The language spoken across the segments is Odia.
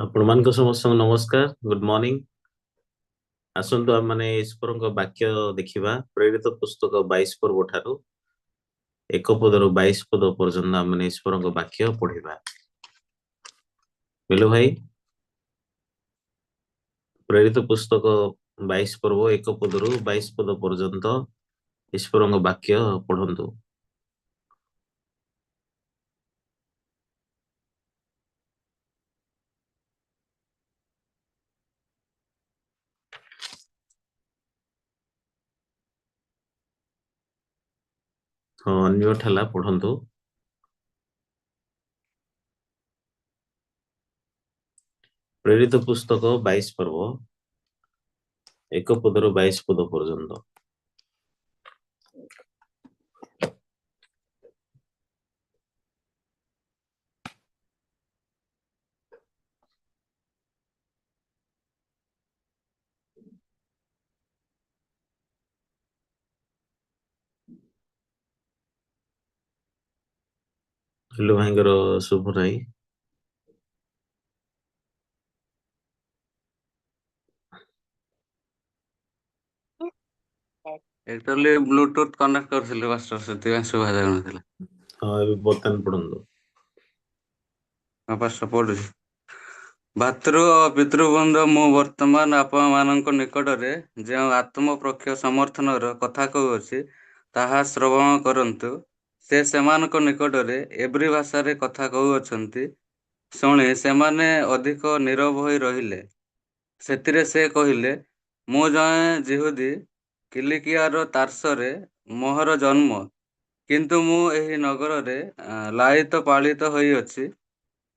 ଆପଣମାନଙ୍କ ସମସ୍ତଙ୍କୁ ନମସ୍କାର, ଗୁଡ୍ ମର୍ଣ୍ଣିଂ। ଆସନ୍ତୁ ଆମମାନେ ଈଶ୍ୱରଙ୍କ ବାକ୍ୟ ଦେଖିବା। ପ୍ରେରିତ ପୁସ୍ତକ 22 ପର୍ବ ଠାରୁ 1 ପଦରୁ 22 ପଦ ପର୍ଯ୍ୟନ୍ତ ଆମମାନେ ଈଶ୍ୱରଙ୍କ ବାକ୍ୟ ପଢିବା। ବିଲୁ ଭାଇ, ପ୍ରେରିତ ପୁସ୍ତକ 22 ପର୍ବ 1 ପଦରୁ 22 ପଦ ପର୍ଯ୍ୟନ୍ତ ଈଶ୍ୱରଙ୍କ ବାକ୍ୟ ପଢନ୍ତୁ। ହଁ, ଅନମ୍ୟୁଟ ହେଲା, ପଢନ୍ତୁ। ପ୍ରେରିତ ପୁସ୍ତକ 22 ପର୍ବ 1 ପଦରୁ 22 ପଦ ପର୍ଯ୍ୟନ୍ତ। ହେଲୋ ଭାଇଙ୍କର ଶୁଭ ନାହିଁ। ଆକ୍ଚୁଆଲି ବ୍ଲୁଟୁଥ କନେକ୍ଟ କରିଥିଲି ମାଷ୍ଟର, ସେଥିପାଇଁ ଶୁଭା ଯାଉନଥିଲା। ହଁ, ଏବେ ବର୍ତ୍ତମାନ ପଢନ୍ତୁ। ହଁ ପାଷ୍ଟର, ପଢୁଛି। ଭାତୃ ଓ ପିତୃବୃନ୍ଦ, ମୁଁ ବର୍ତ୍ତମାନ ଆପଣମାନଙ୍କ ନିକଟରେ ଯେଉଁ ଆତ୍ମପକ୍ଷ ସମର୍ଥନର କଥା କହୁଅଛି ତାହା ଶ୍ରବଣ କରନ୍ତୁ। ସେ ସେମାନଙ୍କ ନିକଟରେ ଏବ୍ରୀ ଭାଷାରେ କଥା କହୁଅଛନ୍ତି ଶୁଣି ସେମାନେ ଅଧିକ ନୀରବ ହୋଇ ରହିଲେ। ସେଥିରେ ସେ କହିଲେ, ମୁଁ ଜଣେ ଯିହୁଦୀ, କିଲିକିଆର ତାର୍ସରେ ମୋହର ଜନ୍ମ, କିନ୍ତୁ ମୁଁ ଏହି ନଗରରେ ଲାଳିତ ପାଳିତ ହୋଇଅଛି।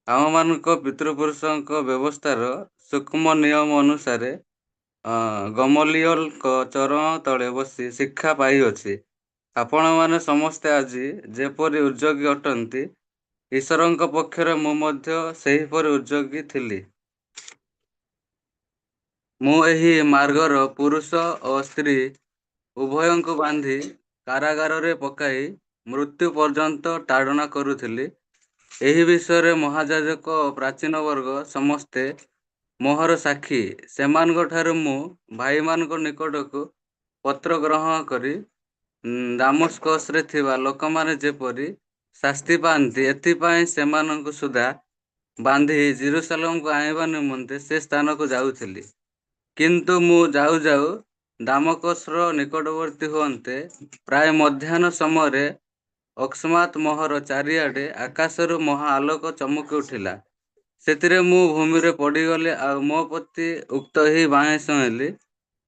ଆମମାନଙ୍କ ପିତୃପୁରୁଷଙ୍କ ବ୍ୟବସ୍ଥାର ସୂକ୍ଷ୍ମ ନିୟମ ଅନୁସାରେ ଗମଲିୟଲଙ୍କ ଚରଣ ତଳେ ବସି ଶିକ୍ଷା ପାଇଅଛି। ଆପଣମାନେ ସମସ୍ତେ ଆଜି ଯେପରି ଉଦ୍ଯୋଗୀ ଅଟନ୍ତି, ଈଶ୍ୱରଙ୍କ ପକ୍ଷରେ ମୁଁ ମଧ୍ୟ ସେହିପରି ଉଦ୍ଯୋଗୀ ଥିଲି। ମୁଁ ଏହି ମାର୍ଗର ପୁରୁଷ ଓ ସ୍ତ୍ରୀ ଉଭୟଙ୍କୁ ବାନ୍ଧି କାରାଗାରରେ ପକାଇ ମୃତ୍ୟୁ ପର୍ଯ୍ୟନ୍ତ ତାଡ଼ନା କରୁଥିଲି। ଏହି ବିଷୟରେ ମହାଯାଜକ ଓ ପ୍ରାଚୀନ ବର୍ଗ ସମସ୍ତେ ମୋହର ସାକ୍ଷୀ। ସେମାନଙ୍କ ଠାରୁ ମୁଁ ଭାଇମାନଙ୍କ ନିକଟକୁ ପତ୍ର ଗ୍ରହଣ କରି ଦାମସ୍କସରେ ଥିବା ଲୋକମାନେ ଯେପରି ଶାସ୍ତି ପାଆନ୍ତି, ଏଥିପାଇଁ ସେମାନଙ୍କୁ ସୁଦ୍ଧା ବାନ୍ଧି ଯିରୂଶାଲମକୁ ଆଣିବା ନିମନ୍ତେ ସେ ସ୍ଥାନକୁ ଯାଉଥିଲି। କିନ୍ତୁ ମୁଁ ଯାଉ ଯାଉ ଦାମକସର ନିକଟବର୍ତ୍ତୀ ହୁଅନ୍ତେ ପ୍ରାୟ ମଧ୍ୟାହ୍ନ ସମୟରେ ଅକସ୍ମାତ୍ ମୋହର ଚାରିଆଡ଼େ ଆକାଶରୁ ମହା ଆଲୋକ ଚମକି ଉଠିଲା। ସେଥିରେ ମୁଁ ଭୂମିରେ ପଡ଼ିଗଲି, ଆଉ ମୋ ପ୍ରତି ଉକ୍ତ ଏହି ବାଣୀ ଶୁଣିଲି,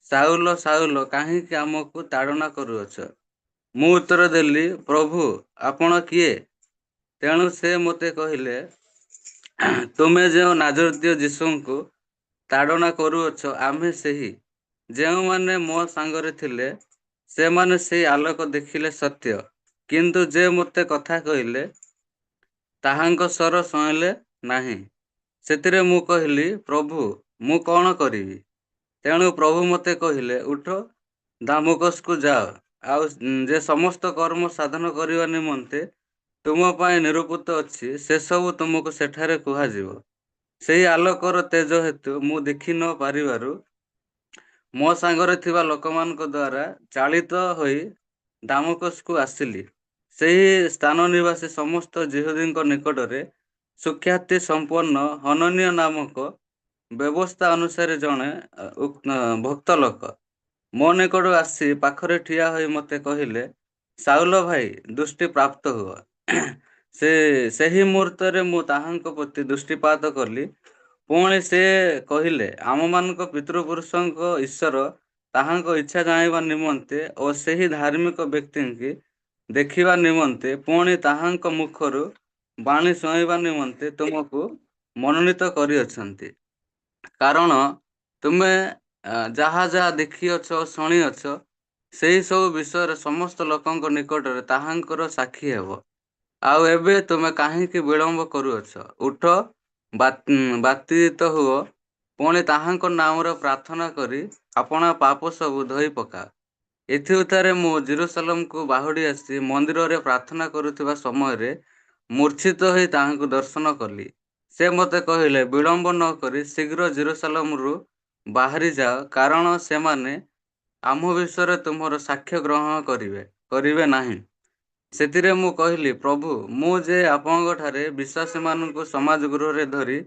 ସାଉଲ, ସାଉଲ, କାହିଁକି ଆମକୁ ତାଡ଼ନା କରୁଅଛ? ମୁଁ ଉତ୍ତର ଦେଲି, ପ୍ରଭୁ, ଆପଣ କିଏ? ତେଣୁ ସେ ମୋତେ କହିଲେ, ତୁମେ ଯେଉଁ ନାଜରତୀୟ ଯୀଶୁଙ୍କୁ ତାଡ଼ନା କରୁଅଛ, ଆମ୍ଭେ ସେହି। ଯେଉଁମାନେ ମୋ ସାଙ୍ଗରେ ଥିଲେ ସେମାନେ ସେଇ ଆଲୋକ ଦେଖିଲେ ସତ୍ୟ, କିନ୍ତୁ ଯେ ମୋତେ କଥା କହିଲେ ତାହାଙ୍କ ସ୍ୱର ଶୁଣିଲେ ନାହିଁ। ସେଥିରେ ମୁଁ କହିଲି, ପ୍ରଭୁ, ମୁଁ କଣ କରିବି? ତେଣୁ ପ୍ରଭୁ ମୋତେ କହିଲେ, ଉଠ, ଦାମକସକୁ ଯାଅ, ଆଉ ଯେ ସମସ୍ତ କର୍ମ ସାଧନ କରିବା ନିମନ୍ତେ ତୁମ ପାଇଁ ନିରୂପିତ ଅଛି, ସେସବୁ ତୁମକୁ ସେଠାରେ କୁହାଯିବ। ସେହି ଆଲୋକର ତେଜ ହେତୁ ମୁଁ ଦେଖି ନ ପାରିବାରୁ ମୋ ସାଙ୍ଗରେ ଥିବା ଲୋକମାନଙ୍କ ଦ୍ୱାରା ଚାଳିତ ହୋଇ ଦାମକସକୁ ଆସିଲି। ସେହି ସ୍ଥାନ ନିବାସୀ ସମସ୍ତ ଯିହୁଦୀଙ୍କ ନିକଟରେ ସୁଖ୍ୟାତି ସମ୍ପନ୍ନ ହନନୀୟ ନାମକ ବ୍ୟବସ୍ଥା ଅନୁସାରେ ଜଣେ ଭକ୍ତ ଲୋକ ମୋ ନିକଟକୁ ଆସି ପାଖରେ ଠିଆ ହୋଇ ମୋତେ କହିଲେ, ସାଉଲ ଭାଇ, ଦୃଷ୍ଟି ପ୍ରାପ୍ତ ହୁଅ। ସେ ସେହି ମୁହୂର୍ତ୍ତରେ ମୁଁ ତାହାଙ୍କ ପ୍ରତି ଦୃଷ୍ଟିପାତ କଲି। ପୁଣି ସେ କହିଲେ, ଆମମାନଙ୍କ ପିତୃପୁରୁଷଙ୍କ ଈଶ୍ୱର ତାହାଙ୍କ ଇଚ୍ଛା ଜାଣିବା ନିମନ୍ତେ ଓ ସେହି ଧାର୍ମିକ ବ୍ୟକ୍ତିଙ୍କୁ ଦେଖିବା ନିମନ୍ତେ, ପୁଣି ତାହାଙ୍କ ମୁଖରୁ ବାଣୀ ଶୁଣାଇବା ନିମନ୍ତେ ତୁମକୁ ମନୋନୀତ କରିଅଛନ୍ତି। କାରଣ ତୁମେ ଯାହା ଯାହା ଦେଖିଅଛ ଓ ଶୁଣିଅଛ, ସେହି ସବୁ ବିଷୟରେ ସମସ୍ତ ଲୋକଙ୍କ ନିକଟରେ ତାହାଙ୍କର ସାକ୍ଷୀ ହେବ। ଆଉ ଏବେ ତୁମେ କାହିଁକି ବିଳମ୍ବ କରୁଅଛ? ଉଠ, ବାପ୍ତିଜିତ ହୁଅ, ପୁଣି ତାହାଙ୍କ ନାମରେ ପ୍ରାର୍ଥନା କରି ଆପଣା ପାପ ସବୁ ଧୋଇ ପକାଅ। ଏଥିଉତ୍ତାରେ ମୁଁ ଯିରୂଶାଲମକୁ ବାହୁଡ଼ି ଆସି ମନ୍ଦିରରେ ପ୍ରାର୍ଥନା କରୁଥିବା ସମୟରେ ମୂର୍ଚ୍ଛିତ ହୋଇ ତାହାଙ୍କୁ ଦର୍ଶନ କଲି। ସେ ମୋତେ କହିଲେ, ବିଳମ୍ବ ନ କରି ଶୀଘ୍ର ଯିରୂଶାଲମରୁ ବାହାରି ଯାଅ, କାରଣ ସେମାନେ ଆମ୍ଭ ବିଷୟରେ ତୁମ୍ଭର ସାକ୍ଷ୍ୟ ଗ୍ରହଣ କରିବେ ନାହିଁ। ସେଥିରେ ମୁଁ କହିଲି, ପ୍ରଭୁ, ମୁଁ ଯେ ଆପଣଙ୍କଠାରେ ବିଶ୍ୱାସୀମାନଙ୍କୁ ସମାଜ ଗୃହରେ ଧରି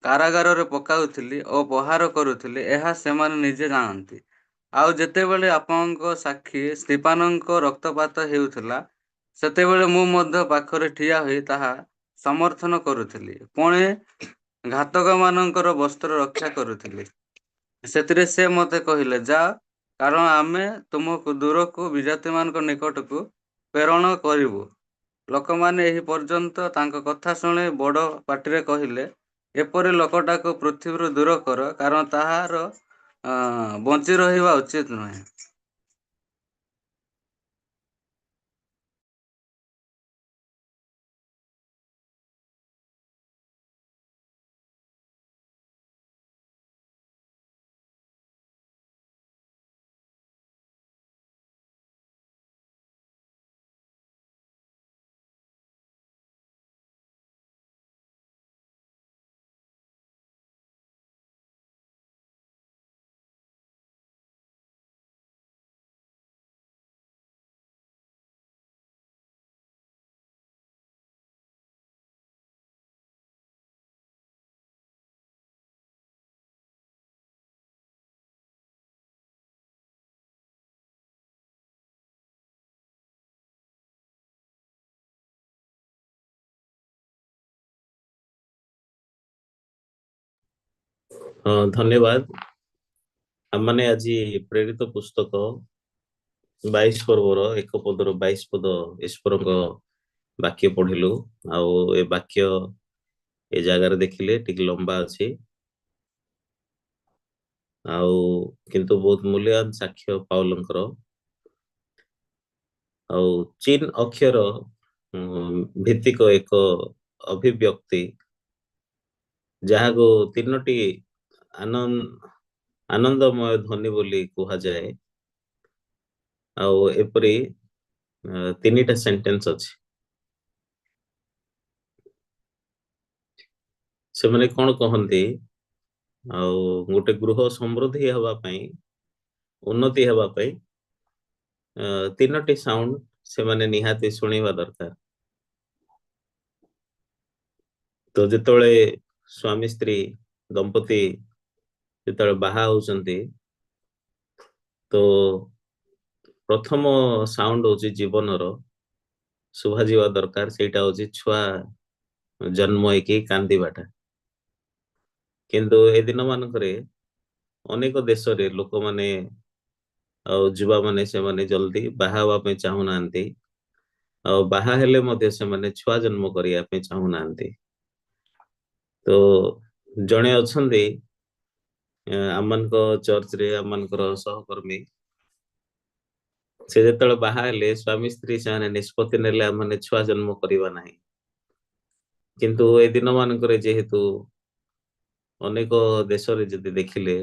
କାରାଗାରରେ ପକାଉଥିଲି ଓ ପ୍ରହାର କରୁଥିଲି, ଏହା ସେମାନେ ନିଜେ ଜାଣନ୍ତି। ଆଉ ଯେତେବେଳେ ଆପଣଙ୍କ ସାକ୍ଷୀ ସ୍ତିଫାନଙ୍କ ରକ୍ତପାତ ହେଉଥିଲା, ସେତେବେଳେ ମୁଁ ମଧ୍ୟ ପାଖରେ ଠିଆ ହୋଇ ତାହା ସମର୍ଥନ କରୁଥିଲି, ପୁଣି ଘାତକମାନଙ୍କର ବସ୍ତ୍ର ରକ୍ଷା କରୁଥିଲି। ସେଥିରେ ସେ ମୋତେ କହିଲେ, ଯାଅ, କାରଣ ଆମେ ତୁମକୁ ଦୂରକୁ ବିଜାତିମାନଙ୍କ ନିକଟକୁ ପ୍ରେରଣ କରିବୁ। ଲୋକମାନେ ଏହି ପର୍ଯ୍ୟନ୍ତ ତାଙ୍କ କଥା ଶୁଣି ବଡ଼ ପାଟିରେ କହିଲେ, ଏପରି ଲୋକଟାକୁ ପୃଥିବୀରୁ ଦୂର କର, କାରଣ ତାହାର ବଞ୍ଚି ରହିବା ଉଚିତ ନୁହେଁ। ହଁ, ଧନ୍ୟବାଦ। ଆମମାନେ ଆଜି ପ୍ରେରିତ ପୁସ୍ତକ 22 ପର୍ବର 1 ପଦରୁ 22 ପଦ ଈଶ୍ୱରଙ୍କ ବାକ୍ୟ ପଢିଲୁ। ଆଉ ଏ ବାକ୍ୟ ଏ ଜାଗାରେ ଦେଖିଲେ ଟିକେ ଲମ୍ବା ଅଛି, ଆଉ କିନ୍ତୁ ବହୁତ ମୂଲ୍ୟବାନ ସାକ୍ଷ୍ୟ ପାଉଲଙ୍କର। ଆଉ ଚୀନ ଅକ୍ଷର ଭିତ୍ତିକ ଏକ ଅଭିବ୍ୟକ୍ତି, ଯାହାକୁ ତିନୋଟି ଆନନ୍ଦମୟ ଧ୍ୱନି ବୋଲି କୁହାଯାଏ। ଆଉ ଏପରି ତିନିଟା ସେଣ୍ଟେନ୍ସ ଅଛି। ସେମାନେ କଣ କହନ୍ତି, ଆଉ ଗୋଟେ ଗୃହ ସମୃଦ୍ଧି ହେବା ପାଇଁ, ଉନ୍ନତି ହେବା ପାଇଁ ତିନୋଟି ସାଉଣ୍ଡ ସେମାନେ ନିହାତି ଶୁଣିବା ଦରକାର। ତ ଯେତେବେଳେ ସ୍ୱାମୀ ସ୍ତ୍ରୀ ଦମ୍ପତି ଯେତେବେଳେ ବାହା ହଉଛନ୍ତି, ତ ପ୍ରଥମ ସାଉଣ୍ଡ ହଉଛି ଜୀବନର ଶୁଭାଯିବା ଦରକାର। ସେଇଟା ହଉଛି ଛୁଆ ଜନ୍ମ ହେଇକି କାନ୍ଦିବାଟା। କିନ୍ତୁ ଏ ଦିନ ମାନଙ୍କରେ ଅନେକ ଦେଶରେ ଲୋକମାନେ ଆଉ ଯୁବାମାନେ ସେମାନେ ଜଲ୍ଦି ବାହା ହେବା ପାଇଁ ଚାହୁଁନାହାନ୍ତି, ଆଉ ବାହା ହେଲେ ମଧ୍ୟ ସେମାନେ ଛୁଆ ଜନ୍ମ କରିବା ପାଇଁ ଚାହୁଁନାହାନ୍ତି। ତ ଜଣେ ଅଛନ୍ତି ଆମମାନଙ୍କ ଚର୍ଚ୍ଚରେ, ଆମମାନଙ୍କର ସହକର୍ମୀ, ସେ ଯେତେବେଳେ ବାହା ହେଲେ ସ୍ୱାମୀ ସ୍ତ୍ରୀ ସେମାନେ ନିଷ୍ପତ୍ତି ନେଲେ ଆମମାନେ ଛୁଆ ଜନ୍ମ କରିବା ନାହିଁ। କିନ୍ତୁ ଏ ଦିନ ମାନଙ୍କରେ ଯେହେତୁ ଅନେକ ଦେଶରେ ଯଦି ଦେଖିଲେ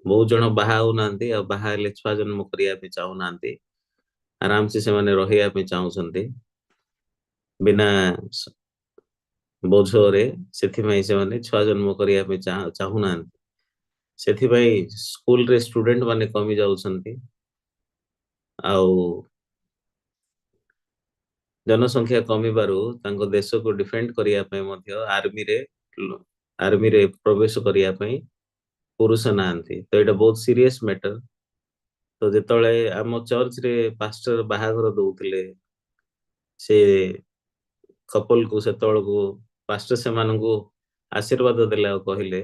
ବହୁତ ଜଣ ବାହା ହଉନାହାନ୍ତି, ଆଉ ବାହା ହେଲେ ଛୁଆ ଜନ୍ମ କରିବା ପାଇଁ ଚାହୁଁନାହାନ୍ତି, ଆରାମସେ ସେମାନେ ରହିବା ପାଇଁ ଚାହୁଁଛନ୍ତି ବିନା ବୋଝରେ। ସେଥିପାଇଁ ସେମାନେ ଛୁଆ ଜନ୍ମ କରିବା ପାଇଁ ଚାହୁଁନାହାନ୍ତି। ସେଥିପାଇଁ ସ୍କୁଲରେ ଷ୍ଟୁଡେଣ୍ଟ ମାନେ କମି ଯାଉଛନ୍ତି, ଆଉ ଜନସଂଖ୍ୟା କମିବାରୁ ତାଙ୍କ ଦେଶକୁ ଡିଫେଣ୍ଡ କରିବା ପାଇଁ ମଧ୍ୟ ଆର୍ମିରେ ପ୍ରବେଶ କରିବା ପାଇଁ ପୁରୁଷ ନାହାନ୍ତି। ତ ଏଇଟା ବହୁତ ସିରିୟସ ମ୍ୟାଟର। ତ ଯେତେବେଳେ ଆମ ଚର୍ଚ୍ଚରେ ପାଷ୍ଟର ବାହାଘର ଦଉଥିଲେ ସେ କପଲକୁ, ସେତେବେଳକୁ ପାଷ୍ଟର ସେମାନଙ୍କୁ ଆଶୀର୍ବାଦ ଦେଲେ ଆଉ କହିଲେ,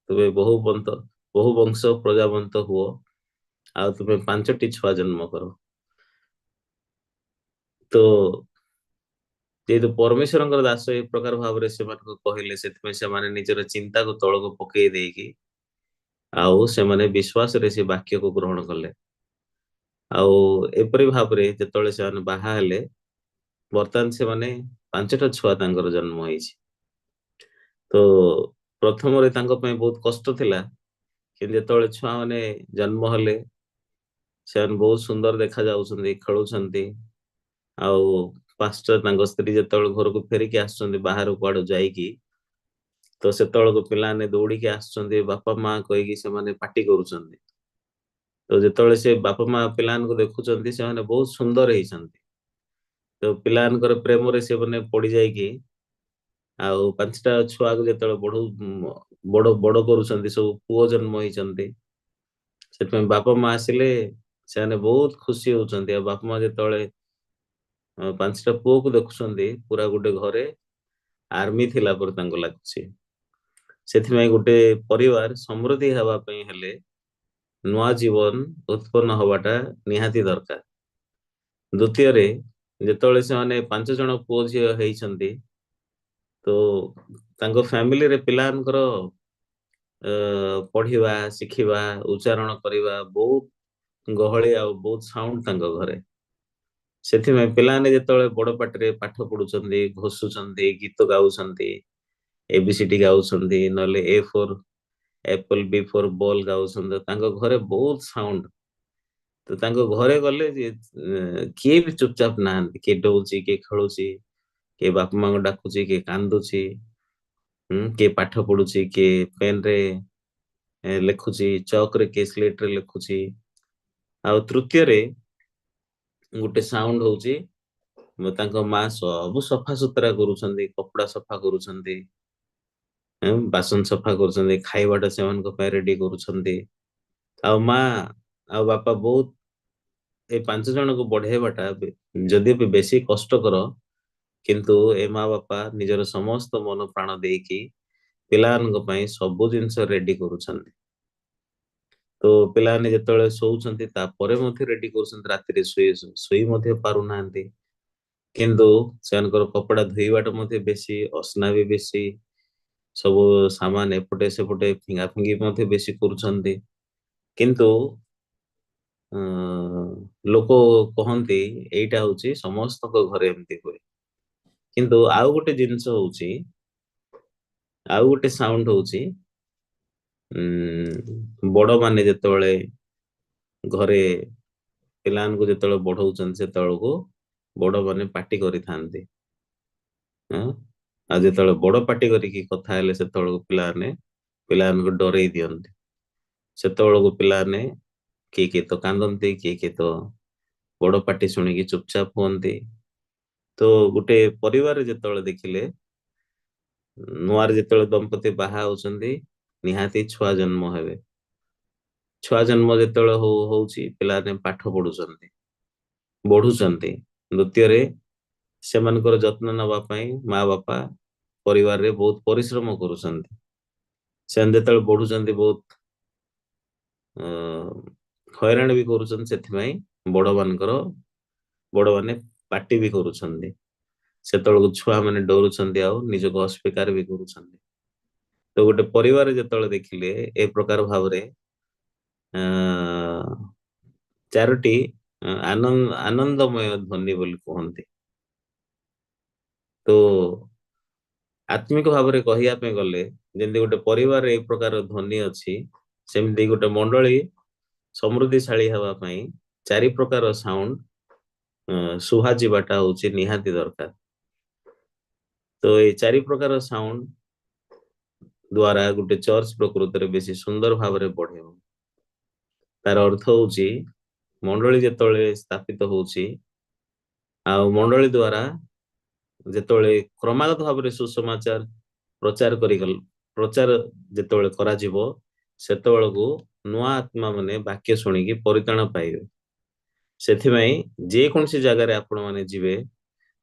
ତୁମେ ବହୁ ବଂଶ ପ୍ରଜାବନ୍ତ ହୁଅ, ଆଉ ତୁମେ 5ଟି ଛୁଆ ଜନ୍ମ କର। ତ ଯେହେତୁ ପରମେଶ୍ୱରଙ୍କର ଦାସ ଏ ପ୍ରକାର ଭାବରେ ସେମାନଙ୍କୁ କହିଲେ, ସେଥିପାଇଁ ସେମାନେ ନିଜର ଚିନ୍ତାକୁ ତଳକୁ ପକେଇ ଦେଇକି ଆଉ ସେମାନେ ବିଶ୍ୱାସରେ ସେ ବାକ୍ୟକୁ ଗ୍ରହଣ କଲେ। ଆଉ ଏପରି ଭାବରେ ଯେତେବେଳେ ସେମାନେ ବାହା ହେଲେ, ବର୍ତ୍ତମାନ ସେମାନେ 5ଟା ଛୁଆ ତାଙ୍କର ଜନ୍ମ ହେଇଛି। ତ ପ୍ରଥମରେ ତାଙ୍କ ପାଇଁ ବହୁତ କଷ୍ଟ ଥିଲା, କିନ୍ତୁ ଯେତେବେଳେ ଛୁଆମାନେ ଜନ୍ମ ହେଲେ ସେମାନେ ବହୁତ ସୁନ୍ଦର ଦେଖା ଯାଉଛନ୍ତି, ଖେଳୁଛନ୍ତି, ଆଉ ପାଷ୍ଟର ତାଙ୍କ ସ୍ତ୍ରୀ ଯେତେବେଳେ ଘରକୁ ଫେରିକି ଆସୁଛନ୍ତି ବାହାରୁ କୁଆଡୁ ଯାଇକି, ତ ସେତେବେଳକୁ ପିଲାମାନେ ଦୌଡ଼ିକି ଆସୁଛନ୍ତି, ବାପା ମା କହିକି ସେମାନେ ପାଟି କରୁଛନ୍ତି। ତ ଯେତେବେଳେ ସେ ବାପା ମା ପିଲାମାନଙ୍କୁ ଦେଖୁଛନ୍ତି, ସେମାନେ ବହୁତ ସୁନ୍ଦର ହେଇଛନ୍ତି। ତ ପିଲାମାନଙ୍କର ପ୍ରେମରେ ସେମାନେ ପଡିଯାଇକି ଆଉ 5ଟା ଛୁଆକୁ ଯେତେବେଳେ ବଡ ବଡ କରୁଛନ୍ତି, ସବୁ ପୁଅ ଜନ୍ମ ହେଇଛନ୍ତି। ସେଥିପାଇଁ ବାପା ମା ଆସିଲେ ସେମାନେ ବହୁତ ଖୁସି ହଉଛନ୍ତି। ଆଉ ବାପା ମା ଯେତେବେଳେ 5ଟା ପୁଅକୁ ଦେଖୁଛନ୍ତି, ପୁରା ଗୋଟେ ଘରେ ଆର୍ମି ଥିଲା ପରେ ତାଙ୍କୁ ଲାଗୁଛି। ସେଥିପାଇଁ ଗୋଟେ ପରିବାର ସମୃଦ୍ଧି ହେବା ପାଇଁ ହେଲେ ନୂଆ ଜୀବନ ଉତ୍ପନ୍ନ ହବାଟା ନିହାତି ଦରକାର। ଦ୍ୱିତୀୟରେ, ଯେତେବେଳେ ସେମାନେ 5 ଜଣ ପୁଅ ଝିଅ ହେଇଛନ୍ତି, ତ ତାଙ୍କ ଫ୍ୟାମିଲିରେ ପିଲାଙ୍କର ପଢିବା, ଶିଖିବା, ଉଚ୍ଚାରଣ କରିବା ବହୁତ ଗହଳି ଆଉ ବହୁତ ସାଉଣ୍ଡ ତାଙ୍କ ଘରେ। ସେଥିପାଇଁ ପିଲାମାନେ ଯେତେବେଳେ ବଡ ପାଟିରେ ପାଠ ପଢୁଛନ୍ତି, ଘୋଷୁଛନ୍ତି, ଗୀତ ଗାଉଛନ୍ତି, ABCD ଗାଉଛନ୍ତି, ନହେଲେ A for apple, B for ball ଗାଉଛନ୍ତି, ତାଙ୍କ ଘରେ ବହୁତ ସାଉଣ୍ଡ। ତ ତାଙ୍କ ଘରେ ଗଲେ କିଏ ବି ଚୁପଚାପ ନାହାନ୍ତି। କିଏ ଡଉଛି, କିଏ ଖେଳୁଛି, କିଏ ବାପା ମାଙ୍କୁ ଡାକୁଛି, କିଏ କାନ୍ଦୁଛି, କିଏ ପାଠ ପଢୁଛି, କିଏ ପେନ ରେ ଲେଖୁଛି, ଚକ୍ ରେ, କିଏ ସ୍ଲେଟ ରେ ଲେଖୁଛି। ଆଉ ତୃତୀୟରେ ଗୋଟେ ସାଉଣ୍ଡ ହଉଛି, ତାଙ୍କ ମା ସବୁ ସଫାସୁତୁରା କରୁଛନ୍ତି, କପଡା ସଫା କରୁଛନ୍ତି, ବାସନ ସଫା କରୁଛନ୍ତି, ଖାଇବାଟା ସେମାନଙ୍କ ପାଇଁ ରେଡି କରୁଛନ୍ତି। ଆଉ ମା ଆଉ ବାପା ବହୁତ ଏଇ 5 ଜଣଙ୍କୁ ବଢେଇବାଟା ଯଦି ବି ବେଶୀ କଷ୍ଟକର, କିନ୍ତୁ ଏ ମା ବାପା ନିଜର ସମସ୍ତ ମନ ପ୍ରାଣ ଦେଇକି ପିଲାମାନଙ୍କ ପାଇଁ ସବୁ ଜିନିଷ ରେଡି କରୁଛନ୍ତି। ତ ପିଲାମାନେ ଯେତେବେଳେ ଶୋଉଛନ୍ତି ତାପରେ ମଧ୍ୟ ରେଡି କରୁଛନ୍ତି, ରାତିରେ ଶୋଇ ମଧ୍ୟ ପାରୁନାହାନ୍ତି, କିନ୍ତୁ ସେମାନଙ୍କର କପଡା ଧୋଇବାଟା ମଧ୍ୟ ବେଶୀ, ଅସନା ବି ବେଶୀ, ସବୁ ସାମାନ ଏପଟେ ସେପଟେ ଫିଙ୍ଗା ଫିଙ୍ଗି ମଧ୍ୟ ବେଶୀ କରୁଛନ୍ତି। କିନ୍ତୁ ଲୋକ କହନ୍ତି ଏଇଟା ହଉଛି ସମସ୍ତଙ୍କ ଘରେ ଏମିତି ହୁଏ। କିନ୍ତୁ ଆଉ ଗୋଟେ ଜିନିଷ ହଉଛି, ଆଉ ଗୋଟେ ସାଉଣ୍ଡ ହଉଛି, ବଡ ମାନେ ଯେତେବେଳେ ଘରେ ପିଲାମାନଙ୍କୁ ଯେତେବେଳେ ବଢଉଛନ୍ତି, ସେତେବେଳକୁ ବଡ ମାନେ ପାଟି କରିଥାନ୍ତି। ଆଉ ଯେତେବେଳେ ବଡ ପାଟି କରିକି କଥା ହେଲେ, ସେତେବେଳକୁ ପିଲାମାନେ ପିଲାମାନଙ୍କୁ ଡରେଇ ଦିଅନ୍ତି। ସେତେବେଳକୁ ପିଲାମାନେ କିଏ କିଏ ତ କାନ୍ଦନ୍ତି, କିଏ କିଏ ତ ବଡ ପାଟି ଶୁଣିକି ଚୁପଚାପ ହୁଅନ୍ତି। ତ ଗୋଟେ ପରିବାର ଯେତେବେଳେ ଦେଖିଲେ, ନୂଆରେ ଯେତେବେଳେ ଦମ୍ପତି ବାହା ହଉଛନ୍ତି, ନିହାତି ଛୁଆ ଜନ୍ମ ହେବେ। ଛୁଆ ଜନ୍ମ ଯେତେବେଳେ ହଉଛି, ପିଲାମାନେ ପାଠ ପଢୁଛନ୍ତି, ବଢୁଛନ୍ତି। ଦ୍ୱିତୀୟରେ ସେମାନଙ୍କର ଯତ୍ନ ନେବା ପାଇଁ ମା ବାପା ପରିବାରରେ ବହୁତ ପରିଶ୍ରମ କରୁଛନ୍ତି। ସେମାନେ ଯେତେବେଳେ ବଢୁଛନ୍ତି ବହୁତ ହଇରାଣ ବି କରୁଛନ୍ତି। ସେଥିପାଇଁ ବଡମାନେ ପାଟି ବି କରୁଛନ୍ତି। ସେତେବେଳକୁ ଛୁଆ ମାନେ ଡରୁଛନ୍ତି ଆଉ ନିଜକୁ ଅସ୍ୱୀକାର ବି କରୁଛନ୍ତି। ତ ଗୋଟେ ପରିବାର ଯେତେବେଳେ ଦେଖିଲେ ଏ ପ୍ରକାର ଭାବରେ 4ଟି ଆନନ୍ଦମୟ ଧ୍ୱନି ବୋଲି କୁହନ୍ତି। ତ ଆତ୍ମିକ ଭାବରେ କହିବା ପାଇଁ ଗଲେ, ଯେମିତି ଗୋଟେ ପରିବାରରେ ଏଇ ପ୍ରକାର ଧ୍ୱନି ଅଛି, ସେମିତି ଗୋଟେ ମଣ୍ଡଳୀ ସମୃଦ୍ଧିଶାଳୀ ହେବା ପାଇଁ 4 ପ୍ରକାର ସାଉଣ୍ଡ ଶୁଭାଯିବାଟା ହଉଛି ନିହାତି ଦରକାର। ତ ଏଇ 4 ପ୍ରକାର ସାଉଣ୍ଡ ଦ୍ଵାରା ଗୋଟେ ଚର୍ଚ୍ଚ ପ୍ରକୃତରେ ବେଶୀ ସୁନ୍ଦର ଭାବରେ ବଢିବ। ତାର ଅର୍ଥ ହଉଛି ମଣ୍ଡଳୀ ଯେତେବେଳେ ସ୍ଥାପିତ ହଉଛି ଆଉ ମଣ୍ଡଳୀ ଦ୍ଵାରା ଯେତେବେଳେ କ୍ରମାଗତ ଭାବରେ ସୁସମାଚାର ପ୍ରଚାର କରିଗଲ, ପ୍ରଚାର ଯେତେବେଳେ କରାଯିବ, ସେତେବେଳକୁ ନୂଆ ଆତ୍ମା ମାନେ ବାକ୍ୟ ଶୁଣିକି ପରିତ୍ରାଣ ପାଇବେ। ସେଥିପାଇଁ ଯେକୌଣସି ଜାଗାରେ ଆପଣ ମାନେ ଯିବେ,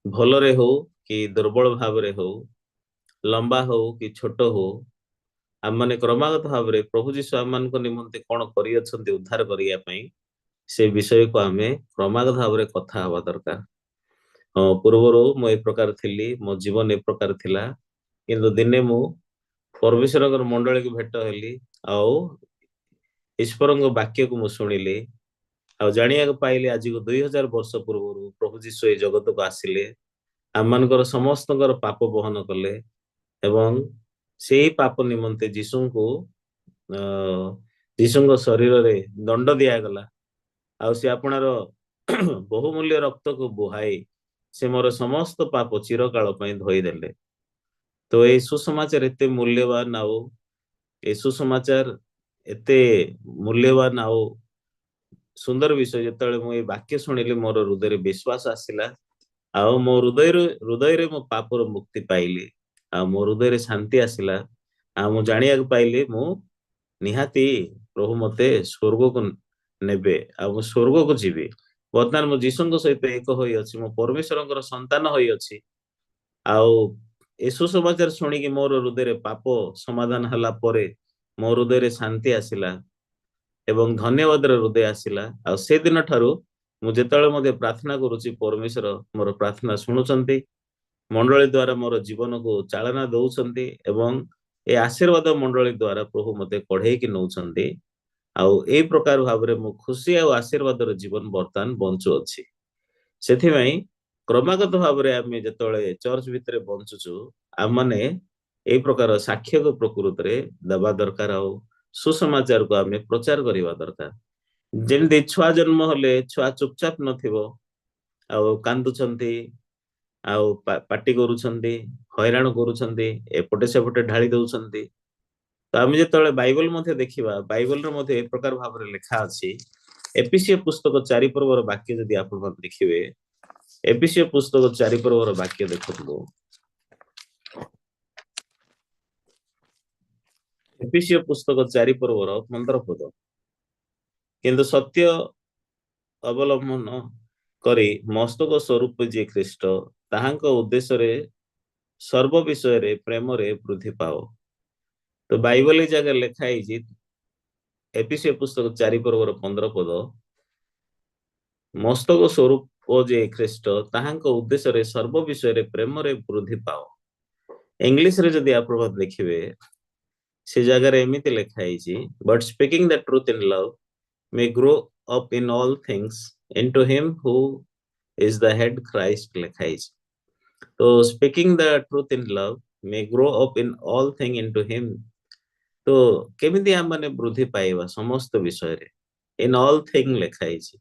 ଭଲରେ ହଉ କି ଦୁର୍ବଳ ଭାବରେ ହଉ, ଲମ୍ବା ହଉ କି ଛୋଟ ହଉ, ଆମମାନେ କ୍ରମାଗତ ଭାବରେ ପ୍ରଭୁ ଯୀଶୁ ଆମମାନଙ୍କ ନିମନ୍ତେ କଣ କରିଅଛନ୍ତି ଉଦ୍ଧାର କରିବା ପାଇଁ, ସେ ବିଷୟକୁ ଆମେ କ୍ରମାଗତ ଭାବରେ କଥା ହବା ଦରକାର। ହଁ, ପୂର୍ବରୁ ମୁଁ ଏ ପ୍ରକାର ଥିଲି, ମୋ ଜୀବନ ଏ ପ୍ରକାର ଥିଲା, କିନ୍ତୁ ଦିନେ ମୁଁ ପରମେଶ୍ୱରଙ୍କର ମଣ୍ଡଳୀକୁ ଭେଟ ହେଲି ଆଉ ଈଶ୍ୱରଙ୍କ ବାକ୍ୟକୁ ମୁଁ ଶୁଣିଲି ଆଉ ଜାଣିବାକୁ ପାଇଲି ଆଜିକୁ 2000 ବର୍ଷ ପୂର୍ବରୁ ପ୍ରଭୁ ଯୀଶୁ ଏଇ ଜଗତକୁ ଆସିଲେ, ଆମମାନଙ୍କର ସମସ୍ତଙ୍କର ପାପ ବହନ କଲେ ଏବଂ ସେଇ ପାପ ନିମନ୍ତେ ଯୀଶୁଙ୍କ ଶରୀରରେ ଦଣ୍ଡ ଦିଆଗଲା ଆଉ ସେ ଆପଣାର ବହୁମୂଲ୍ୟ ରକ୍ତକୁ ବୁହାଇ ସେ ମୋର ସମସ୍ତ ପାପ ଚିରକାଳ ପାଇଁ ଧୋଇଦେଲେ। ତ ଏଇ ସୁସମାଚାର ଏତେ ମୂଲ୍ୟବାନ, ଆଉ ଏ ସୁସମାଚାର ଏତେ ମୂଲ୍ୟବାନ ଆଉ ସୁନ୍ଦର ବିଷୟ। ଯେତେବେଳେ ମୁଁ ଏଇ ବାକ୍ୟ ଶୁଣିଲି, ମୋର ହୃଦୟରେ ବିଶ୍ୱାସ ଆସିଲା, ଆଉ ମୋ ହୃଦୟରେ ମୋ ପାପର ମୁକ୍ତି ପାଇଲି, ଆଉ ମୋ ହୃଦୟରେ ଶାନ୍ତି ଆସିଲା। ଆଉ ମୁଁ ଜାଣିବାକୁ ପାଇଲି ମୁଁ ନିହାତି ପ୍ରଭୁ ମତେ ସ୍ୱର୍ଗକୁ ନେବେ, ଆଉ ମୁଁ ସ୍ୱର୍ଗକୁ ଯିବି। ବର୍ତ୍ତମାନ ମୁଁ ଯୀଶୁଙ୍କ ସହିତ ଏକ ହୋଇଅଛି, ମୁଁ ପରମେଶ୍ୱରଙ୍କର ସନ୍ତାନ ହୋଇଅଛି। ଆଉ ଏ ସୁସମାଚାର ଶୁଣିକି ମୋର ହୃଦୟରେ ପାପ ସମାଧାନ ହେଲା ପରେ ମୋ ହୃଦୟରେ ଶାନ୍ତି ଆସିଲା ଏବଂ ଧନ୍ୟବାଦର ହୃଦୟ ଆସିଲା। ଆଉ ସେଦିନ ଠାରୁ ମୁଁ ଯେତେବେଳେ ମଧ୍ୟ ପ୍ରାର୍ଥନା କରୁଛି, ପରମେଶ୍ୱର ମୋର ପ୍ରାର୍ଥନା ଶୁଣୁଛନ୍ତି, ମଣ୍ଡଳୀ ଦ୍ଵାରା ମୋର ଜୀବନକୁ ଚାଳନା ଦଉଛନ୍ତି ଏବଂ ଏ ଆଶୀର୍ବାଦ ମଣ୍ଡଳୀ ଦ୍ଵାରା ପ୍ରଭୁ ମତେ କଢେଇକି ନଉଛନ୍ତି। ଆଉ ଏଇ ପ୍ରକାର ଭାବରେ ମୁଁ ଖୁସି ଆଉ ଆଶୀର୍ବାଦର ଜୀବନ ବର୍ତ୍ତମାନ ବଞ୍ଚୁଅଛି। ସେଥିପାଇଁ କ୍ରମାଗତ ଭାବରେ ଆମେ ଯେତେବେଳେ ଚର୍ଚ୍ଚ ଭିତରେ ବଞ୍ଚୁଛୁ, ଆମମାନେ ଏଇ ପ୍ରକାର ସାକ୍ଷ୍ୟକୁ ପ୍ରକୃତରେ ଦେବା ଦରକାର, ଆଉ ସୁସମାଚାରକୁ ଆମେ ପ୍ରଚାର କରିବା ଦରକାର। ଯେମିତି ଛୁଆ ଜନ୍ମ ହେଲେ ଛୁଆ ଚୁପଚାପ ନଥିବ, ଆଉ କାନ୍ଦୁଛନ୍ତି, ଆଉ ପାଟି କରୁଛନ୍ତି, ହଇରାଣ କରୁଛନ୍ତି, ଏପଟେ ସେପଟେ ଢାଳି ଦଉଛନ୍ତି। ତ ଆମେ ଯେତେବେଳେ ବାଇବଲ ମଧ୍ୟ ଦେଖିବା, ବାଇବଲରେ ମଧ୍ୟ ଏ ପ୍ରକାର ଭାବରେ ଲେଖା ଅଛି। ଏଫିସୀୟ ପୁସ୍ତକ 4 ପର୍ବର ବାକ୍ୟ ଯଦି ଆପଣ ଦେଖିବେ, ଏଫିସୀୟ ପୁସ୍ତକ 4 ପର୍ବର ବାକ୍ୟ ଦେଖନ୍ତୁ। ଏଫିସୀୟ ପୁସ୍ତକ 4 ପର୍ବର 15 ପଦ, କିନ୍ତୁ ସତ୍ୟ ଅବଲମ୍ବନ କରି ମସ୍ତକ ସ୍ୱରୂପ ଯିଏ ଖ୍ରୀଷ୍ଟ, ତାହାଙ୍କ ଉଦ୍ଦେଶ୍ୟରେ ସର୍ବ ବିଷୟରେ ପ୍ରେମରେ ବୃଦ୍ଧି ପାଅ। ତ ବାଇବଲ ଏଇ ଜାଗାରେ ଲେଖା ହେଇଛି, ଏଫିସୀୟ ପୁସ୍ତକ 4 ପର୍ବର 15 ପଦ, ମସ୍ତକ ସ୍ୱରୂପ ଯେ ଖ୍ରୀଷ୍ଟ, ତାହାଙ୍କ ଉଦ୍ଦେଶ୍ୟରେ ସର୍ବ ବିଷୟରେ ପ୍ରେମରେ ବୃଦ୍ଧି ପାଅ। ଇଂଲିଶରେ ଯଦି ଆପଣ ଦେଖିବେ, ସେ ଜାଗାରେ ଏମିତି ଲେଖା ହେଇଛି, but speaking the truth in love may grow up in all things into him who is the head Christ ଲେଖା ହେଇଛି। ତ speaking the truth in love may grow up in all thing into him. ତ କେମିତି ଆମମାନେ ବୃଦ୍ଧି ପାଇବା ସମସ୍ତ ବିଷୟରେ? ଇନ୍ ଅଲ୍ ଥିଙ୍ଗ ଲେଖା ହେଇଛି।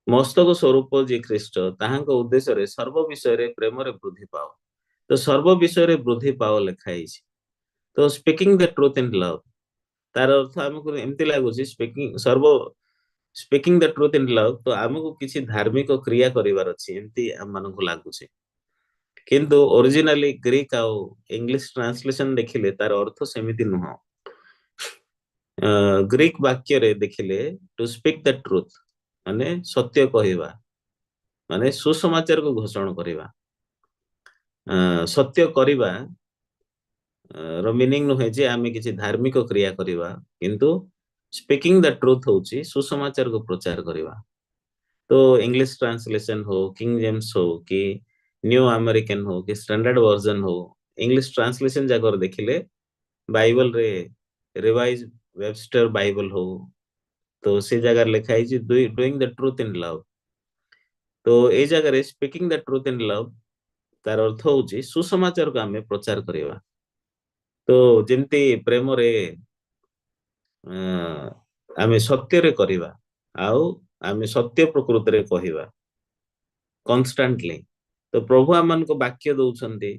ମସ୍ତକ ସ୍ୱରୂପ ଯିଏ ଖ୍ରୀଷ୍ଟ, ତାହାଙ୍କ ଉଦ୍ଦେଶ୍ୟରେ ସର୍ବ ବିଷୟରେ ପ୍ରେମରେ ବୃଦ୍ଧି ପାଅ। ତ ସର୍ବ ବିଷୟରେ ବୃଦ୍ଧି ପାଅ ଲେଖା ହେଇଛି। ତ speaking the truth in love, ତାର ଅର୍ଥ ଆମକୁ ଏମିତି ଲାଗୁଛି speaking the truth in love, ତ ଆମକୁ କିଛି ଧାର୍ମିକ କ୍ରିୟା କରିବାର ଅଛି ଏମିତି ଆମମାନଙ୍କୁ ଲାଗୁଛି। କିନ୍ତୁ ଅରିଜିନାଲି ଗ୍ରୀକ ଆଉ ଇଂଲିଶ ଟ୍ରାନ୍ସଲେସନ ଦେଖିଲେ ତାର ଅର୍ଥ ସେମିତି ନୁହଁ। ଗ୍ରୀକ ବାକ୍ୟରେ ଦେଖିଲେ ଟୁ ସ୍ପିକ୍ ଦ ଟ୍ରୁଥ ମାନେ ସତ୍ୟ କହିବା, ମାନେ ସୁସମାଚାରକୁ ଘୋଷଣା କରିବା। ସତ୍ୟ କରିବା ର ମିନିଂ ନୁହେଁ ଯେ ଆମେ କିଛି ଧାର୍ମିକ କ୍ରିୟା କରିବା, କିନ୍ତୁ ସ୍ପିକିଂ ଦ ଟ୍ରୁଥ ହଉଛି ସୁସମାଚାରକୁ ପ୍ରଚାର କରିବା। ତ ଇଂଲିଶ ଟ୍ରାନ୍ସଲେସନ ହଉ, କିଙ୍ଗ ଜେମ୍ସ ହଉ କି ନ୍ୟୁ ଆମେରିକାନ ହଉ କି ଷ୍ଟାଣ୍ଡାର୍ଡ ଭର୍ଜନ ହଉ, ଇଂଲିଶ ଟ୍ରାନ୍ସଲେସନ ଯାକର ଦେଖିଲେ ବାଇବଲରେ ରିଭାଇଜ ୱେବଷ୍ଟର ବାଇବଲ ହଉ, ତ ସେ ଜାଗାରେ ଲେଖା ହେଇଛି doing the truth in love. ତ ଏଇ ଜାଗାରେ speaking the truth in love ତାର ଅର୍ଥ ହଉଛି ସୁସମାଚାରକୁ ଆମେ ପ୍ରଚାର କରିବା। ତ ଯେମିତି ପ୍ରେମରେ ଆମେ ସତ୍ୟରେ କରିବା, ଆଉ ଆମେ ସତ୍ୟ ପ୍ରକୃତିରେ କହିବା କନଷ୍ଟାଣ୍ଟଲି। ତ ପ୍ରଭୁ ଆମମାନଙ୍କୁ ବାକ୍ୟ ଦଉଛନ୍ତି,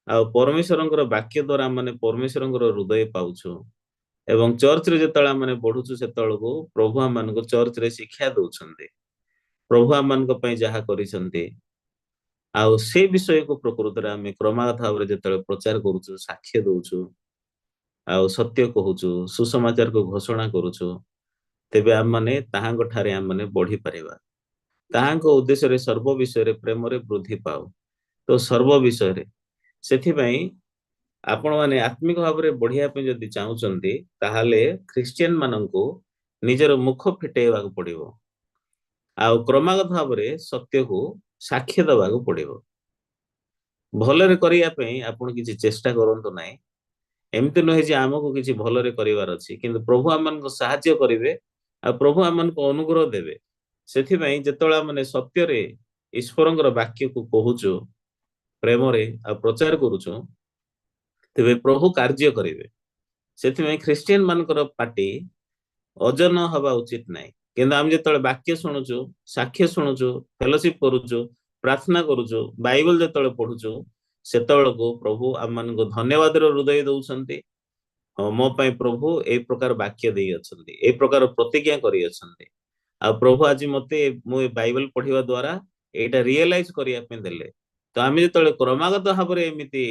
ଆଉ ପରମେଶ୍ୱରଙ୍କର ବାକ୍ୟ ଦ୍ଵାରା ଆମମାନେ ପରମେଶ୍ୱରଙ୍କର ହୃଦୟ ପାଉଛୁ। ଏବଂ ଚର୍ଚ୍ଚରେ ଯେତେବେଳେ ଆମମାନେ ବଢୁଛୁ, ସେତେବେଳକୁ ପ୍ରଭୁ ଆମମାନଙ୍କୁ ଚର୍ଚ୍ଚରେ ଶିକ୍ଷା ଦଉଛନ୍ତି, ପ୍ରଭୁ ଆମମାନଙ୍କ ପାଇଁ ଯାହା କରିଛନ୍ତି, ଆଉ ସେ ବିଷୟକୁ ପ୍ରକୃତରେ ଆମେ କ୍ରମାଗତ ଭାବରେ ଯେତେବେଳେ ପ୍ରଚାର କରୁଛୁ, ସାକ୍ଷ୍ୟ ଦଉଛୁ, ଆଉ ସତ୍ୟ କହୁଛୁ, ସୁସମାଚାରକୁ ଘୋଷଣା କରୁଛୁ, ତେବେ ଆମମାନେ ତାହାଙ୍କ ଠାରେ ଆମମାନେ ବଢିପାରିବା। ତାହାଙ୍କ ଉଦ୍ଦେଶ୍ୟରେ ସର୍ବ ବିଷୟରେ ପ୍ରେମରେ ବୃଦ୍ଧି ପାଉ। ତ ସର୍ବ ବିଷୟରେ, ସେଥିପାଇଁ ଆପଣମାନେ ଆତ୍ମିକ ଭାବରେ ବଢିବା ପାଇଁ ଯଦି ଚାହୁଁଛନ୍ତି, ତାହେଲେ ଖ୍ରୀଷ୍ଟିଆନ ମାନଙ୍କୁ ନିଜର ମୁଖ ଫିଟେଇବାକୁ ପଡିବ, ଆଉ କ୍ରମାଗତ ଭାବରେ ସତ୍ୟକୁ ସାକ୍ଷ୍ୟ ଦେବାକୁ ପଡିବ। ଭଲରେ କରିବା ପାଇଁ ଆପଣ କିଛି ଚେଷ୍ଟା କରନ୍ତୁ ନାହିଁ। ଏମିତି ନୁହେଁ ଯେ ଆମକୁ କିଛି ଭଲରେ କରିବାର ଅଛି, କିନ୍ତୁ ପ୍ରଭୁ ଆମମାନଙ୍କୁ ସାହାଯ୍ୟ କରିବେ ଆଉ ପ୍ରଭୁ ଆମମାନଙ୍କୁ ଅନୁଗ୍ରହ ଦେବେ। ସେଥିପାଇଁ ଯେତେବେଳେ ଆମେ ସତ୍ୟରେ ଈଶ୍ୱରଙ୍କର ବାକ୍ୟକୁ କହୁଛୁ ପ୍ରେମରେ ଆଉ ପ୍ରଚାର କରୁଛୁ, ତେବେ ପ୍ରଭୁ କାର୍ଯ୍ୟ କରିବେ। ସେଥିପାଇଁ ଖ୍ରୀଷ୍ଟିଆନ ମାନଙ୍କର ପାଟି ଅଜନ ହବା ଉଚିତ ନାହିଁ। କିନ୍ତୁ ଆମେ ଯେତେବେଳେ ବାକ୍ୟ ଶୁଣୁଛୁ, ସାକ୍ଷ୍ୟ ଶୁଣୁଛୁ, ଫେଲୋସିପ କରୁଛୁ, ପ୍ରାର୍ଥନା କରୁଛୁ, ବାଇବଲ ଯେତେବେଳେ ପଢୁଛୁ, ସେତେବେଳକୁ ପ୍ରଭୁ ଆମମାନଙ୍କୁ ଧନ୍ୟବାଦର ହୃଦୟ ଦଉଛନ୍ତି। ହଁ, ମୋ ପାଇଁ ପ୍ରଭୁ ଏଇ ପ୍ରକାର ବାକ୍ୟ ଦେଇଅଛନ୍ତି, ଏଇ ପ୍ରକାର ପ୍ରତିଜ୍ଞା କରିଅଛନ୍ତି, ଆଉ ପ୍ରଭୁ ଆଜି ମତେ ମୁଁ ଏ ବାଇବଲ ପଢିବା ଦ୍ଵାରା ଏଇଟା ରିଏଲାଇଜ କରିବା ପାଇଁ ଦେଲେ। ତ ଆମେ ଯେତେବେଳେ କ୍ରମାଗତ ଭାବରେ ଏମିତି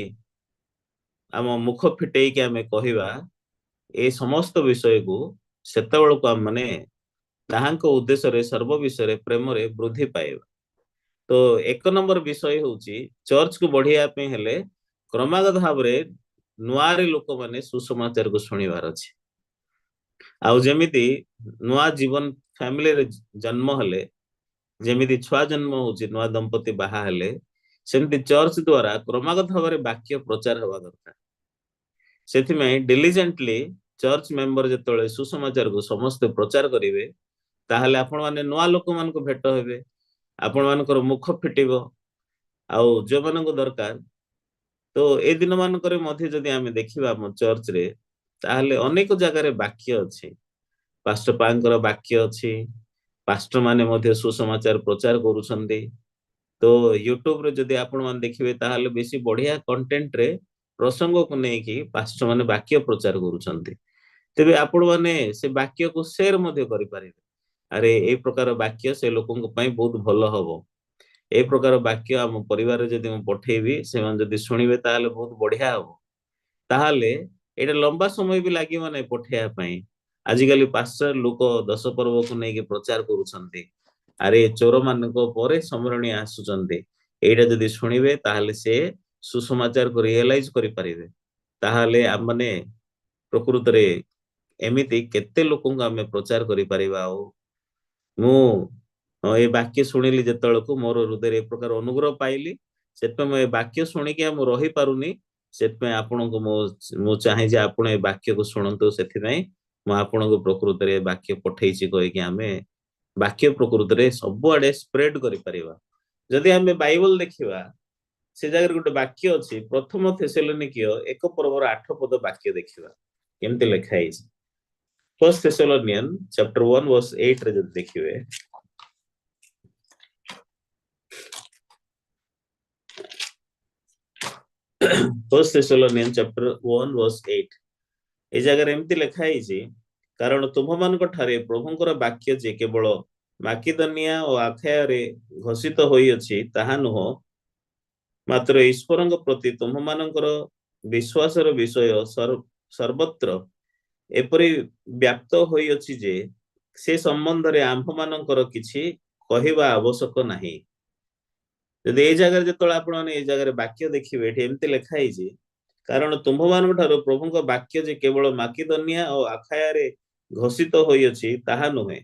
ଆମ ମୁଖ ଫିଟେଇକି ଆମେ କହିବା ଏ ସମସ୍ତ ବିଷୟକୁ, ସେତେବେଳକୁ ଆମେ ମାନେ ତାହାଙ୍କ ଉଦ୍ଦେଶ୍ୟରେ ସର୍ବ ବିଷୟରେ ପ୍ରେମରେ ବୃଦ୍ଧି ପାଇବା। ତ ଏକ ନମ୍ବର ବିଷୟ ହଉଛି, ଚର୍ଚ୍ଚକୁ ବଢିବା ପାଇଁ ହେଲେ କ୍ରମାଗତ ଭାବରେ ନୂଆରେ ଲୋକମାନେ ସୁସମାଚାରକୁ ଶୁଣିବାର ଅଛି। ଆଉ ଯେମିତି ନୂଆ ଜୀବନ ଫ୍ୟାମିଲିରେ ଜନ୍ମ ହେଲେ, ଯେମିତି ଛୁଆ ଜନ୍ମ ହଉଛି, ନୂଆ ଦମ୍ପତି ବାହା ହେଲେ, ସେମିତି ଚର୍ଚ୍ଚ ଦ୍ଵାରା କ୍ରମାଗତ ଭାବରେ ବାକ୍ୟ ପ୍ରଚାର ହେବା ଦରକାର। ସେଥିପାଇଁ ଡିଲିଜେଣ୍ଟଲି ଚର୍ଚ୍ଚ ମେମ୍ବର ଯେତେବେଳେ ସୁସମାଚାରକୁ ସମସ୍ତେ ପ୍ରଚାର କରିବେ, ତାହେଲେ ଆପଣମାନେ ନୂଆ ଲୋକମାନଙ୍କୁ ଭେଟ ହେବେ, ଆପଣମାନଙ୍କର ମୁଖ ଫିଟିବ, ଆଉ ଯୋଉମାନଙ୍କୁ ଦରକାର। ତ ଏ ଦିନ ମାନଙ୍କରେ ମଧ୍ୟ ଯଦି ଆମେ ଦେଖିବା ଆମ ଚର୍ଚ୍ଚରେ, ତାହେଲେ ଅନେକ ଜାଗାରେ ବାକ୍ୟ ଅଛି, ପାଷ୍ଟର ପାଙ୍କର ବାକ୍ୟ ଅଛି, ପାଷ୍ଟର ମାନେ ମଧ୍ୟ ସୁସମାଚାର ପ୍ରଚାର କରୁଛନ୍ତି। ତ ୟୁଟ୍ୟୁବରେ ଯଦି ଆପଣ ମାନେ ଦେଖିବେ, ତାହେଲେ ବେଶୀ ବଢିଆ କଣ୍ଟେଣ୍ଟରେ ପ୍ରସଙ୍ଗକୁ ନେଇକି ପାଷ୍ଟର ମାନେ ବାକ୍ୟ ପ୍ରଚାର କରୁଛନ୍ତି। ତେବେ ଆପଣ ମାନେ ସେ ବାକ୍ୟକୁ ସେୟାର ମଧ୍ୟ କରିପାରିବେ। ଆରେ, ଏଇ ପ୍ରକାର ବାକ୍ୟ ସେ ଲୋକଙ୍କ ପାଇଁ ବହୁତ ଭଲ ହବ, ଏଇ ପ୍ରକାର ବାକ୍ୟ ଆମ ପରିବାରରେ ଯଦି ମୁଁ ପଠେଇବି, ସେମାନେ ଯଦି ଶୁଣିବେ ତାହେଲେ ବହୁତ ବଢିଆ ହବ। ତାହେଲେ ଏଇଟା ଲମ୍ବା ସମୟ ବି ଲାଗିବ ନାହିଁ ପଠେଇବା ପାଇଁ। ଆଜିକାଲି ପାଷ୍ଟର ଲୋକ 10 ପର୍ବକୁ ନେଇକି ପ୍ରଚାର କରୁଛନ୍ତି। ଆରେ, ଚୋର ମାନଙ୍କ ପରେ ସମରଣୀ ଆସୁଛନ୍ତି, ଏଇଟା ଯଦି ଶୁଣିବେ ତାହେଲେ ସେ ସୁସମାଚାରକୁ ରିଏଲାଇଜ କରିପାରିବେ। ତାହେଲେ ଆମମାନେ ପ୍ରକୃତରେ ଏମିତି କେତେ ଲୋକଙ୍କୁ ଆମେ ପ୍ରଚାର କରିପାରିବା। ଆଉ ମୁଁ ଏ ବାକ୍ୟ ଶୁଣିଲି ଯେତେବେଳକୁ ମୋର ହୃଦୟରେ ଏ ପ୍ରକାର ଅନୁଗ୍ରହ ପାଇଲି, ସେଥିପାଇଁ ମୁଁ ଏ ବାକ୍ୟ ଶୁଣିକି ଆଉ ମୁଁ ରହିପାରୁନି। ସେଥିପାଇଁ ଆପଣଙ୍କୁ ମୁଁ ଚାହେଁ ଯେ ଆପଣ ଏ ବାକ୍ୟକୁ ଶୁଣନ୍ତୁ, ସେଥିପାଇଁ ମୁଁ ଆପଣଙ୍କୁ ପ୍ରକୃତରେ ଏ ବାକ୍ୟ ପଠେଇଛି କହିକି ଆମେ ବାକ୍ୟ ପ୍ରକୃତରେ ସବୁଆଡେ ସ୍ପ୍ରେଡ କରିପାରିବା। ଯଦି ଆମେ ବାଇବଲ ଦେଖିବା, ସେ ଜାଗାରେ ଗୋଟେ ବାକ୍ୟ ଅଛି, ପ୍ରଥମ ଥେସେଲୋନିକୀୟ 1 ପର୍ବର 8 ପଦ ବାକ୍ୟ ଦେଖିବା କେମିତି ଲେଖା ହେଇଛି। First Thessalonian chapter 1 verse 8 ରେ ଯଦି ଦେଖିବେ, First Thessalonian chapter 1 verse 8, ଏଇ ଜାଗାରେ ଏମିତି ଲେଖା ହେଇଛି, କାରଣ ତୁମ୍ଭମାନଙ୍କ ଠାରେ ପ୍ରଭୁଙ୍କର ବାକ୍ୟ ଯେ କେବଳ ମାକିଦନିଆ ଓ ଆଖାୟାରେ ଘୋଷିତ ହୋଇଅଛି ତାହା ନୁହଁ, ମାତ୍ର ଈଶ୍ୱରଙ୍କ ପ୍ରତି ତୁମ୍ଭମାନଙ୍କର ବିଶ୍ୱାସର ବିଷୟ ସର୍ବତ୍ର ଏପରି ବ୍ୟାପ୍ତ ହୋଇଅଛି ଯେ ସେ ସମ୍ବନ୍ଧରେ ଆମ୍ଭମାନଙ୍କର କିଛି କହିବା ଆବଶ୍ୟକ ନାହିଁ। ଯଦି ଏଇ ଜାଗାରେ ଯେତେବେଳେ ଆପଣମାନେ ଏଇ ଜାଗାରେ ବାକ୍ୟ ଦେଖିବେ, ଏଠି ଏମିତି ଲେଖା ହେଇଛି, କାରଣ ତୁମ୍ଭମାନଙ୍କ ଠାରୁ ପ୍ରଭୁଙ୍କ ବାକ୍ୟ ଯେ କେବଳ ମାକିଦନିଆ ଓ ଆଖାୟାରେ ଘୋଷିତ ହୋଇଅଛି ତାହା ନୁହେଁ।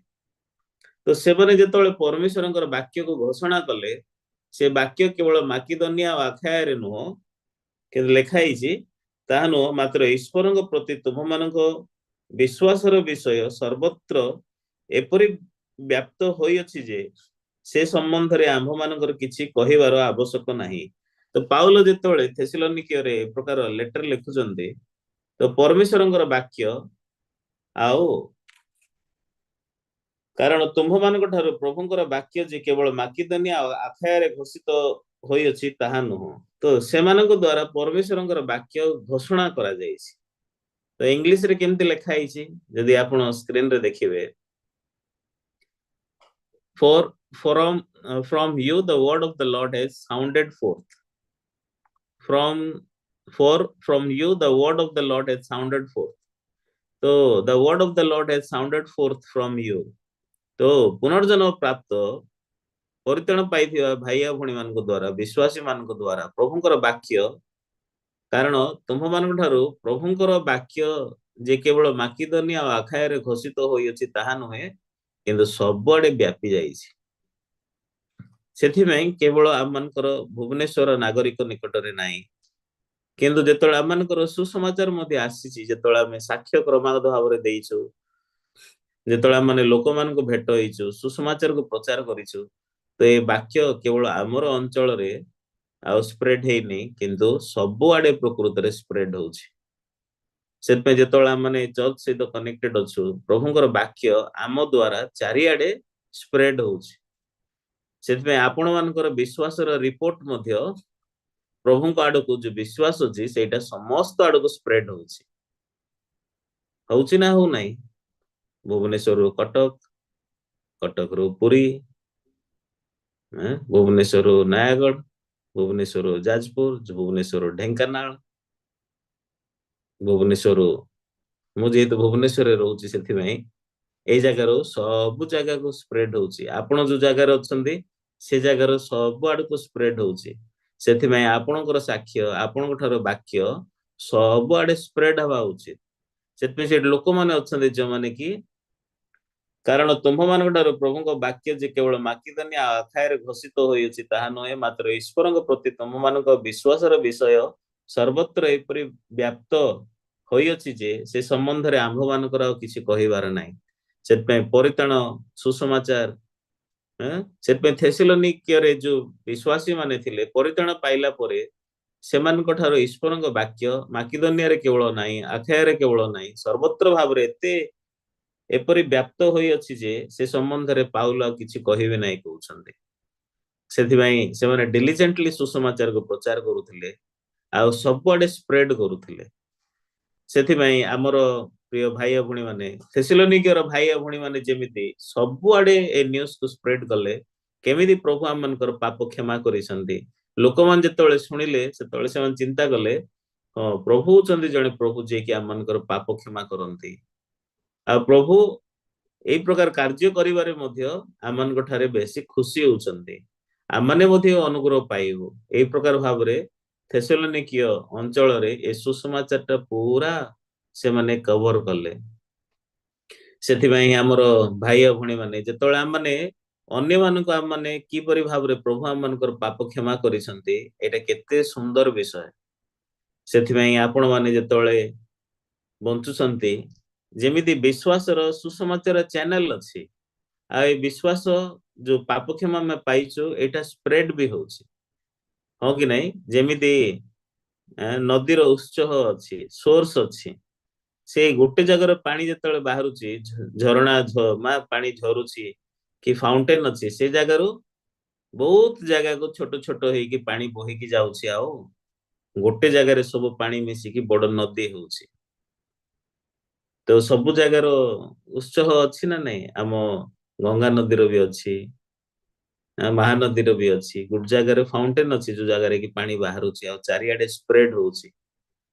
ତ ସେମାନେ ଯେତେବେଳେ ପରମେଶ୍ୱରଙ୍କର ବାକ୍ୟକୁ ଘୋଷଣା କଲେ, ସେ ବାକ୍ୟ କେବଳ ମାକିଦନିଆ ଓ ଆଖାୟାରେ ନୁହଁ, କିନ୍ତୁ ଲେଖା ହେଇଛି ତାହା ନୁହଁ, ମାତ୍ର ଈଶ୍ୱରଙ୍କ ପ୍ରତି ତୁମ୍ଭମାନଙ୍କ ବିଶ୍ୱାସର ବିଷୟ ସର୍ବତ୍ର ଏପରି ବ୍ୟାପ୍ତ ହୋଇଅଛି ଯେ ସେ ସମ୍ବନ୍ଧରେ ଆମ୍ଭମାନଙ୍କର କିଛି କହିବାର ଆବଶ୍ୟକ ନାହିଁ। ତ ପାଉଲ ଯେତେବେଳେ ଥେସଲନିକିୟରେ ଏ ପ୍ରକାର ଲେଟର ଲେଖୁଛନ୍ତି, ତ ପରମେଶ୍ୱରଙ୍କର ବାକ୍ୟ ଆଉ କାରଣ ତୁମ୍ଭମାନଙ୍କ ଠାରୁ ପ୍ରଭୁଙ୍କର ବାକ୍ୟ ଯେ କେବଳ ମାକିଦନିଆ ଆଉ ଆଖାୟାରେ ଘୋଷିତ ହୋଇଅଛି ତାହା ନୁହଁ। ତ ସେମାନଙ୍କ ଦ୍ଵାରା ପରମେଶ୍ୱରଙ୍କର ବାକ୍ୟ ଘୋଷଣା କରାଯାଇଛି। ତ ଇଂଲିଶରେ କେମିତି ଲେଖା ହେଇଛି ଯଦି ଆପଣ ସ୍କ୍ରିନରେ ଦେଖିବେ, For from you the word of the Lord has sounded forth. For from you the word of the Lord has sounded forth. So the word of the Lord has sounded forth from you. ତ ପୁନର୍ଜନ୍ମ ପ୍ରାପ୍ତ ପରିତ୍ରାଣ ପାଇଥିବା ଭାଇ ଆଉ ଭଉଣୀ ମାନଙ୍କ ଦ୍ଵାରା, ବିଶ୍ୱାସୀ ମାନଙ୍କ ଦ୍ଵାରା ପ୍ରଭୁଙ୍କର ବାକ୍ୟ, କାରଣ ତୁମ୍ଭମାନଙ୍କ ଠାରୁ ପ୍ରଭୁଙ୍କର ବାକ୍ୟ ଯେ କେବଳ ମାକିଦନିଆ ଆଉ ଆଖାୟାରେ ଘୋଷିତ ହୋଇଅଛି ତାହା ନୁହେଁ, କିନ୍ତୁ ସବୁଆଡେ ବ୍ୟାପି ଯାଇଛି। ସେଥିପାଇଁ କେବଳ ଆମମାନଙ୍କର ଭୁବନେଶ୍ୱର ନାଗରିକ ନିକଟରେ ନାହିଁ, କିନ୍ତୁ ଯେତେବେଳେ ଆମମାନଙ୍କର ସୁସମାଚାର ମଧ୍ୟ ଆସିଛି, ଯେତେବେଳେ ଆମେ ସାକ୍ଷ୍ୟ କ୍ରମାଗତ ଭାବରେ ଦେଇଛୁ, ଯେତେବେଳେ ଆମେ ଲୋକମାନଙ୍କୁ ଭେଟ ହେଇଛୁ, ସୁସମାଚାରକୁ ପ୍ରଚାର କରିଛୁ, ତ ଏ ବାକ୍ୟ କେବଳ ଆମର ଅଞ୍ଚଳରେ ଆଉ ସ୍ପ୍ରେଡ ହେଇନି, କିନ୍ତୁ ସବୁଆଡେ ପ୍ରକୃତରେ ସ୍ପ୍ରେଡ ହଉଛି। ସେଥିପାଇଁ ଯେତେବେଳେ ଆମେ ଚର୍ଚ୍ଚ ସହିତ କନେକ୍ଟେଡ ଅଛୁ, ପ୍ରଭୁଙ୍କର ବାକ୍ୟ ଆମ ଦ୍ଵାରା ଚାରିଆଡେ ସ୍ପ୍ରେଡ ହଉଛି। ସେଥିପାଇଁ ଆପଣ ମାନଙ୍କର ବିଶ୍ୱାସର ରିପୋର୍ଟ ମଧ୍ୟ, ପ୍ରଭୁଙ୍କ ଆଡକୁ ଯୋଉ ବିଶ୍ୱାସ ଅଛି, ସେଇଟା ସମସ୍ତ ଆଡକୁ ସ୍ପ୍ରେଡ ହଉଛି। ହଉଛି ନା ହଉନାହିଁ? ଭୁବନେଶ୍ୱରରୁ କଟକ, କଟକରୁ ପୁରୀ, ଭୁବନେଶ୍ୱରରୁ ନୟାଗଡ଼, ଭୁବନେଶ୍ୱରରୁ ଯାଜପୁର, ଭୁବନେଶ୍ୱରରୁ ଢେଙ୍କାନାଳ, ଭୁବନେଶ୍ୱରରୁ, ମୁଁ ଯେହେତୁ ଭୁବନେଶ୍ୱରରେ ରହୁଛି, ସେଥିପାଇଁ ଏଇ ଜାଗାରୁ ସବୁ ଜାଗାକୁ ସ୍ପ୍ରେଡ ହଉଛି। ଆପଣ ଯୋଉ ଜାଗାରେ ଅଛନ୍ତି, ସେ ଜାଗାରୁ ସବୁ ଆଡକୁ ସ୍ପ୍ରେଡ ହଉଛି। ସେଥିପାଇଁ ଆପଣଙ୍କର ସାକ୍ଷ୍ୟ, ଆପଣଙ୍କ ଠାରୁ ବାକ୍ୟ ସବୁଆଡେ ସ୍ପ୍ରେଡ ହବା ଉଚିତ। ସେଥିପାଇଁ ସେଠି ଲୋକମାନେ ଅଛନ୍ତି ଯୋଉମାନେ କି, କାରଣ ତୁମ୍ଭମାନଙ୍କ ଠାରୁ ପ୍ରଭୁଙ୍କ ବାକ୍ୟ ଯେ କେବଳ ମାକିଦନିଆ ଆଉ ଆଖାୟରେ ଘୋଷିତ ହୋଇଅଛି ତାହା ନୁହେଁ, ମାତ୍ର ଈଶ୍ୱରଙ୍କ ପ୍ରତି ତୁମ୍ଭମାନଙ୍କ ବିଶ୍ୱାସର ବିଷୟ ସର୍ବତ୍ର ଏପରି ବ୍ୟାପ୍ତ ହୋଇଅଛି ଯେ ସେ ସମ୍ବନ୍ଧରେ ଆମ୍ଭମାନଙ୍କର ଆଉ କିଛି କହିବାର ନାହିଁ। ସେଥିପାଇଁ ପରିତ୍ରାଣ ସୁସମାଚାର, ସେଥିପାଇଁ ଥେସଲନିକିୟରେ ଯୋଉ ବିଶ୍ୱାସୀ ମାନେ ଥିଲେ, ପରିତ୍ରାଣ ପାଇଲା ପରେ ସେମାନଙ୍କ ଠାରୁ ଈଶ୍ୱରଙ୍କ ବାକ୍ୟ ମାକିଦନିଆରେ କେବଳ ନାହିଁ, ଆଖାୟରେ କେବଳ ନାହିଁ, ସର୍ବତ୍ର ଭାବରେ ଏତେ ଏପରି ବ୍ୟାପ୍ତ ହୋଇଅଛି ଯେ ସେ ସମ୍ବନ୍ଧରେ ପାଉଲ ଆଉ କିଛି କହିବେ ନାହିଁ କହୁଛନ୍ତି। ସେଥିପାଇଁ ସେମାନେ ଡିଲିଜେଣ୍ଟଲି ସୁସମାଚାରକୁ ପ୍ରଚାର କରୁଥିଲେ ଆଉ ସବୁଆଡେ ସ୍ପ୍ରେଡ କରୁଥିଲେ। ସେଥିପାଇଁ ଆମର ପ୍ରିୟ ଭାଇ ଭଉଣୀ ମାନେ, ଥେସଲନିକିୟର ଭାଇ ଭଉଣୀ ମାନେ ଯେମିତି ସବୁଆଡେ ଏ ନ୍ୟୁଜକୁ ସ୍ପ୍ରେଡ କଲେ, କେମିତି ପ୍ରଭୁ ଆମମାନଙ୍କର ପାପ କ୍ଷମା କରିଛନ୍ତି, ଲୋକମାନେ ଯେତେବେଳେ ଶୁଣିଲେ, ସେତେବେଳେ ସେମାନେ ଚିନ୍ତା କଲେ, ହଁ, ପ୍ରଭୁ ହଉଛନ୍ତି ଜଣେ ପ୍ରଭୁ ଯିଏକି ଆମମାନଙ୍କର ପାପ କ୍ଷମା କରନ୍ତି ଆଉ ପ୍ରଭୁ ଏଇ ପ୍ରକାର କାର୍ଯ୍ୟ କରିବାରେ ମଧ୍ୟ ଆମମାନଙ୍କ ଠାରେ ବେଶୀ ଖୁସି ହଉଛନ୍ତି, ଆମମାନେ ମଧ୍ୟ ଅନୁଗ୍ରହ ପାଇବୁ। ଏଇ ପ୍ରକାର ଭାବରେ ଥେସଲନିକୀୟ ଅଞ୍ଚଳରେ ଏ ସୁସମାଚାରଟା ପୁରା ସେମାନେ କଭର କଲେ। ସେଥିପାଇଁ ଆମର ଭାଇ ଆଉ ଭଉଣୀ ମାନେ, ଯେତେବେଳେ ଆମମାନେ ଅନ୍ୟମାନଙ୍କୁ ଆମମାନେ କିପରି ଭାବରେ ପ୍ରଭୁ ଆମମାନଙ୍କର ପାପ କ୍ଷମା କରିଛନ୍ତି, ଏଇଟା କେତେ ସୁନ୍ଦର ବିଷୟ। ସେଥିପାଇଁ ଆପଣମାନେ ଯେତେବେଳେ ବଞ୍ଚୁଛନ୍ତି, ଯେମିତି ବିଶ୍ୱାସର ସୁସମାଚାର ଚ୍ୟାନେଲ ଅଛି ଆଉ ଏ ବିଶ୍ୱାସ ଯୋଉ ପାପ କ୍ଷମା ଆମେ ପାଇଛୁ, ଏଇଟା ସ୍ପ୍ରେଡ ବି ହଉଛି, ହଁ କି ନାଇଁ? ଯେମିତି ନଦୀର ଉତ୍ସ ଅଛି, ସୋର୍ସ ଅଛି, ସେ ଗୋଟେ ଜାଗାର ପାଣି ଯେତେବେଳେ ବାହାରୁଛି, ଝରଣା ମା ପାଣି ଝରୁଛି କି ଫାଉଣ୍ଟେନ ଅଛି, ସେ ଜାଗାରୁ ବହୁତ ଜାଗାକୁ ଛୋଟ ଛୋଟ ହେଇକି ପାଣି ବୋହିକି ଯାଉଛି ଆଉ ଗୋଟେ ଜାଗାରେ ସବୁ ପାଣି ମିଶିକି ବଡ ନଦୀ ହଉଛି। ତ ସବୁ ଜାଗାର ଉତ୍ସ ଅଛି ନା ନାଇଁ? ଆମ ଗଙ୍ଗା ନଦୀର ବି ଅଛି, ମହାନଦୀର ବି ଅଛି। ଗୋଟେ ଜାଗାରେ ଫାଉଣ୍ଟେନ ଅଛି, ଯୋଉ ଜାଗାରେ କି ପାଣି ବାହାରୁଛି ଆଉ ଚାରିଆଡେ ସ୍ପ୍ରେଡ ହଉଛି।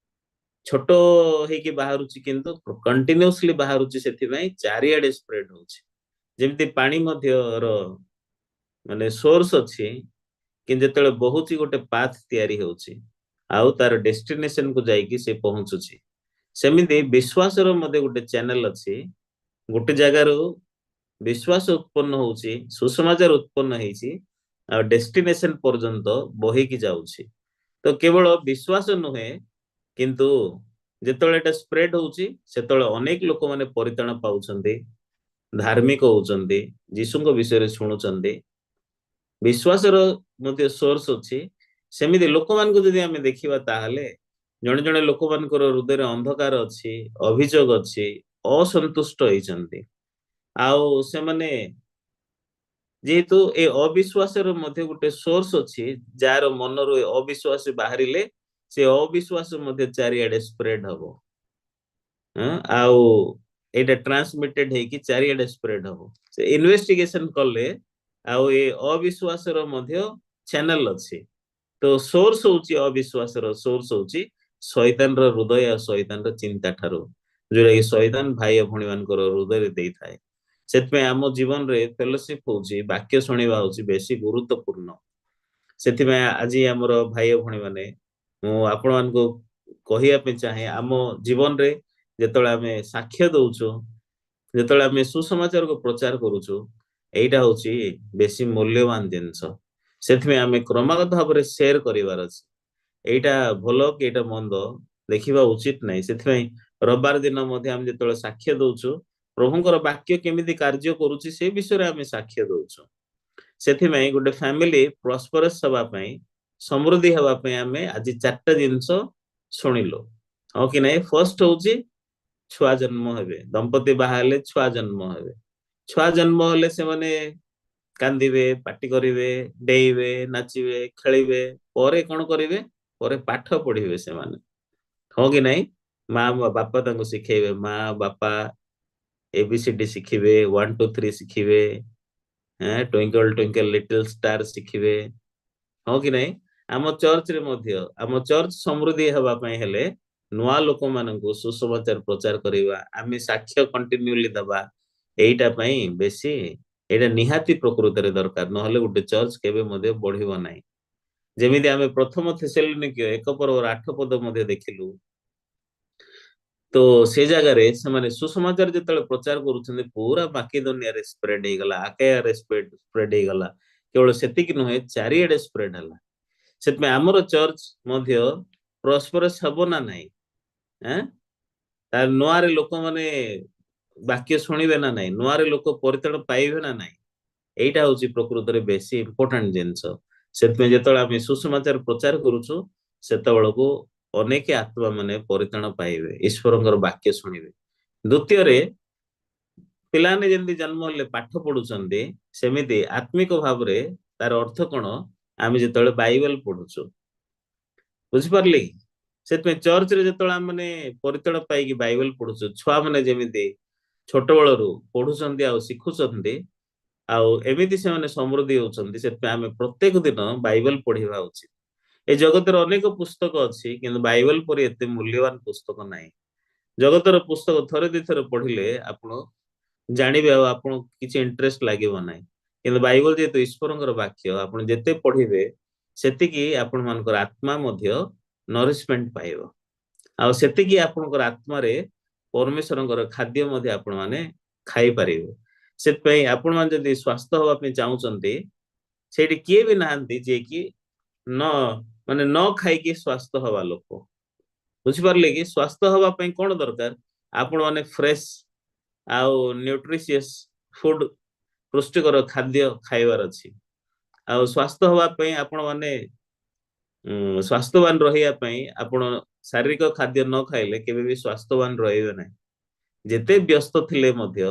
ଛୋଟ ହେଇକି ବାହାରୁଛି କିନ୍ତୁ କଣ୍ଟିନ୍ୟୁସଲି ବାହାରୁଛି, ସେଥିପାଇଁ ଚାରିଆଡେ ସ୍ପ୍ରେଡ ହଉଛି। ଯେମିତି ପାଣି ମଧ୍ୟ ର ମାନେ ସୋର୍ସ ଅଛି, କିନ୍ତୁ ଯେତେବେଳେ ବହୁଛି ଗୋଟେ ପାଥ ତିଆରି ହଉଛି ଆଉ ତାର ଡେଷ୍ଟିନେସନ କୁ ଯାଇକି ସେ ପହଞ୍ଚୁଛି। ସେମିତି ବିଶ୍ୱାସର ମଧ୍ୟ ଗୋଟେ ଚ୍ୟାନେଲ ଅଛି। ଗୋଟେ ଜାଗାରୁ ବିଶ୍ୱାସ ଉତ୍ପନ୍ନ ହଉଛି, ସୁସମାଚାର ଉତ୍ପନ୍ନ ହେଇଛି ଆଉ ଡେଷ୍ଟିନେସନ ପର୍ଯ୍ୟନ୍ତ ବହିକି ଯାଉଛି। ତ କେବଳ ବିଶ୍ୱାସ ନୁହେଁ, କିନ୍ତୁ ଯେତେବେଳେ ଏଟା ସ୍ପ୍ରେଡ ହଉଛି, ସେତେବେଳେ ଅନେକ ଲୋକମାନେ ପରିତ୍ରାଣ ପାଉଛନ୍ତି, ଧାର୍ମିକ ହଉଛନ୍ତି, ଯୀଶୁଙ୍କ ବିଷୟରେ ଶୁଣୁଛନ୍ତି। ବିଶ୍ୱାସର ମଧ୍ୟ ସୋର୍ସ ଅଛି। ସେମିତି ଲୋକମାନଙ୍କୁ ଯଦି ଆମେ ଦେଖିବା, ତାହେଲେ ଜଣେ ଜଣେ ଲୋକମାନଙ୍କର ହୃଦୟରେ ଅନ୍ଧକାର ଅଛି, ଅଭିଯୋଗ ଅଛି, ଅସନ୍ତୁଷ୍ଟ ହେଇଛନ୍ତି ଆଉ ସେମାନେ ଯେହେତୁ ଏ ଅବିଶ୍ୱାସର ମଧ୍ୟ ଗୋଟେ ସୋର୍ସ ଅଛି, ଯାହାର ମନରୁ ଏ ଅବିଶ୍ୱାସ ବାହାରିଲେ ସେ ଅବିଶ୍ୱାସ ମଧ୍ୟ ଚାରିଆଡେ ସ୍ପ୍ରେଡ ହବ ଆଉ ଏଇଟା ଟ୍ରାନ୍ସମିଟେଡ ହେଇକି ଚାରିଆଡେ ସ୍ପ୍ରେଡ ହବ। ସେ ଇନଭେଷ୍ଟିଗେସନ କଲେ ଆଉ ଏ ଅବିଶ୍ୱାସର ମଧ୍ୟ ଚ୍ୟାନେଲ ଅଛି। ତ ସୋର୍ସ ହଉଛି, ଅବିଶ୍ୱାସର ସୋର୍ସ ହଉଛି ଶୈତାନର ହୃଦୟ ଆଉ ଶୈତାନର ଚିନ୍ତା ଠାରୁ, ଯୋଉଟା କି ଶୈତାନ ଭାଇ ଭଉଣୀ ମାନଙ୍କର ହୃଦୟରେ ଦେଇଥାଏ। ସେଥିପାଇଁ ଆମ ଜୀବନରେ ଫେଲୋସିପ ହଉଛି, ବାକ୍ୟ ଶୁଣିବା ହଉଛି ବେଶୀ ଗୁରୁତ୍ୱପୂର୍ଣ୍ଣ। ସେଥିପାଇଁ ଆଜି ଆମର ଭାଇ ଭଉଣୀ ମାନେ, ମୁଁ ଆପଣମାନଙ୍କୁ କହିବା ପାଇଁ ଚାହେଁ, ଆମ ଜୀବନରେ ଯେତେବେଳେ ଆମେ ସାକ୍ଷ୍ୟ ଦଉଛୁ, ଯେତେବେଳେ ଆମେ ସୁସମାଚାରକୁ ପ୍ରଚାର କରୁଛୁ, ଏଇଟା ହଉଛି ବେଶୀ ମୂଲ୍ୟବାନ ଜିନିଷ। ସେଥିପାଇଁ ଆମେ କ୍ରମାଗତ ଭାବରେ ସେୟାର କରିବାର ଅଛି। ଏଇଟା ଭଲ କି ଏଇଟା ମନ୍ଦ ଦେଖିବା ଉଚିତ ନାହିଁ। ସେଥିପାଇଁ ରବିବାର ଦିନ ମଧ୍ୟ ଆମେ ଯେତେବେଳେ ସାକ୍ଷ୍ୟ ଦଉଛୁ, ପ୍ରଭୁଙ୍କର ବାକ୍ୟ କେମିତି କାର୍ଯ୍ୟ କରୁଛି ସେ ବିଷୟରେ ଆମେ ସାକ୍ଷ୍ୟ ଦଉଛୁ। ସେଥିପାଇଁ ଗୋଟେ ଫ୍ୟାମିଲି ପ୍ରସ୍ପରସ୍ ହେବା ପାଇଁ, ସମୃଦ୍ଧି ହେବା ପାଇଁ ଆମେ ଆଜି ଚାରିଟା ଜିନିଷ ଶୁଣିଲୁ। ହଁ କି ନାଇଁ? ଫର୍ଷ୍ଟ ହଉଛି ଛୁଆ ଜନ୍ମ ହେବେ, ଦମ୍ପତି ବାହା ହେଲେ ଛୁଆ ଜନ୍ମ ହେବେ। ଛୁଆ ଜନ୍ମ ହେଲେ ସେମାନେ କାନ୍ଦିବେ, ପାଟି କରିବେ, ଡେଇଁବେ, ନାଚିବେ, ଖେଳିବେ। ପରେ କଣ କରିବେ? ପରେ ପାଠ ପଢିବେ ସେମାନେ। ହଁ କି ନାଇଁ? ମା ବାପା ତାଙ୍କୁ ଶିଖେଇବେ, ମା ବାପା ଏବିସିଡି ଶିଖିବେ, 1 2 3 ଶିଖିବେ, ଟ୍ୱିଙ୍କଲ ଟ୍ୱିଙ୍କଲ ଲିଟଲ ଷ୍ଟାର ଶିଖିବେ। ହଁ କି ନାଇଁ? ଆମ ଚର୍ଚ୍ଚରେ ମଧ୍ୟ, ଆମ ଚର୍ଚ୍ଚ ସମୃଦ୍ଧି ହେବା ପାଇଁ ହେଲେ ନୂଆ ଲୋକମାନଙ୍କୁ ସୁସମାଚାର ପ୍ରଚାର କରିବା, ଆମେ ସାକ୍ଷ୍ୟ କଣ୍ଟିନ୍ୟୁଲି ଦବା, ଏଇଟା ପାଇଁ ବେଶୀ ଏଇଟା ନିହାତି ପ୍ରକୃତରେ ଦରକାର। ନହେଲେ ଗୋଟେ ଚର୍ଚ୍ଚ କେବେ ମଧ୍ୟ ବଢିବ ନାହିଁ। ଯେମିତି ଆମେ ପ୍ରଥମ ଥେସଲନିକୀୟ 1 ପର୍ବର 8 ପଦ ମଧ୍ୟ ଦେଖିଲୁ, ତ ସେ ଜାଗାରେ ସେମାନେ ସୁସମାଚାର ଯେତେବେଳେ ପ୍ରଚାର କରୁଛନ୍ତି ପୁରା ବାକି ଦୁନିଆରେ ସ୍ପ୍ରେଡ ହେଇଗଲା, ଆକାୟାରେ ସ୍ପ୍ରେଡ ହେଇଗଲା। କେବଳ ସେତିକି ନୁହେଁ, ଚାରିଆଡେ ସ୍ପ୍ରେଡ ହେଲା। ସେଥିପାଇଁ ଆମର ଚର୍ଚ୍ଚ ମଧ୍ୟ ପ୍ରସ୍ପରସ୍ ହବ ନା ନାହିଁ? ତାର ନୂଆରେ ଲୋକମାନେ ବାକ୍ୟ ଶୁଣିବେ ନା ନାହିଁ? ନୂଆରେ ଲୋକ ପରିତ୍ରାଣ ପାଇବେ ନା ନାହିଁ? ଏଇଟା ହଉଛି ପ୍ରକୃତରେ ବେଶୀ ଇମ୍ପୋର୍ଟାଣ୍ଟ ଜିନିଷ। ସେଥିପାଇଁ ଯେତେବେଳେ ଆମେ ସୁସମାଚାର ପ୍ରଚାର କରୁଛୁ ସେତେବେଳକୁ ଅନେକ ଆତ୍ମା ମାନେ ପରିତ୍ରାଣ ପାଇବେ, ଈଶ୍ୱରଙ୍କର ବାକ୍ୟ ଶୁଣିବେ। ଦ୍ୱିତୀୟରେ, ପିଲାମାନେ ଯେମିତି ଜନ୍ମ ହେଲେ ପାଠ ପଢୁଛନ୍ତି, ସେମିତି ଆତ୍ମିକ ଭାବରେ ତାର ଅର୍ଥ କଣ? ଆମେ ଯେତେବେଳେ ବାଇବେଲ ପଢୁଛୁ, ବୁଝିପାରିଲେ କି? ସେଥିପାଇଁ ଚର୍ଚ୍ଚରେ ଯେତେବେଳେ ଆମେ ପରିତ୍ରାଣ ପାଇକି ବାଇବେଲ ପଢୁଛୁ, ଛୁଆମାନେ ଯେମିତି ଛୋଟବେଳରୁ ପଢୁଛନ୍ତି ଆଉ ଶିଖୁଛନ୍ତି, ଆଉ ଏମିତି ସେମାନେ ସମୃଦ୍ଧି ହଉଛନ୍ତି। ସେଥିପାଇଁ ଆମେ ପ୍ରତ୍ୟେକ ଦିନ ବାଇବେଲ ପଢିବା ଉଚିତ। ଏ ଜଗତରେ ଅନେକ ପୁସ୍ତକ ଅଛି, କିନ୍ତୁ ବାଇବେଲ ପରି ଏତେ ମୂଲ୍ୟବାନ ପୁସ୍ତକ ନାହିଁ। ଜଗତର ପୁସ୍ତକ ଥରେ ଦୁଇଥର ପଢିଲେ ଆପଣ ଜାଣିବେ, ଆଉ ଆପଣ କିଛି ଇଣ୍ଟରେଷ୍ଟ ଲାଗିବ ନାହିଁ। କିନ୍ତୁ ବାଇବେଲ ଯେହେତୁ ଈଶ୍ୱରଙ୍କର ବାକ୍ୟ, ଆପଣ ଯେତେ ପଢିବେ ସେତିକି ଆପଣ ମାନଙ୍କର ଆତ୍ମା ମଧ୍ୟ ନରିଶମେଣ୍ଟ ପାଇବ, ଆଉ ସେତିକି ଆପଣଙ୍କର ଆତ୍ମାରେ ପରମେଶ୍ୱରଙ୍କର ଖାଦ୍ୟ ମଧ୍ୟ ଆପଣ ମାନେ ଖାଇପାରିବେ। ସେଥିପାଇଁ ଆପଣମାନେ ଯଦି ସ୍ୱାସ୍ଥ୍ୟ ହବା ପାଇଁ ଚାହୁଁଛନ୍ତି, ସେଇଠି କିଏ ବି ନାହାନ୍ତି ଯିଏକି ନ ମାନେ ନ ଖାଇକି ସ୍ୱାସ୍ଥ୍ୟ ହବା ଲୋକ। ବୁଝିପାରିଲେ କି? ସ୍ୱାସ୍ଥ୍ୟ ହବା ପାଇଁ କଣ ଦରକାର? ଆପଣ ମାନେ ଫ୍ରେଶ ଆଉ ନ୍ୟୁଟ୍ରିସିୟସ ଫୁଡ, ପୁଷ୍ଟିକର ଖାଦ୍ୟ ଖାଇବାର ଅଛି। ଆଉ ସ୍ୱାସ୍ଥ୍ୟ ହବା ପାଇଁ ଆପଣ ମାନେ ସ୍ୱାସ୍ଥ୍ୟବାନ ରହିବା ପାଇଁ ଆପଣ ଶାରୀରିକ ଖାଦ୍ୟ ନ ଖାଇଲେ କେବେ ବି ସ୍ୱାସ୍ଥ୍ୟବାନ ରହିବେ ନାହିଁ। ଯେତେ ବ୍ୟସ୍ତ ଥିଲେ ମଧ୍ୟ,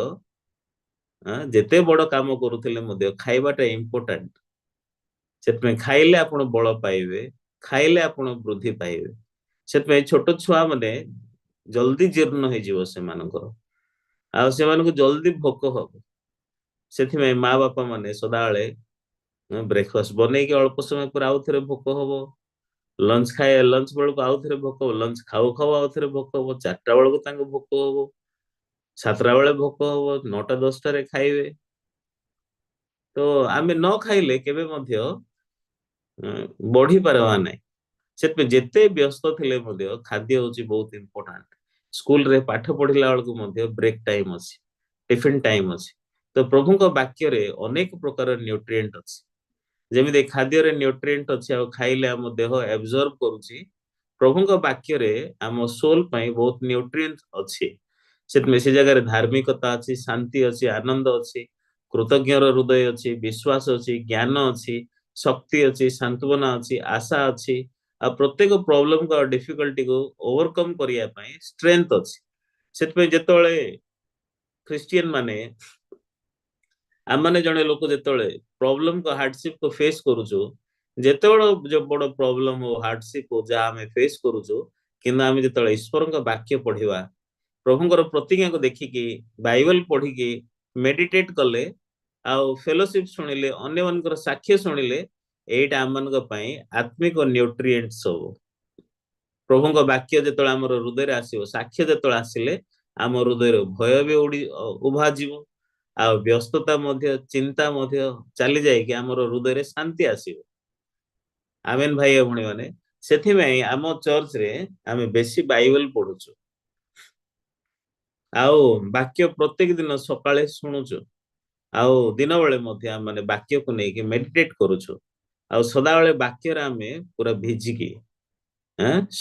ଯେତେ ବଡ କାମ କରୁଥିଲେ ମଧ୍ୟ ଖାଇବାଟା ଇମ୍ପୋର୍ଟାଣ୍ଟ। ସେଥିପାଇଁ ଖାଇଲେ ଆପଣ ବଳ ପାଇବେ, ଖାଇଲେ ଆପଣ ବୃଦ୍ଧି ପାଇବେ। ସେଥିପାଇଁ ଛୋଟ ଛୁଆ ମାନେ ଜଲ୍ଦି ଜୀର୍ଣ୍ଣ ହେଇଯିବ ସେମାନଙ୍କର, ଆଉ ସେମାନଙ୍କୁ ଜଲ୍ଦି ଭୋକ ହବ। ସେଥିପାଇଁ ମା ବାପା ମାନେ ସଦାବେଳେ ବ୍ରେକଫାଷ୍ଟ ବନେଇକି ଅଳ୍ପ ସମୟ ପରେ ଆଉ ଥରେ ଭୋକ ହବ, ଲଞ୍ଚ ବେଳକୁ ଆଉ ଥରେ ଭୋକ ହବ, ଲଞ୍ଚ ଖାଉ ଖାଉ ଆଉ ଥରେ ଭୋକ ହବ, 4ଟା ବେଳକୁ ତାଙ୍କୁ ଭୋକ ହବ, 7ଟା ବେଳେ ଭୋକ ହବ, 9ଟା 10ଟାରେ ଖାଇବେ। ତ ଆମେ ନ ଖାଇଲେ କେବେ ମଧ୍ୟ ବଢି ପାରିବା ନାହିଁ। ସେଥିପାଇଁ ଯେତେ ବ୍ୟସ୍ତ ଥିଲେ ମଧ୍ୟ ଖାଦ୍ୟ ହଉଛି ବହୁତ ଇମ୍ପୋର୍ଟାଣ୍ଟ। ସ୍କୁଲରେ ପାଠ ପଢିଲା ବେଳକୁ ମଧ୍ୟ ବ୍ରେକ୍ ଟାଇମ ଅଛି, ଟିଫିନ ଟାଇମ ଅଛି। ତ ପ୍ରଭୁଙ୍କ ବାକ୍ୟରେ ଅନେକ ପ୍ରକାର ନ୍ୟୁଟ୍ରିଏଣ୍ଟ ଅଛି। ଯେମିତି ଖାଦ୍ୟରେ ନ୍ୟୁଟ୍ରିଏଣ୍ଟ ଅଛି ଆଉ ଖାଇଲେ ଆମ ଦେହ ଏବଜର୍ବ କରୁଛି, ପ୍ରଭୁଙ୍କ ବାକ୍ୟରେ ଆମ ସୋଲ ପାଇଁ ବହୁତ ନ୍ୟୁଟ୍ରିଏଣ୍ଟ ଅଛି। ସେଥିପାଇଁ ସେ ଜାଗାରେ ଧାର୍ମିକତା ଅଛି, ଶାନ୍ତି ଅଛି, ଆନନ୍ଦ ଅଛି, କୃତଜ୍ଞର ହୃଦୟ ଅଛି, ବିଶ୍ୱାସ ଅଛି, ଜ୍ଞାନ ଅଛି, ଶକ୍ତି ଅଛି, ସାନ୍ତ୍ୱନା ଅଛି, ଆଶା ଅଛି, ଆଉ ପ୍ରତ୍ୟେକ ପ୍ରୋବ୍ଲେମକୁ ଆଉ ଡିଫିକଲ୍ଟିକୁ ଓଭରକମ କରିବା ପାଇଁ ଷ୍ଟ୍ରେନ୍ଥ ଅଛି। ସେଥିପାଇଁ ଯେତେବେଳେ ଖ୍ରୀଷ୍ଟିଆନ ମାନେ ଆମମାନେ ଜଣେ ଲୋକ ଯେତେବେଳେ ପ୍ରୋବ୍ଲେମକୁ ହାର୍ଡସିପକୁ ଫେସ୍ କରୁଛୁ, ଯେତେବେଳେ ଯୋଉ ବଡ ପ୍ରୋବ୍ଲେମ ହଉ, ହାର୍ଡସିପ ହଉ, ଯାହା ଆମେ ଫେସ୍ କରୁଛୁ, କିନ୍ତୁ ଆମେ ଯେତେବେଳେ ଈଶ୍ୱରଙ୍କ ବାକ୍ୟ ପଢିବା, ପ୍ରଭୁଙ୍କର ପ୍ରତିଜ୍ଞାକୁ ଦେଖିକି ବାଇବେଲ ପଢିକି ମେଡିଟେଟ କଲେ, ଆଉ ଫେଲୋସିପ ଶୁଣିଲେ, ଅନ୍ୟମାନଙ୍କର ସାକ୍ଷ୍ୟ ଶୁଣିଲେ, ଏଇଟା ଆମମାନଙ୍କ ପାଇଁ ଆତ୍ମିକ ନ୍ୟୁଟ୍ରିଏଣ୍ଟ ସବୁ। ପ୍ରଭୁଙ୍କ ବାକ୍ୟ ଯେତେବେଳେ ଆମର ହୃଦୟରେ ଆସିବ, ସାକ୍ଷ୍ୟ ଯେତେବେଳେ ଆସିଲେ ଆମ ହୃଦୟରେ ଭୟ ବି ଉଭାଯିବ, ଆଉ ବ୍ୟସ୍ତତା ମଧ୍ୟ, ଚିନ୍ତା ମଧ୍ୟ ଚାଲି ଯାଇକି ଆମର ହୃଦୟରେ ଶାନ୍ତି ଆସିବ। ଆମେନ୍ ଭାଇ ଭଉଣୀ ମାନେ। ସେଥିପାଇଁ ଆମ ଚର୍ଚ୍ଚରେ ଆମେ ବେଶୀ ବାଇବେଲ ପଢୁଛୁ, ଆଉ ବାକ୍ୟ ପ୍ରତ୍ୟେକ ଦିନ ସକାଳେ ଶୁଣୁଛୁ, ଆଉ ଦିନ ବେଳେ ମଧ୍ୟ ଆମେ ମାନେ ବାକ୍ୟକୁ ନେଇକି ମେଡିଟେଟ କରୁଛୁ, ଆଉ ସଦାବେଳେ ବାକ୍ୟରେ ଆମେ ପୁରା ଭିଜିକି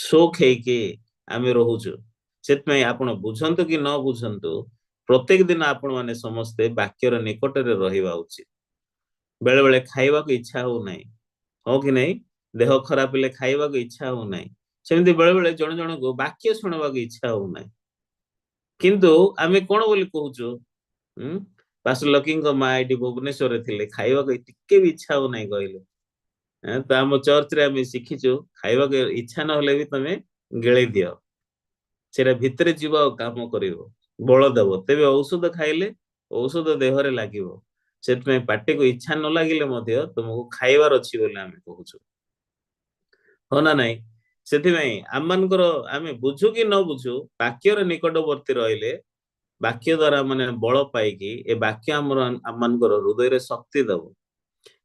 ସୋକ୍ ହେଇକି ଆମେ ରହୁଛୁ। ସେଥିପାଇଁ ଆପଣ ବୁଝନ୍ତୁ କି ନ ବୁଝନ୍ତୁ, ପ୍ରତ୍ୟେକ ଦିନ ଆପଣ ମାନେ ସମସ୍ତେ ବାକ୍ୟର ନିକଟରେ ରହିବା ଉଚିତ। ବେଳେ ବେଳେ ଖାଇବାକୁ ଇଚ୍ଛା ହଉନାହିଁ, ହଁ କି ନାଇଁ? ଦେହ ଖରାପ ହେଲେ ଖାଇବାକୁ ଇଚ୍ଛା ହଉନାହିଁ। ସେମିତି ବେଳେ ବେଳେ ଜଣେ ଜଣଙ୍କୁ ବାକ୍ୟ ଶୁଣିବାକୁ ଇଚ୍ଛା ହଉନାହିଁ, କିନ୍ତୁ ଆମେ କଣ ବୋଲି କହୁଛୁ? ପାଷ୍ଟର ଲକିଙ୍କ ମା ଏଠି ଭୁବନେଶ୍ୱରରେ ଥିଲେ, ଖାଇବାକୁ ଟିକେ ବି ଇଚ୍ଛା ହଉନାହିଁ କହିଲେ। ତ ଆମ ଚର୍ଚ୍ଚରେ ଆମେ ଶିଖିଛୁ, ଖାଇବାକୁ ଇଚ୍ଛା ନହେଲେ ବି ତମେ ଗିଳେଇ ଦିଅ, ସେଟା ଭିତରେ ଯିବ ଆଉ କାମ କରିବ, ବଳ ଦବ। ତେବେ ଔଷଧ ଖାଇଲେ ଔଷଧ ଦେହରେ ଲାଗିବ। ସେଥିପାଇଁ ପାଟିକୁ ଇଚ୍ଛା ନ ଲାଗିଲେ ମଧ୍ୟ ତୁମକୁ ଖାଇବାର ଅଛି ବୋଲି ଆମେ କହୁଛୁ, ହଁ ନା ନାଇଁ? ସେଥିପାଇଁ ଆମମାନଙ୍କର ଆମେ ବୁଝୁ କି ନ ବୁଝୁ, ବାକ୍ୟର ନିକଟବର୍ତ୍ତୀ ରହିଲେ ବାକ୍ୟ ଦ୍ଵାରା ମାନେ ବଳ ପାଇକି ଏ ବାକ୍ୟ ଆମର ଆମମାନଙ୍କର ହୃଦୟରେ ଶକ୍ତି ଦବ।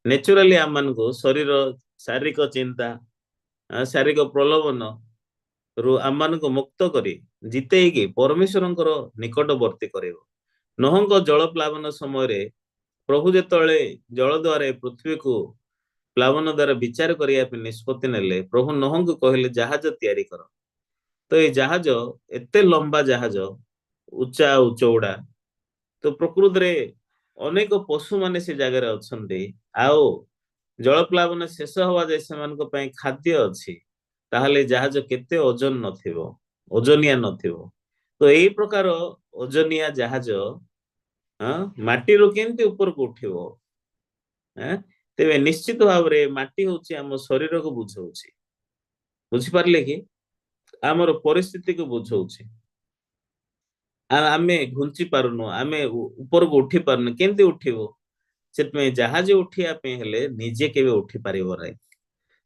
ନେଚୁରାଲି ଆମମାନଙ୍କୁ ଶରୀର, ଶାରୀରିକ ଚିନ୍ତା, ଶାରୀରିକ ପ୍ରଲୋଭନ ରୁ ଆମମାନଙ୍କୁ ମୁକ୍ତ କରି ଜିତେଇକି ପରମେଶ୍ୱରଙ୍କର ନିକଟବର୍ତ୍ତୀ କରିବ। ନୋହଙ୍କ ଜଳ ପ୍ଲାବନ ସମୟରେ ପ୍ରଭୁ ଯେତେବେଳେ ଜଳ ଦ୍ୱାରା ପୃଥିବୀକୁ ପ୍ଲାବନ ଦ୍ୱାରା ବିଚାର କରିବା ପାଇଁ ନିଷ୍ପତ୍ତି ନେଲେ, ପ୍ରଭୁ ନୋହଙ୍କୁ କହିଲେ ଜାହାଜ ତିଆରି କର। ତ ଏଇ ଜାହାଜ ଏତେ ଲମ୍ବା ଜାହାଜ, ଉଚ୍ଚା ଆଉ ଚଉଡ଼ା, ତ ପ୍ରକୃତରେ ଅନେକ ପଶୁମାନେ ସେ ଜାଗାରେ ଅଛନ୍ତି, ଆଉ ଜଳପ୍ଲାବନ ଶେଷ ହବା ଯାଏ ସେମାନଙ୍କ ପାଇଁ ଖାଦ୍ୟ ଅଛି। ତାହେଲେ ଜାହାଜ କେତେ ଓଜନ ନଥିବ, ଓଜନିଆ ନଥିବ। ତ ଏଇ ପ୍ରକାର ଓଜନିଆ ଜାହାଜ ମାଟିରୁ କେମିତି ଉପରକୁ ଉଠିବ? ତେବେ ନିଶ୍ଚିତ ଭାବରେ ମାଟି ହଉଛି ଆମ ଶରୀରକୁ ବୁଝଉଛି। ବୁଝିପାରିଲେ କି? ଆମର ପରିସ୍ଥିତିକୁ ବୁଝଉଛି। ଆମେ ଘୁଞ୍ଚି ପାରୁନୁ, ଆମେ ଉପରକୁ ଉଠି ପାରୁନୁ, କେମିତି ଉଠିବ? ସେଥିପାଇଁ ଜାହାଜ ଉଠିବା ପାଇଁ ହେଲେ ନିଜେ କେବେ ଉଠି ପାରିବ ନାହିଁ।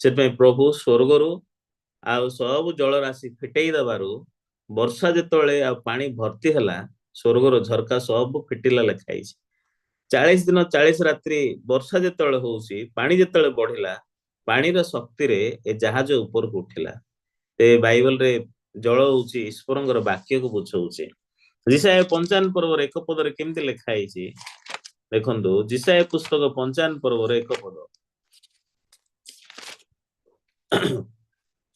ସେଥିପାଇଁ ପ୍ରଭୁ ସ୍ୱର୍ଗରୁ ଆଉ ସବୁ ଜଳରାଶି ଫିଟେଇ ଦେବାରୁ ବର୍ଷା ଯେତେବେଳେ ଆଉ ପାଣି ଭର୍ତ୍ତି ହେଲା, ସ୍ୱର୍ଗର ଝରକା ସବୁ ଫିଟିଲା ଲେଖା ହେଇଛି। 40 ଦିନ 40 ରାତ୍ରି ବର୍ଷା ଯେତେବେଳେ ହଉଛି, ପାଣି ଯେତେବେଳେ ବଢିଲା, ପାଣିର ଶକ୍ତିରେ ଏ ଜାହାଜ ଉପରକୁ ଉଠିଲା। ଏ ବାଇବଲରେ ଜଳ ହଉଛି ଈଶ୍ୱରଙ୍କର ବାକ୍ୟକୁ ବୁଝଉଛି। ଯିଶାଇୟ 55 ପର୍ବର 1 ପଦରେ କେମିତି ଲେଖା ହେଇଛି ଦେଖନ୍ତୁ। ଯିଶାଇୟ ପୁସ୍ତକ 55 ପର୍ବର 1 ପଦ।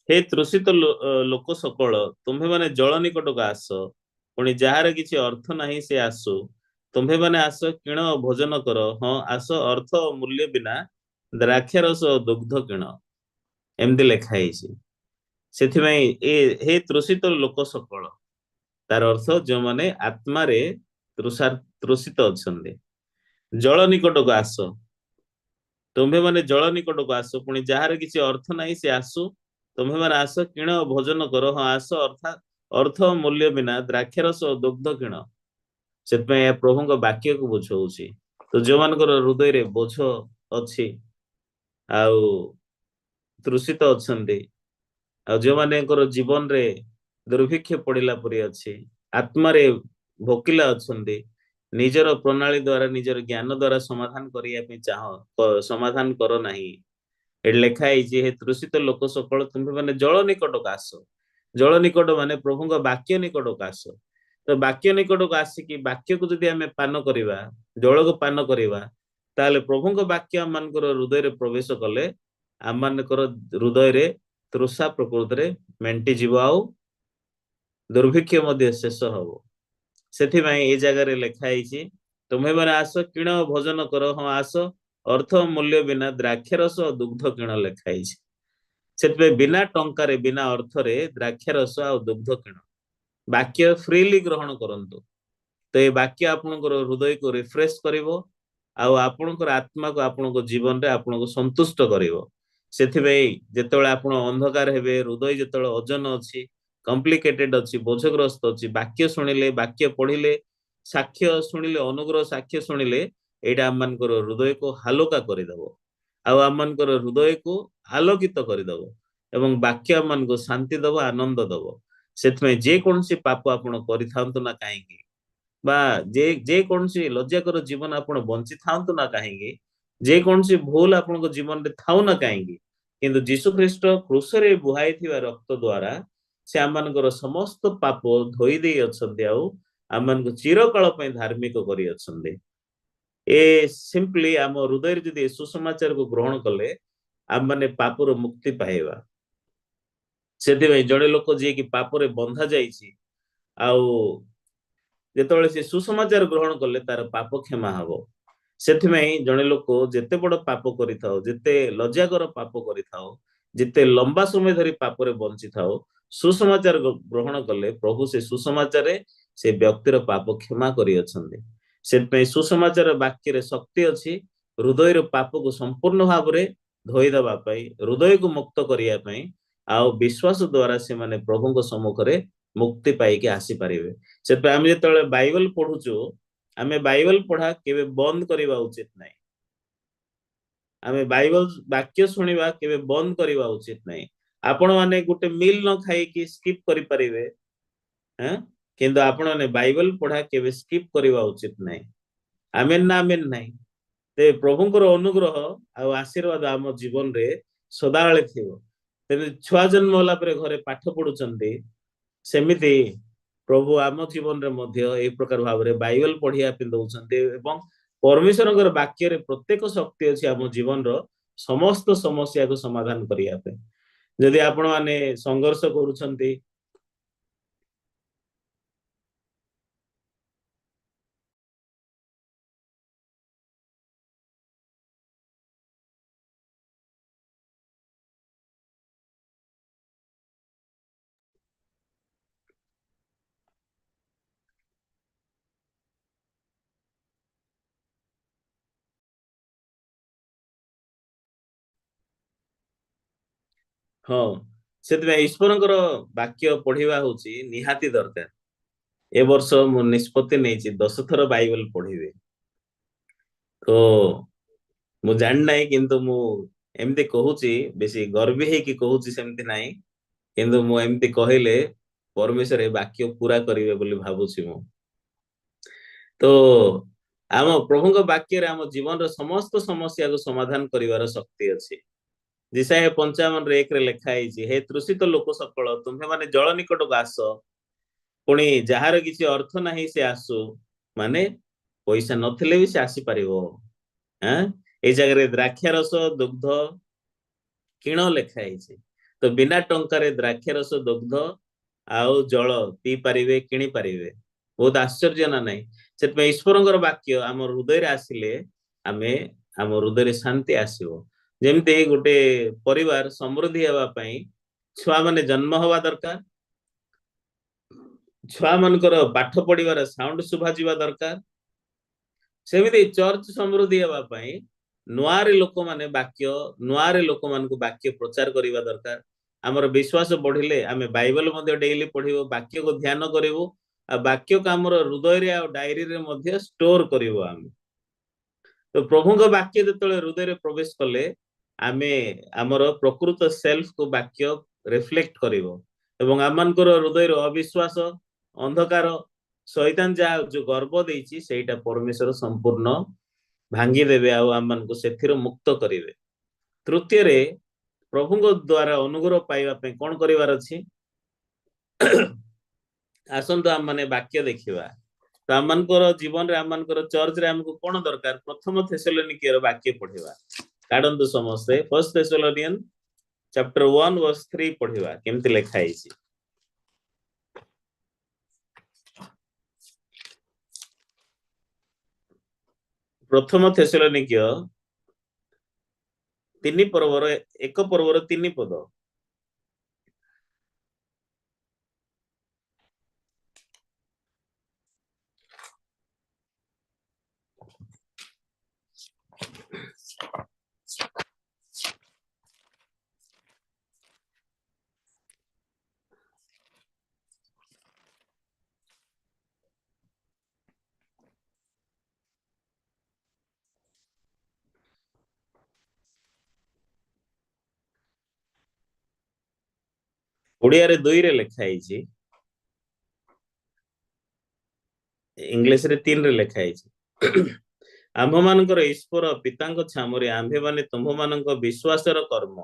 ହେ ତୃଷିତ ଲୋକ ସକଳ, ତୁମ୍ଭେମାନେ ଜଳ ନିକଟକୁ ଆସ, ପୁଣି ଯାହାର କିଛି ଅର୍ଥ ନାହିଁ ସେ ଆସୁ। ତୁମ୍ଭେମାନେ ଆସ, କିଣ ଓ ଭୋଜନ କର। ହଁ ଆସ, ଅର୍ଥ ଓ ମୂଲ୍ୟ ବିନା ଦ୍ରାକ୍ଷାରସ ଓ ଦୁଗ୍ଧ କିଣ। ଏମିତି ଲେଖା ହେଇଛି। ସେଥିପାଇଁ ଏ ହେ ତୃଷିତ ଲୋକ ସକଳ, ତାର ଅର୍ଥ ଯେଉଁମାନେ ଆତ୍ମାରେ ତୃଷିତ ଅଛନ୍ତି, ଜଳ ନିକଟକୁ ଆସ। ତୁମ୍ଭେମାନେ ଜଳ ନିକଟକୁ ଆସ, ପୁଣି ଯାହାର କିଛି ଅର୍ଥ ନାହିଁ ସେ ଆସୁ। ତୁମ୍ଭେମାନେ ଆସ, କିଣ ଓ ଭୋଜନ କର। ହଁ ଆସ, ଅର୍ଥାତ୍ ଅର୍ଥ ଓ ମୂଲ୍ୟ ବିନା ଦ୍ରାକ୍ଷାରସ ଓ ଦୁଗ୍ଧ କିଣ। ସେଥିପାଇଁ ଏହା ପ୍ରଭୁଙ୍କ ବାକ୍ୟକୁ ବୁଝଉଛି। ତ ଯେଉଁମାନଙ୍କର ହୃଦୟରେ ବୋଝ ଅଛି ଆଉ ତୃଷିତ ଅଛନ୍ତି, ଆଉ ଯେଉଁମାନଙ୍କର ଜୀବନରେ ଦୁର୍ଭିକ୍ଷ ପଡ଼ିଲା ପରି ଅଛି, ଆତ୍ମାରେ ଭୋକିଲା ଅଛନ୍ତି, ନିଜର ପ୍ରଣାଳୀ ଦ୍ଵାରା ନିଜର ଜ୍ଞାନ ଦ୍ଵାରା ସମାଧାନ କରିବା ପାଇଁ ଚାହଁ, ସମାଧାନ କର ନାହିଁ। ଏଠି ଲେଖା ହେଇଛି, ହେ ତୃଷିତ ଲୋକ ସକଳ, ତୁମ୍ଭେମାନେ ଜଳ ନିକଟକୁ ଆସ। ଜଳ ନିକଟ ମାନେ ପ୍ରଭୁଙ୍କ ବାକ୍ୟ ନିକଟକୁ ଆସ। ତ ବାକ୍ୟ ନିକଟକୁ ଆସିକି ବାକ୍ୟକୁ ଯଦି ଆମେ ପାନ କରିବା, ଜଳକୁ ପାନ କରିବା, ତାହେଲେ ପ୍ରଭୁଙ୍କ ବାକ୍ୟ ଆମମାନଙ୍କର ହୃଦୟରେ ପ୍ରବେଶ କଲେ ଆମମାନଙ୍କର ହୃଦୟରେ ତୃଷା ପ୍ରକୃତରେ ମେଣ୍ଟିଯିବ ଆଉ ଦୁର୍ଭିକ୍ଷ ମଧ୍ୟ ଶେଷ ହବ। ସେଥିପାଇଁ ଏଇ ଜାଗାରେ ଲେଖା ହେଇଛି, ତୁମ୍ଭେମାନେ ଆସ, କିଣ ଭୋଜନ କର। ହଁ ଆସ, ଅର୍ଥ ମୂଲ୍ୟ ବିନା ଦ୍ରାକ୍ଷାରସ ଓ ଦୁଗ୍ଧ କିଣ ଲେଖା ହେଇଛି। ସେଥିପାଇଁ ବିନା ଟଙ୍କାରେ ବିନା ଅର୍ଥରେ ଦ୍ରାକ୍ଷାରସ ଆଉ ଦୁଗ୍ଧ କିଣ। ବାକ୍ୟ ଫ୍ରିଲି ଗ୍ରହଣ କରନ୍ତୁ। ତ ଏ ବାକ୍ୟ ଆପଣଙ୍କର ହୃଦୟକୁ ରିଫ୍ରେଶ କରିବ ଆଉ ଆପଣଙ୍କର ଆତ୍ମାକୁ ଆପଣଙ୍କ ଜୀବନରେ ଆପଣଙ୍କୁ ସନ୍ତୁଷ୍ଟ କରିବ। ସେଥିପାଇଁ ଯେତେବେଳେ ଆପଣ ଅନ୍ଧକାର ହେବେ, ହୃଦୟ ଯେତେବେଳେ ଓଜନ ଅଛି, କମ୍ପ୍ଲିକେଟେଡ ଅଛି, ବୋଝଗ୍ରସ୍ତ ଅଛି, ବାକ୍ୟ ଶୁଣିଲେ, ବାକ୍ୟ ପଢିଲେ, ସାକ୍ଷ୍ୟ ଶୁଣିଲେ, ଅନୁଗ୍ରହ ସାକ୍ଷ୍ୟ ଶୁଣିଲେ, ଏଇଟା ଆମମାନଙ୍କର ହୃଦୟକୁ ହାଲୁକା କରିଦବ ଆଉ ଆମମାନଙ୍କର ହୃଦୟକୁ ଆଲୋକିତ କରିଦବ ଏବଂ ବାକ୍ୟ ଆମମାନଙ୍କୁ ଶାନ୍ତି ଦବ, ଆନନ୍ଦ ଦବ। ସେଥିପାଇଁ ଯେକୌଣସି ପାପ ଆପଣ କରିଥାନ୍ତୁ ନା କାହିଁକି, ବା ଯେକୌଣସି ଲଜ୍ଜାକର ଜୀବନ ଆପଣ ବଞ୍ଚିଥାନ୍ତୁ ନା କାହିଁକି, ଯେକୌଣସି ଭୁଲ ଆପଣଙ୍କ ଜୀବନରେ ଥାଉ ନା କାହିଁକି, କିନ୍ତୁ ଯୀଶୁ ଖ୍ରୀଷ୍ଟ କ୍ରୁଶରେ ବୁହାଇଥିବା ରକ୍ତ ଦ୍ଵାରା ସେ ଆମମାନଙ୍କର ସମସ୍ତ ପାପ ଧୋଇ ଦେଇ ଅଛନ୍ତି ଆଉ ଆମମାନଙ୍କୁ ଚିରକାଳ ପାଇଁ ଧାର୍ମିକ କରିଅଛନ୍ତି। ଏ ସିମ୍ପଲି ଆମ ହୃଦୟରେ ଯଦି ଏ ସୁସମାଚାରକୁ ଗ୍ରହଣ କଲେ ଆମମାନେ ପାପରୁ ମୁକ୍ତି ପାଇବା। ସେଥିପାଇଁ ଜଣେ ଲୋକ ଯିଏକି ପାପରେ ବନ୍ଧା ଯାଇଛି ଆଉ ଯେତେବେଳେ ସେ ସୁସମାଚାର ଗ୍ରହଣ କଲେ ତାର ପାପ କ୍ଷମା ହବ। ସେଥିପାଇଁ ଜଣେ ଲୋକ ଯେତେ ବଡ ପାପ କରିଥାଉ, ଯେତେ ଲଜ୍ଜାକର ପାପ କରିଥାଉ, ଯେତେ ଲମ୍ବା ସମୟ ଧରି ପାପରେ ବଞ୍ଚିଥାଉ, ସୁସମାଚାର ଗ୍ରହଣ କଲେ ପ୍ରଭୁ ସେ ସୁସମାଚାରରେ ସେ ବ୍ୟକ୍ତିର ପାପ କ୍ଷମା କରିଅଛନ୍ତି। ସେଥିପାଇଁ ସୁସମାଚାର ବାକ୍ୟରେ ଶକ୍ତି ଅଛି ହୃଦୟର ପାପକୁ ସମ୍ପୂର୍ଣ୍ଣ ଭାବରେ ଧୋଇଦେବା ପାଇଁ, ହୃଦୟକୁ ମୁକ୍ତ କରିବା ପାଇଁ, ଆଉ ବିଶ୍ୱାସ ଦ୍ଵାରା ସେମାନେ ପ୍ରଭୁଙ୍କ ସମ୍ମୁଖରେ ମୁକ୍ତି ପାଇକି ଆସିପାରିବେ। ସେଥିପାଇଁ ଆମେ ଯେତେବେଳେ ବାଇବଲ ପଢୁଛୁ, ଆମେ ବାଇବଲ ପଢା କେବେ ବନ୍ଦ କରିବା ଉଚିତ ନାହିଁ। ଆମେ ବାଇବଲ ବାକ୍ୟ ଶୁଣିବା କେବେ ବନ୍ଦ କରିବା ଉଚିତ ନାହିଁ। ଆପଣ ମାନେ ଗୋଟେ ମିଲ୍ ନ ଖାଇକି ସ୍କିପ୍ କରିପାରିବେ, କିନ୍ତୁ ଆପଣ ମାନେ ବାଇବଲ ପଢା କେବେ ସ୍କିପ୍ କରିବା ଉଚିତ ନାହିଁ। ଆମେନ୍ ନା ଆମେନ୍ ନାହିଁ? ତେବେ ପ୍ରଭୁଙ୍କର ଅନୁଗ୍ରହ ଆଉ ଆଶୀର୍ବାଦ ଆମ ଜୀବନରେ ସଦାବେଳେ ଥିବ। ତେବେ ଛୁଆ ଜନ୍ମ ହେଲା ପରେ ଘରେ ପାଠ ପଢୁଛନ୍ତି, ସେମିତି ପ୍ରଭୁ ଆମ ଜୀବନରେ ମଧ୍ୟ ଏଇ ପ୍ରକାର ଭାବରେ ବାଇବଲ ପଢିବା ପାଇଁ ଦଉଛନ୍ତି। ଏବଂ ପରମେଶ୍ୱରଙ୍କର ବାକ୍ୟରେ ପ୍ରତ୍ୟେକ ଶକ୍ତି ଅଛି ଆମ ଜୀବନର ସମସ୍ତ ସମସ୍ୟାକୁ ସମାଧାନ କରିବା ପାଇଁ। ଯଦି ଆପଣ ମାନେ ସଂଘର୍ଷ କରୁଛନ୍ତି, ହଁ, ସେଥିପାଇଁ ଈଶ୍ୱରଙ୍କର ବାକ୍ୟ ପଢିବା ହଉଛି ନିହାତି ଦରକାର। ଏ ବର୍ଷ ମୁଁ ନିଷ୍ପତ୍ତି ନେଇଛି 10 ଥର ବାଇବଲ ପଢିବି। ତ ମୁଁ ଜାଣିନାହିଁ, କିନ୍ତୁ ମୁଁ ଏମିତି କହୁଛି, ବେଶୀ ଗର୍ବୀ ହେଇକି କହୁଛି ସେମିତି ନାହିଁ, କିନ୍ତୁ ମୁଁ ଏମିତି କହିଲେ ପରମେଶ୍ୱର ଏ ବାକ୍ୟ ପୁରା କରିବେ ବୋଲି ଭାବୁଛି ମୁଁ। ତ ଆମ ପ୍ରଭୁଙ୍କ ବାକ୍ୟରେ ଆମ ଜୀବନର ସମସ୍ତ ସମସ୍ୟାକୁ ସମାଧାନ କରିବାର ଶକ୍ତି ଅଛି। ଯିଶାଇୟ 55:1 ଲେଖା ହେଇଛି, ହେ ତୃଷିତ ଲୋକ ସକଳ, ତୁମ୍ଭେମାନେ ଜଳ ନିକଟକୁ ଆସ, ପୁଣି ଯାହାର କିଛି ଅର୍ଥ ନାହିଁ ସେ ଆସୁ। ମାନେ ପଇସା ନଥିଲେ ବି ସେ ଆସିପାରିବ। ଏଇ ଜାଗାରେ ଦ୍ରାକ୍ଷାରସ ଦୁଗ୍ଧ କିଣ ଲେଖା ହେଇଛି। ତ ବିନା ଟଙ୍କାରେ ଦ୍ରାକ୍ଷାରସ ଦୁଗ୍ଧ ଆଉ ଜଳ ପିଇ ପାରିବେ, କିଣି ପାରିବେ। ବହୁତ ଆଶ୍ଚର୍ଯ୍ୟ ନା ନାଇଁ? ସେଥିପାଇଁ ଈଶ୍ୱରଙ୍କର ବାକ୍ୟ ଆମ ହୃଦୟରେ ଆସିଲେ ଆମ ହୃଦୟରେ ଶାନ୍ତି ଆସିବ। ଯେମିତି ଗୋଟେ ପରିବାର ସମୃଦ୍ଧି ହେବା ପାଇଁ ଛୁଆମାନେ ଜନ୍ମ ହବା ଦରକାର, ଛୁଆମାନଙ୍କର ପାଠ ପଢିବାର ସାଉଣ୍ଡ ଶୁଭାଯିବା ଦରକାର। ସେମିତି ଚର୍ଚ୍ଚ ସମୃଦ୍ଧି ହେବା ପାଇଁ ନୂଆରେ ଲୋକମାନେ ବାକ୍ୟ, ନୂଆରେ ଲୋକମାନଙ୍କୁ ବାକ୍ୟ ପ୍ରଚାର କରିବା ଦରକାର। ଆମର ବିଶ୍ୱାସ ବଢିଲେ ଆମେ ବାଇବଲ ମଧ୍ୟ ଡେଇଲି ପଢିବୁ, ବାକ୍ୟକୁ ଧ୍ୟାନ କରିବୁ, ଆଉ ବାକ୍ୟକୁ ଆମର ହୃଦୟରେ ଆଉ ଡାଏରୀରେ ମଧ୍ୟ ଷ୍ଟୋର କରିବୁ ଆମେ। ତ ପ୍ରଭୁଙ୍କ ବାକ୍ୟ ଯେତେବେଳେ ହୃଦୟରେ ପ୍ରବେଶ କଲେ ଆମେ ଆମର ପ୍ରକୃତ ସେଲ୍ଫକୁ ବାକ୍ୟ ରିଫ୍ଲେକ୍ଟ କରିବ, ଏବଂ ଆମମାନଙ୍କର ହୃଦୟର ଅବିଶ୍ୱାସ, ଅନ୍ଧକାର, ଶୈତାନ ଯାହା ଯୋଉ ଗର୍ବ ଦେଇଛି ସେଇଟା ପରମେଶ୍ୱର ସମ୍ପୂର୍ଣ୍ଣ ଭାଙ୍ଗିଦେବେ ଆଉ ଆମମାନଙ୍କୁ ସେଥିରୁ ମୁକ୍ତ କରିବେ। ତୃତୀୟରେ ପ୍ରଭୁଙ୍କ ଦ୍ଵାରା ଅନୁଗ୍ରହ ପାଇବା ପାଇଁ କଣ କରିବାର ଅଛି? ଆସନ୍ତୁ ଆମମାନେ ବାକ୍ୟ ଦେଖିବା। ତ ଆମମାନଙ୍କର ଜୀବନରେ, ଆମମାନଙ୍କର ଚର୍ଚ୍ଚରେ ଆମକୁ କଣ ଦରକାର? ପ୍ରଥମ ଥେସଲନିକୀୟର ବାକ୍ୟ ପଢିବା। କାଢନ୍ତୁ ସମସ୍ତେ ଫର୍ଷ୍ଟ ଥେସଲନିଆନ ଚାପ୍ଟର 1 ଭର୍ସ 3 ପଢିବା, କେମିତି ଲେଖା ହେଇଛି। ପ୍ରଥମ ଥେସଲନିକୀୟ 3 ପର୍ବର 1 ପର୍ବର 3 ପଦ। ଓଡ଼ିଆରେ 2 ଲେଖା ହେଇଛି, ଇଂଲିଶରେ 3 ଲେଖା ହେଇଛି। ଆମ୍ଭମାନଙ୍କର ଈଶ୍ୱର ପିତାଙ୍କ ଛାମରେ ଆମ୍ଭେମାନେ ତୁମ୍ଭମାନଙ୍କ ବିଶ୍ୱାସର କର୍ମ,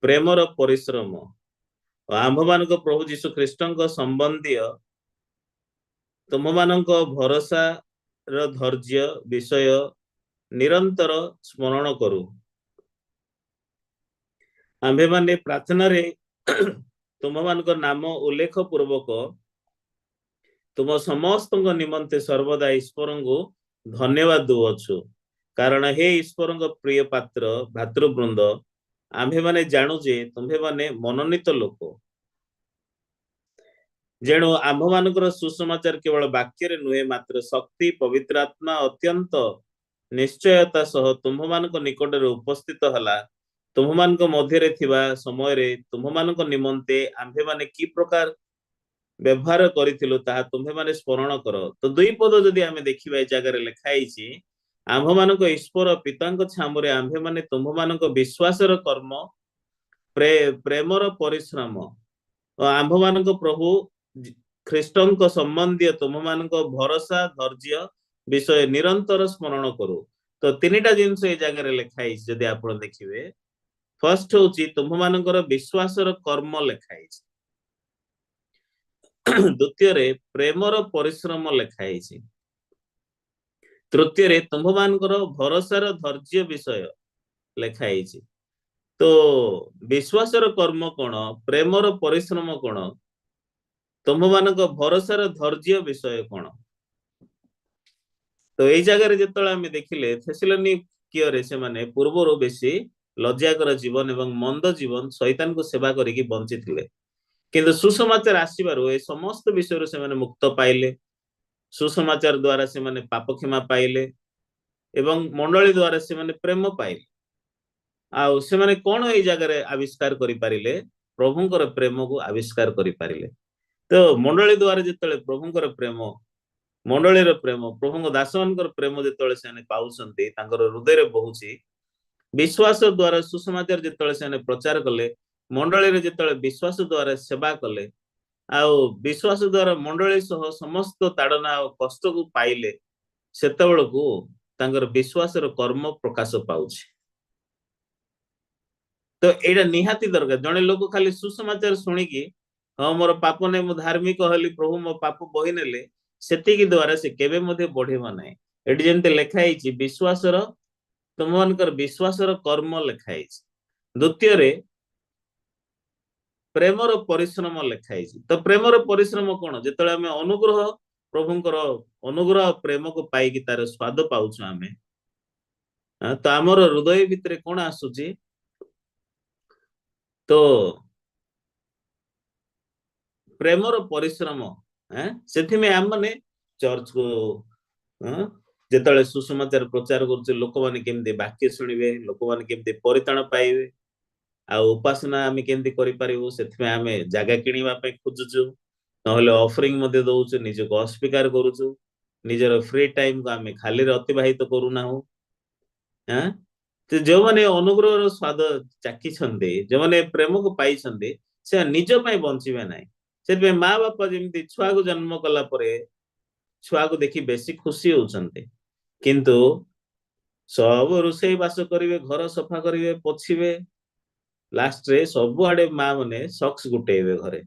ପ୍ରେମର ପରିଶ୍ରମ ଓ ଆମ୍ଭମାନଙ୍କ ପ୍ରଭୁ ଯୀଶୁ ଖ୍ରୀଷ୍ଟଙ୍କ ସମ୍ବନ୍ଧୀୟ ତୁମ୍ଭମାନଙ୍କ ଭରସାର ଧୈର୍ଯ୍ୟ ବିଷୟ ନିରନ୍ତର ସ୍ମରଣ କରୁ। ଆମ୍ଭେମାନେ ପ୍ରାର୍ଥନାରେ ତୁମ୍ଭମାନଙ୍କ ନାମ ଉଲ୍ଲେଖ ପୂର୍ବକ ତୁମ ସମସ୍ତଙ୍କ ନିମନ୍ତେ ସର୍ବଦା ଈଶ୍ୱରଙ୍କୁ ଧନ୍ୟବାଦ ଦଉଅଛୁ। କାରଣ ହେ ଈଶ୍ୱରଙ୍କ ପ୍ରିୟ ପାତ୍ର ଭାତୃବୃନ୍ଦ, ଆମ୍ଭେମାନେ ଜାଣୁ ଯେ ତୁମ୍ଭେମାନେ ମନୋନୀତ ଲୋକ। ଯେଣୁ ଆମ୍ଭମାନଙ୍କର ସୁସମାଚାର କେବଳ ବାକ୍ୟରେ ନୁହେଁ, ମାତ୍ର ଶକ୍ତି, ପବିତ୍ର ଆତ୍ମା, ଅତ୍ୟନ୍ତ ନିଶ୍ଚୟତା ସହ ତୁମ୍ଭମାନଙ୍କ ନିକଟରେ ଉପସ୍ଥିତ ହେଲା। ତୁମ୍ଭମାନଙ୍କ ମଧ୍ୟରେ ଥିବା ସମୟରେ ତୁମ୍ଭମାନଙ୍କ ନିମନ୍ତେ ଆମ୍ଭେମାନେ କି ପ୍ରକାର ବ୍ୟବହାର କରିଥିଲୁ, ତାହା ତୁମ୍ଭେମାନେ ସ୍ମରଣ କର। ତ ଦୁଇ ପଦ ଯଦି ଆମେ ଦେଖିବା, ଏ ଜାଗାରେ ଲେଖା ହେଇଛି, ଆମ୍ଭମାନଙ୍କ ଈଶ୍ୱର ପିତାଙ୍କ ଛାମୁରେ ଆମ୍ଭେମାନେ ତୁମ୍ଭମାନଙ୍କ ବିଶ୍ୱାସର କର୍ମ, ପ୍ରେମର ପରିଶ୍ରମ ଓ ଆମ୍ଭମାନଙ୍କ ପ୍ରଭୁ ଖ୍ରୀଷ୍ଟଙ୍କ ସମ୍ବନ୍ଧୀୟ ତୁମ୍ଭମାନଙ୍କ ଭରସା ଧୈର୍ଯ୍ୟ ବିଷୟ ନିରନ୍ତର ସ୍ମରଣ କରୁ। ତ ତିନିଟା ଜିନିଷ ଏଇ ଜାଗାରେ ଲେଖା ହେଇଛି। ଯଦି ଆପଣ ଦେଖିବେ, ଫାର୍ଷ୍ଟ ହଉଛି ତୁମ୍ଭମାନଙ୍କର ବିଶ୍ୱାସର କର୍ମ ଲେଖା ହେଇଛି, ଦ୍ୱିତୀୟରେ ପ୍ରେମର ପରିଶ୍ରମ ଲେଖା ହେଇଛି, ତୃତୀୟରେ ତୁମ୍ଭମାନଙ୍କର ଭରସାର ଧୈର୍ଯ୍ୟ ବିଷୟ ଲେଖା ହେଇଛି। ତ ବିଶ୍ୱାସର କର୍ମ କଣ, ପ୍ରେମର ପରିଶ୍ରମ କଣ, ତୁମ୍ଭମାନଙ୍କ ଭରସାର ଧୈର୍ଯ୍ୟ ବିଷୟ କଣ? ତ ଏଇ ଜାଗାରେ ଯେତେବେଳେ ଆମେ ଦେଖିଲେ, ଥେସଲନିକିୟରେ ସେମାନେ ପୂର୍ବରୁ ବେଶୀ ଲଜ୍ଜାକର ଜୀବନ ଏବଂ ମନ୍ଦ ଜୀବନ, ଶୈତାନକୁ ସେବା କରିକି ବଞ୍ଚିଥିଲେ। କିନ୍ତୁ ସୁସମାଚାର ଆସିବାରୁ ଏ ସମସ୍ତ ବିଷୟରୁ ସେମାନେ ମୁକ୍ତ ପାଇଲେ। ସୁସମାଚାର ଦ୍ଵାରା ସେମାନେ ପାପ କ୍ଷମା ପାଇଲେ ଏବଂ ମଣ୍ଡଳୀ ଦ୍ଵାରା ସେମାନେ ପ୍ରେମ ପାଇଲେ। ଆଉ ସେମାନେ କଣ ଏଇ ଜାଗାରେ ଆବିଷ୍କାର କରିପାରିଲେ? ପ୍ରଭୁଙ୍କର ପ୍ରେମକୁ ଆବିଷ୍କାର କରିପାରିଲେ। ତ ମଣ୍ଡଳୀ ଦ୍ଵାରା ଯେତେବେଳେ ପ୍ରଭୁଙ୍କର ପ୍ରେମ, ମଣ୍ଡଳୀର ପ୍ରେମ, ପ୍ରଭୁଙ୍କ ଦାସମାନଙ୍କର ପ୍ରେମ ଯେତେବେଳେ ସେମାନେ ପାଉଛନ୍ତି, ତାଙ୍କର ହୃଦୟରେ ବହୁଛି। ବିଶ୍ୱାସ ଦ୍ଵାରା ସୁସମାଚାର ଯେତେବେଳେ ସେମାନେ ପ୍ରଚାର କଲେ, ମଣ୍ଡଳୀରେ ଯେତେବେଳେ ବିଶ୍ୱାସ ଦ୍ଵାରା ସେବା କଲେ ଆଉ ବିଶ୍ୱାସ ଦ୍ଵାରା ମଣ୍ଡଳୀ ସହ ସମସ୍ତ ତାଡ଼ନା ଆଉ କଷ୍ଟକୁ ପାଇଲେ, ସେତେବେଳକୁ ତାଙ୍କର ବିଶ୍ୱାସର କର୍ମ ପ୍ରକାଶ ପାଉଛି। ତ ଏଇଟା ନିହାତି ଦରକାର। ଜଣେ ଲୋକ ଖାଲି ସୁସମାଚାର ଶୁଣିକି, ହଁ, ମୋର ପାପ ନେଇ ମୁଁ ଧାର୍ମିକ ହେଲି, ପ୍ରଭୁ ମୋ ପାପ ବହି ନେଲେ, ସେତିକି ଦ୍ଵାରା ସେ କେବେ ମଧ୍ୟ ବଢିବ ନାହିଁ। ଏଠି ଯେମିତି ଲେଖା ହେଇଛି, ବିଶ୍ୱାସର, ତୁମମାନଙ୍କର ବିଶ୍ୱାସର କର୍ମ ଲେଖା ହେଇଛି, ଦ୍ୱିତୀୟରେ ପ୍ରେମର ପରିଶ୍ରମ ଲେଖା ହେଇଛି। ତ ପ୍ରେମର ପରିଶ୍ରମ କଣ? ଯେତେବେଳେ ଆମେ ଅନୁଗ୍ରହ, ପ୍ରଭୁଙ୍କର ଅନୁଗ୍ରହ ପ୍ରେମକୁ ପାଇକି ତାର ସ୍ୱାଦ ପାଉଛୁ ଆମେ, ତ ଆମର ହୃଦୟ ଭିତରେ କଣ ଆସୁଛି? ତ ପ୍ରେମର ପରିଶ୍ରମ। ସେଥିପାଇଁ ଆମମାନେ ଚର୍ଚ୍ଚକୁ ଯେତେବେଳେ ସୁସମାଚାର ପ୍ରଚାର କରୁଛୁ, ଲୋକମାନେ କେମିତି ବାକ୍ୟ ଶୁଣିବେ, ଲୋକମାନେ କେମିତି ପରିତ୍ରାଣ ପାଇବେ ଆଉ ଉପାସନା ଆମେ କେମିତି କରିପାରିବୁ, ସେଥିପାଇଁ ଆମେ ଜାଗା କିଣିବା ପାଇଁ ଖୋଜୁଛୁ, ନହେଲେ ଅଫରିଂ ମଧ୍ୟ ଦଉଛୁ, ନିଜକୁ ଅସ୍ୱୀକାର କରୁଛୁ, ନିଜର ଫ୍ରି ଟାଇମକୁ ଆମେ ଖାଲିରେ ଅତିବାହିତ କରୁନାହୁଁ। ଯେଉଁମାନେ ଅନୁଗ୍ରହର ସ୍ୱାଦ ଚାଖିଛନ୍ତି, ଯେଉଁମାନେ ପ୍ରେମକୁ ପାଇଛନ୍ତି, ସେ ନିଜ ପାଇଁ ବଞ୍ଚିବେ ନାହିଁ। ସେଥିପାଇଁ ମା ବାପା ଯେମିତି ଛୁଆକୁ ଜନ୍ମ କଲା ପରେ ଛୁଆକୁ ଦେଖି ବେଶୀ ଖୁସି ହଉଛନ୍ତି, କିନ୍ତୁ ସବୁ ରୋଷେଇ ବାସ କରିବେ, ଘର ସଫା କରିବେ, ପୋଛିବେ, ଲାଷ୍ଟରେ ସବୁଆଡେ ମା ମାନେ ସକ୍ସ ଗୁଟେଇବେ ଘରେ,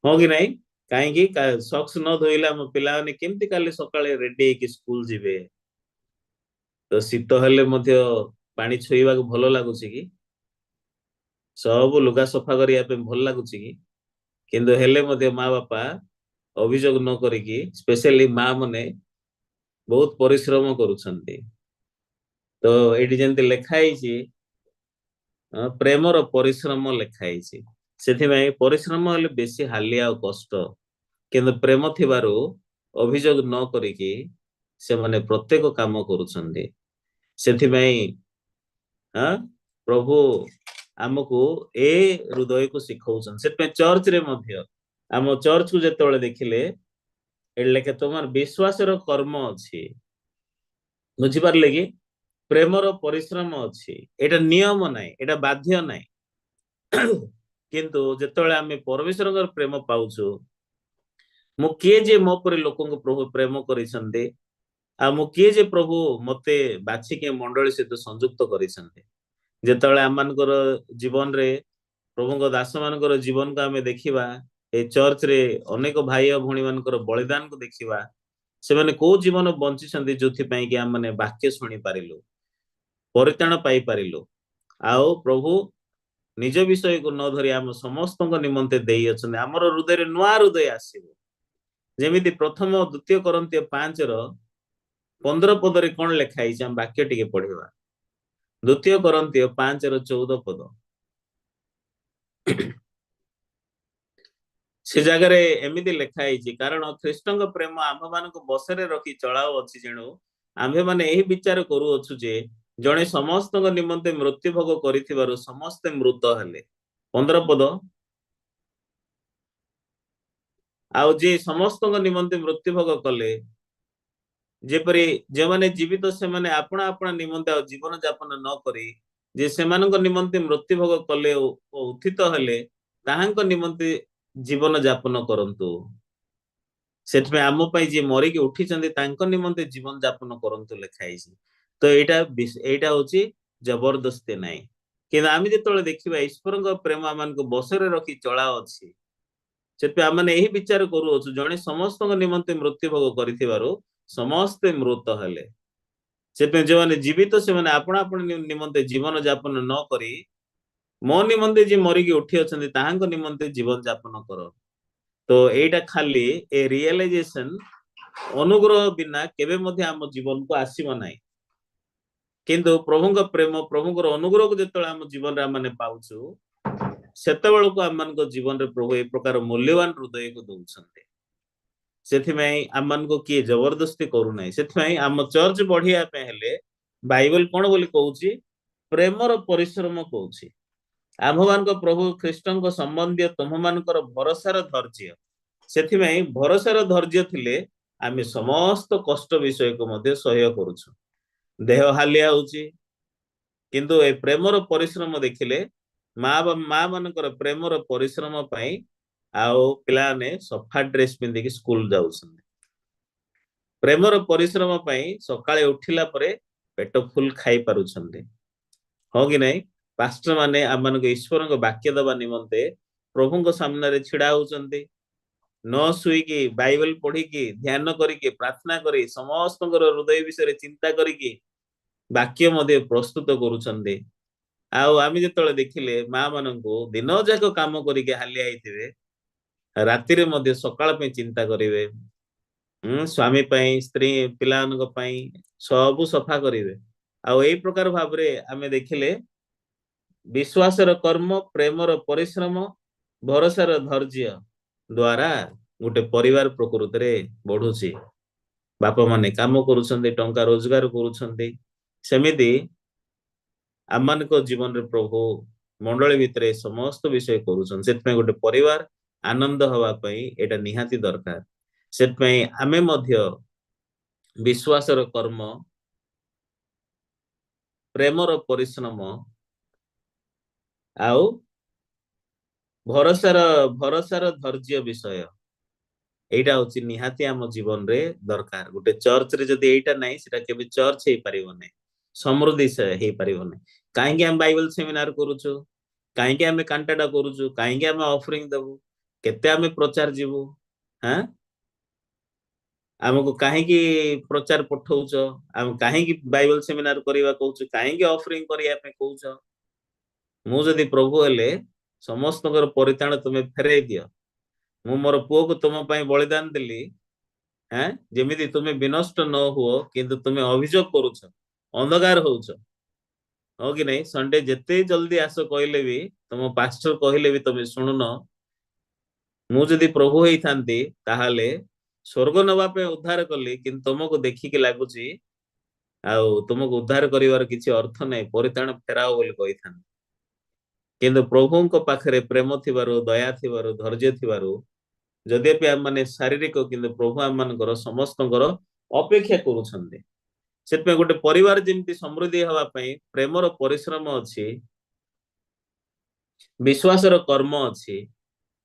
ହଁ କି ନାଇଁ? କାହିଁକି? ସକ୍ସ ନ ଧୋଇଲେ ଆମ ପିଲାମାନେ କେମିତି କାଲି ସକାଳେ ରେଡି ହେଇକି ସ୍କୁଲ ଯିବେ? ତ ଶୀତ ହେଲେ ମଧ୍ୟ ପାଣି ଛୁଇଁବାକୁ ଭଲ ଲାଗୁଛି କି? ସବୁ ଲୁଗା ସଫା କରିବା ପାଇଁ ଭଲ ଲାଗୁଛି କି? କିନ୍ତୁ ହେଲେ ମଧ୍ୟ ମା ବାପା ଅଭିଯୋଗ ନ କରିକି, ସ୍ପେଶାଲି ମା ମାନେ ବହୁତ ପରିଶ୍ରମ କରୁଛନ୍ତି। ତ ଏଇଠି ଯେମିତି ଲେଖା ହେଇଛି, ପ୍ରେମର ପରିଶ୍ରମ ଲେଖା ହେଇଛି। ସେଥିପାଇଁ ପରିଶ୍ରମ ହେଲେ ବେଶୀ ହାଲିଆ ଆଉ କଷ୍ଟ, କିନ୍ତୁ ପ୍ରେମ ଥିବାରୁ ଅଭିଯୋଗ ନ କରିକି ସେମାନେ ପ୍ରତ୍ୟେକ କାମ କରୁଛନ୍ତି। ସେଥିପାଇଁ ପ୍ରଭୁ ଆମକୁ ଏ ହୃଦୟକୁ ଶିଖଉଛନ୍ତି। ସେଥିପାଇଁ ଚର୍ଚ୍ଚରେ ମଧ୍ୟ, ଆମ ଚର୍ଚ୍ଚକୁ ଯେତେବେଳେ ଦେଖିଲେ, ଏଠି ଲେଖେ ତୁମର ବିଶ୍ୱାସର କର୍ମ ଅଛି। ବୁଝିପାରିଲେ କି? ପ୍ରେମର ପରିଶ୍ରମ ଅଛି। ଏଇଟା ନିୟମ ନାହିଁ, ଏଇଟା ବାଧ୍ୟ ନାହିଁ, କିନ୍ତୁ ଯେତେବେଳେ ଆମେ ପରମେଶ୍ୱରଙ୍କର ପ୍ରେମ ପାଉଛୁ, ମୁଁ କିଏ ଯେ ମୋ ପରି ଲୋକଙ୍କୁ ପ୍ରଭୁ ପ୍ରେମ କରିଛନ୍ତି, ଆଉ ମୁଁ କିଏ ଯେ ପ୍ରଭୁ ମତେ ବାଛିକି ମଣ୍ଡଳୀ ସହିତ ସଂଯୁକ୍ତ କରିଛନ୍ତି? ଯେତେବେଳେ ଆମମାନଙ୍କର ଜୀବନରେ ପ୍ରଭୁଙ୍କ ଦାସ ମାନଙ୍କର ଜୀବନକୁ ଆମେ ଦେଖିବା, ଏ ଚର୍ଚ୍ଚରେ ଅନେକ ଭାଇ ଓ ଭଉଣୀ ମାନଙ୍କର ବଳିଦାନକୁ ଦେଖିବା, ସେମାନେ କୋଉ ଜୀବନ ବଞ୍ଚିଛନ୍ତି, ଯୋଉଥିପାଇଁ କି ଆମମାନେ ବାକ୍ୟ ଶୁଣି ପାରିଲୁ, ପରିତ୍ରାଣ ପାଇପାରିଲୁ, ଆଉ ପ୍ରଭୁ ନିଜ ବିଷୟକୁ ନ ଧରି ଆମ ସମସ୍ତଙ୍କ ନିମନ୍ତେ ଦେଇଅଛନ୍ତି। ଆମର ହୃଦୟରେ ନୂଆ ହୃଦୟ ଆସିବ। ଯେମିତି ପ୍ରଥମ ଦ୍ୱିତୀୟ କରିନ୍ଥୀୟ 5ର 15 ପଦରେ କଣ ଲେଖା ହେଇଛି, ଆମ ବାକ୍ୟ ଟିକେ ପଢିବା। ଦ୍ୱିତୀୟ କରିନ୍ଥୀୟ 5ର 14 ପଦ। ସେ ଜାଗାରେ ଏମିତି ଲେଖା ହେଇଛି, କାରଣ ଖ୍ରୀଷ୍ଟଙ୍କ ପ୍ରେମ ଆମ୍ଭମାନଙ୍କୁ ବଶରେ ରଖି ଚଳାଉଅଛି, ଯେଣୁ ଆମ୍ଭେମାନେ ଏହି ବିଚାର କରୁଅଛୁ ଯେ ଜଣେ ସମସ୍ତଙ୍କ ନିମନ୍ତେ ମୃତ୍ୟୁ ଭୋଗ କରିଥିବାରୁ ସମସ୍ତେ ମୃତ ହେଲେ। 15 ପଦ, ଆଉ ଯିଏ ସମସ୍ତଙ୍କ ନିମନ୍ତେ ମୃତ୍ୟୁ ଭୋଗ କଲେ, ଯେପରି ଯେଉଁମାନେ ଜୀବିତ ସେମାନେ ଆପଣା ଆପଣା ନିମନ୍ତେ ଆଉ ଜୀବନ ଯାପନ ନ କରି ଯେ ସେମାନଙ୍କ ନିମନ୍ତେ ମୃତ୍ୟୁ ଭୋଗ କଲେ ଓ ଉତ୍ଥିତ ହେଲେ, ତାହାଙ୍କ ନିମନ୍ତେ ଜୀବନ ଯାପନ କରନ୍ତୁ। ସେଥିପାଇଁ ଆମ ପାଇଁ ଯିଏ ମରିକି ଉଠିଛନ୍ତି ତାଙ୍କ ନିମନ୍ତେ ଜୀବନ ଯାପନ କରନ୍ତୁ ଲେଖା ହେଇଛି। ତ ଏଇଟା ହଉଛି ଜବରଦସ୍ତି ନାହିଁ। କିନ୍ତୁ ଆମେ ଯେତେବେଳେ ଦେଖିବା ଈଶ୍ୱରଙ୍କ ପ୍ରେମ ଆମମାନଙ୍କୁ ବଶରେ ରଖି ଚଳା ଅଛି, ସେଥିପାଇଁ ଆମମାନେ ଏହି ବିଚାର କରୁଅଛୁ ଜଣେ ସମସ୍ତଙ୍କ ନିମନ୍ତେ ମୃତ୍ୟୁ ଭୋଗ କରିଥିବାରୁ ସମସ୍ତେ ମୃତ ହେଲେ। ସେଥିପାଇଁ ଯେଉଁମାନେ ଜୀବିତ ସେମାନେ ଆପଣା ଆପଣା ନିମନ୍ତେ ଜୀବନ ଯାପନ ନ କରି ମୋ ନିମନ୍ତେ ଯିଏ ମରିକି ଉଠି ଅଛନ୍ତି ତାହାଙ୍କ ନିମନ୍ତେ ଜୀବନ ଯାପନ କର। ତ ଏଇଟା ଖାଲି ଏ ରିଏଲାଇଜେସନ ଅନୁଗ୍ରହ ବିନା କେବେ ମଧ୍ୟ ଆମ ଜୀବନକୁ ଆସିବ ନାହିଁ। କିନ୍ତୁ ପ୍ରଭୁଙ୍କ ପ୍ରେମ, ପ୍ରଭୁଙ୍କର ଅନୁଗ୍ରହକୁ ଯେତେବେଳେ ଆମ ଜୀବନରେ ଆମେ ପାଉଛୁ, ସେତେବେଳକୁ ଆମମାନଙ୍କ ଜୀବନରେ ପ୍ରଭୁ ଏ ପ୍ରକାର ମୂଲ୍ୟବାନ ହୃଦୟକୁ ଦଉଛନ୍ତି। ସେଥିପାଇଁ ଆମମାନଙ୍କୁ କିଏ ଜବରଦସ୍ତି କରୁନାହିଁ। ସେଥିପାଇଁ ଆମ ଚର୍ଚ୍ଚ ବଢିବା ପାଇଁ ହେଲେ ବାଇବଲ କଣ ବୋଲି କହୁଛି? ପ୍ରେମର ପରିଶ୍ରମ କହୁଛି। ଆମ୍ଭମାନଙ୍କ ପ୍ରଭୁ ଖ୍ରୀଷ୍ଟଙ୍କ ସମ୍ବନ୍ଧୀୟ ତୁମ୍ଭମାନଙ୍କର ଭରସାର ଧୈର୍ଯ୍ୟ। ସେଥିପାଇଁ ଭରସାର ଧୈର୍ଯ୍ୟ ଥିଲେ ଆମେ ସମସ୍ତ କଷ୍ଟ ବିଷୟକୁ ମଧ୍ୟ ସହ୍ୟ କରୁଛୁ। ଦେହ ହାଲିଆ ହଉଛି, କିନ୍ତୁ ଏ ପ୍ରେମର ପରିଶ୍ରମ ଦେଖିଲେ ମା ମାନଙ୍କର ପ୍ରେମର ପରିଶ୍ରମ ପାଇଁ ଆଉ ପିଲାମାନେ ସଫା ଡ୍ରେସ ପିନ୍ଧିକି ସ୍କୁଲ ଯାଉଛନ୍ତି। ପ୍ରେମର ପରିଶ୍ରମ ପାଇଁ ସକାଳେ ଉଠିଲା ପରେ ପେଟ ଫୁଲ ଖାଇ ପାରୁଛନ୍ତି, ହଁ କି ନାଇଁ? ପାଷ୍ଟର ମାନେ ଆମମାନଙ୍କୁ ଈଶ୍ୱରଙ୍କ ବାକ୍ୟ ଦେବା ନିମନ୍ତେ ପ୍ରଭୁଙ୍କ ସାମ୍ନାରେ ଛିଡା ହଉଛନ୍ତି, ନ ଶୋଇକି ବାଇବଲ ପଢିକି ଧ୍ୟାନ କରିକି ପ୍ରାର୍ଥନା କରି ସମସ୍ତଙ୍କର ହୃଦୟ ବିଷୟରେ ଚିନ୍ତା କରିକି ବାକ୍ୟ ମଧ୍ୟ ପ୍ରସ୍ତୁତ କରୁଛନ୍ତି। ଆଉ ଆମେ ଯେତେବେଳେ ଦେଖିଲେ ମା ମାନଙ୍କୁ ଦିନ ଯାକ କାମ କରିକି ହାଲିଆ ହେଇଥିବେ, ରାତିରେ ମଧ୍ୟ ସକାଳ ପାଇଁ ଚିନ୍ତା କରିବେ, ସ୍ୱାମୀ ପାଇଁ, ସ୍ତ୍ରୀ, ପିଲାମାନଙ୍କ ପାଇଁ ସବୁ ସଫା କରିବେ। ଆଉ ଏଇ ପ୍ରକାର ଭାବରେ ଆମେ ଦେଖିଲେ ବିଶ୍ୱାସର କର୍ମ, ପ୍ରେମର ପରିଶ୍ରମ, ଭରସାର ଧୈର୍ଯ୍ୟ ଦ୍ଵାରା ଗୋଟେ ପରିବାର ପ୍ରକୃତିରେ ବଢୁଛି। ବାପା ମାନେ କାମ କରୁଛନ୍ତି, ଟଙ୍କା ରୋଜଗାର କରୁଛନ୍ତି। ସେମିତି ଆମମାନଙ୍କ ଜୀବନରେ ପ୍ରଭୁ ମଣ୍ଡଳୀ ଭିତରେ ସମସ୍ତ ବିଷୟ କରୁଛନ୍ତି। ସେଥିପାଇଁ ଗୋଟେ ପରିବାର ଆନନ୍ଦ ହବା ପାଇଁ ଏଇଟା ନିହାତି ଦରକାର। ସେଥିପାଇଁ ଆମେ ମଧ୍ୟ ବିଶ୍ୱାସର କର୍ମ, ପ୍ରେମର ପରିଶ୍ରମ ଆଉ ଭରସାର ଧୈର୍ଯ୍ୟ ବିଷୟ ଏଇଟା ହଉଛି ନିହାତି ଆମ ଜୀବନରେ ଦରକାର। ଗୋଟେ ଚର୍ଚ୍ଚରେ ଯଦି ଏଇଟା ନାହିଁ, ସେଟା କେବେ ଚର୍ଚ୍ଚ ହେଇପାରିବ ନାହିଁ, ସମୃଦ୍ଧି ହେଇପାରିବ ନାହିଁ। କାହିଁକି ଆମେ ବାଇବଲ ସେମିନାର କରୁଛୁ? କାହିଁକି ଆମେ କାଣ୍ଟାଟା କରୁଛୁ? କାହିଁକି ଆମେ ଅଫରିଂ ଦବୁ? କେତେ ଆମେ ପ୍ରଚାର ଯିବୁ? ହଁ, ଆମକୁ କାହିଁକି ପ୍ରଚାର ପଠଉଛ? ଆମେ କାହିଁକି ବାଇବଲ ସେମିନାର କରିବା କହୁଛୁ? କାହିଁକି ଅଫରିଂ କରିବା ପାଇଁ କହୁଛ? ମୁଁ ଯଦି ପ୍ରଭୁ ହେଲେ ସମସ୍ତଙ୍କର ପରିତ୍ରାଣ ତୁମେ ଫେରେଇ ଦିଅ। ମୁଁ ମୋର ପୁଅକୁ ତୁମ ପାଇଁ ବଳିଦାନ ଦେଲି, ଯେମିତି ତୁମେ ବିନଷ୍ଟ ନ ହୁଅ, କିନ୍ତୁ ତୁମେ ଅଭିଯୋଗ କରୁଛ, ଅନ୍ଧକାର ହଉଛ, ହଁ କି ନାଇଁ? ସଣ୍ଡେ ଯେତେ ଜଲ୍ଦି ଆସ କହିଲେ ବି, ତମ ପାଷ୍ଟର କହିଲେ ବି ତମେ ଶୁଣୁନ। ମୁଁ ଯଦି ପ୍ରଭୁ ହେଇଥାନ୍ତି ତାହେଲେ ସ୍ୱର୍ଗ ନବା ପାଇଁ ଉଦ୍ଧାର କଲି, କିନ୍ତୁ ତମକୁ ଦେଖିକି ଲାଗୁଛି ଆଉ ତୁମକୁ ଉଦ୍ଧାର କରିବାର କିଛି ଅର୍ଥ ନାହିଁ, ପରିତ୍ରାଣ ଫେରାଅ ବୋଲି କହିଥାନ୍ତି। କିନ୍ତୁ ପ୍ରଭୁଙ୍କ ପାଖରେ ପ୍ରେମ ଥିବାରୁ, ଦୟା ଥିବାରୁ, ଧୈର୍ଯ୍ୟ ଥିବାରୁ, ଯଦ୍ୟପି ଆମମାନେ ଶାରୀରିକ, କିନ୍ତୁ ପ୍ରଭୁ ଆମମାନଙ୍କର ସମସ୍ତଙ୍କର ଅପେକ୍ଷା କରୁଛନ୍ତି। ସେଥିପାଇଁ ଗୋଟେ ପରିବାର ଯେମିତି ସମୃଦ୍ଧି ହେବା ପାଇଁ ପ୍ରେମର ପରିଶ୍ରମ ଅଛି, ବିଶ୍ୱାସର କର୍ମ ଅଛି,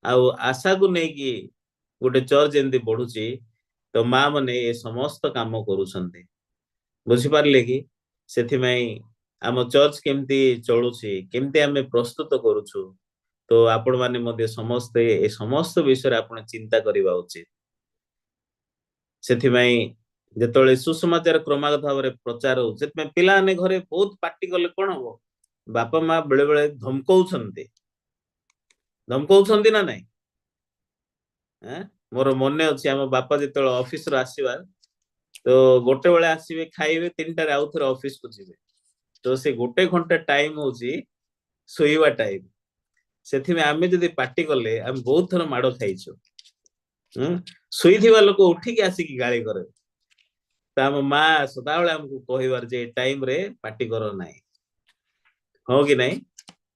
ଆଉ ଆଶାକୁ ନେଇକି ଗୋଟେ ଚର୍ଚ୍ଚ ଯେମିତି ବଢୁଛି, ତ ମା ମାନେ ଏ ସମସ୍ତ କାମ କରୁଛନ୍ତି। ବୁଝିପାରିଲେ କି? ସେଥିପାଇଁ ଆମ ଚର୍ଚ୍ଚ କେମିତି ଚଳୁଛି, କେମିତି ଆମେ ପ୍ରସ୍ତୁତ କରୁଛୁ, ତ ଆପଣ ମାନେ ମଧ୍ୟ ସମସ୍ତେ ଏ ସମସ୍ତ ବିଷୟରେ ଆପଣ ଚିନ୍ତା କରିବା ଉଚିତ। ସେଥିପାଇଁ ଯେତେବେଳେ ସୁସମାଚାର କ୍ରମାଗତ ଭାବରେ ପ୍ରଚାର ହଉଛି, ସେଥିପାଇଁ ପିଲାମାନେ ଘରେ ବହୁତ ପାଟି କଲେ କଣ ହବ, ବାପା ମା ବେଳେ ବେଳେ ଧମକଉଛନ୍ତି। ଧମକଉଛନ୍ତି ନା ନାଇଁ? ମୋର ମନେ ଅଛି ଆମ ବାପା ଯେତେବେଳେ ଅଫିସରୁ ଆସିବା, ତ ଗୋଟେ ବେଳେ ଆସିବେ, ଖାଇବେ, 3ଟାରେ ଆଉ ଥରେ ଅଫିସକୁ ଯିବେ। ତ ସେ ଗୋଟେ ଘଣ୍ଟା ଟାଇମ ହଉଛି ଶୋଇବା ଟାଇମ। ସେଥିପାଇଁ ଆମେ ଯଦି ପାଟି କଲେ, ଆମେ ବହୁତ ଥର ମାଡ ଖାଇଛୁ। ଶୋଇଥିବା ଲୋକ ଉଠିକି ଆସିକି ଗାଳି କରେ। ତ ଆମ ମା ସଦାବେଳେ ଆମକୁ କହିବାର ଯେ ଟାଇମ ରେ ପାଟି କର ନାହିଁ। ହଁ କି ନାଇଁ?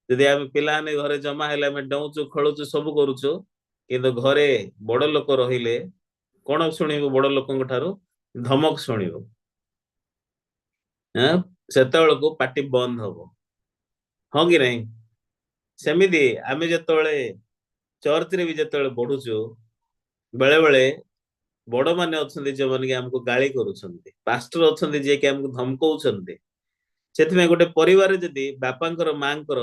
ଯଦି ଆମେ ପିଲାମାନେ ଘରେ ଜମା ହେଲେ ଆମେ ଡଉଁଛୁ, ଖେଳୁଛୁ, ସବୁ କରୁଛୁ, କିନ୍ତୁ ଘରେ ବଡ ଲୋକ ରହିଲେ କଣ ଶୁଣିବୁ? ବଡ ଲୋକଙ୍କ ଠାରୁ ଧମକ ଶୁଣିବୁ। ସେତେବେଳକୁ ପାଟି ବନ୍ଦ ହବ। ହଁ କି ନାଇଁ? ସେମିତି ଆମେ ଯେତେବେଳେ ଚର୍ଚ୍ଚରେ ବି ଯେତେବେଳେ ବଢୁଛୁ, ବେଳେ ବେଳେ ବଡ ମାନେ ଅଛନ୍ତି ଯୋଉମାନେ କି ଆମକୁ ଗାଳି କରୁଛନ୍ତି, ପାଷ୍ଟର ଅଛନ୍ତି ଯିଏକି ଆମକୁ ଧମକଉଛନ୍ତି। ସେଥିପାଇଁ ଗୋଟେ ପରିବାର ଯଦି ବାପାଙ୍କର ମାଙ୍କର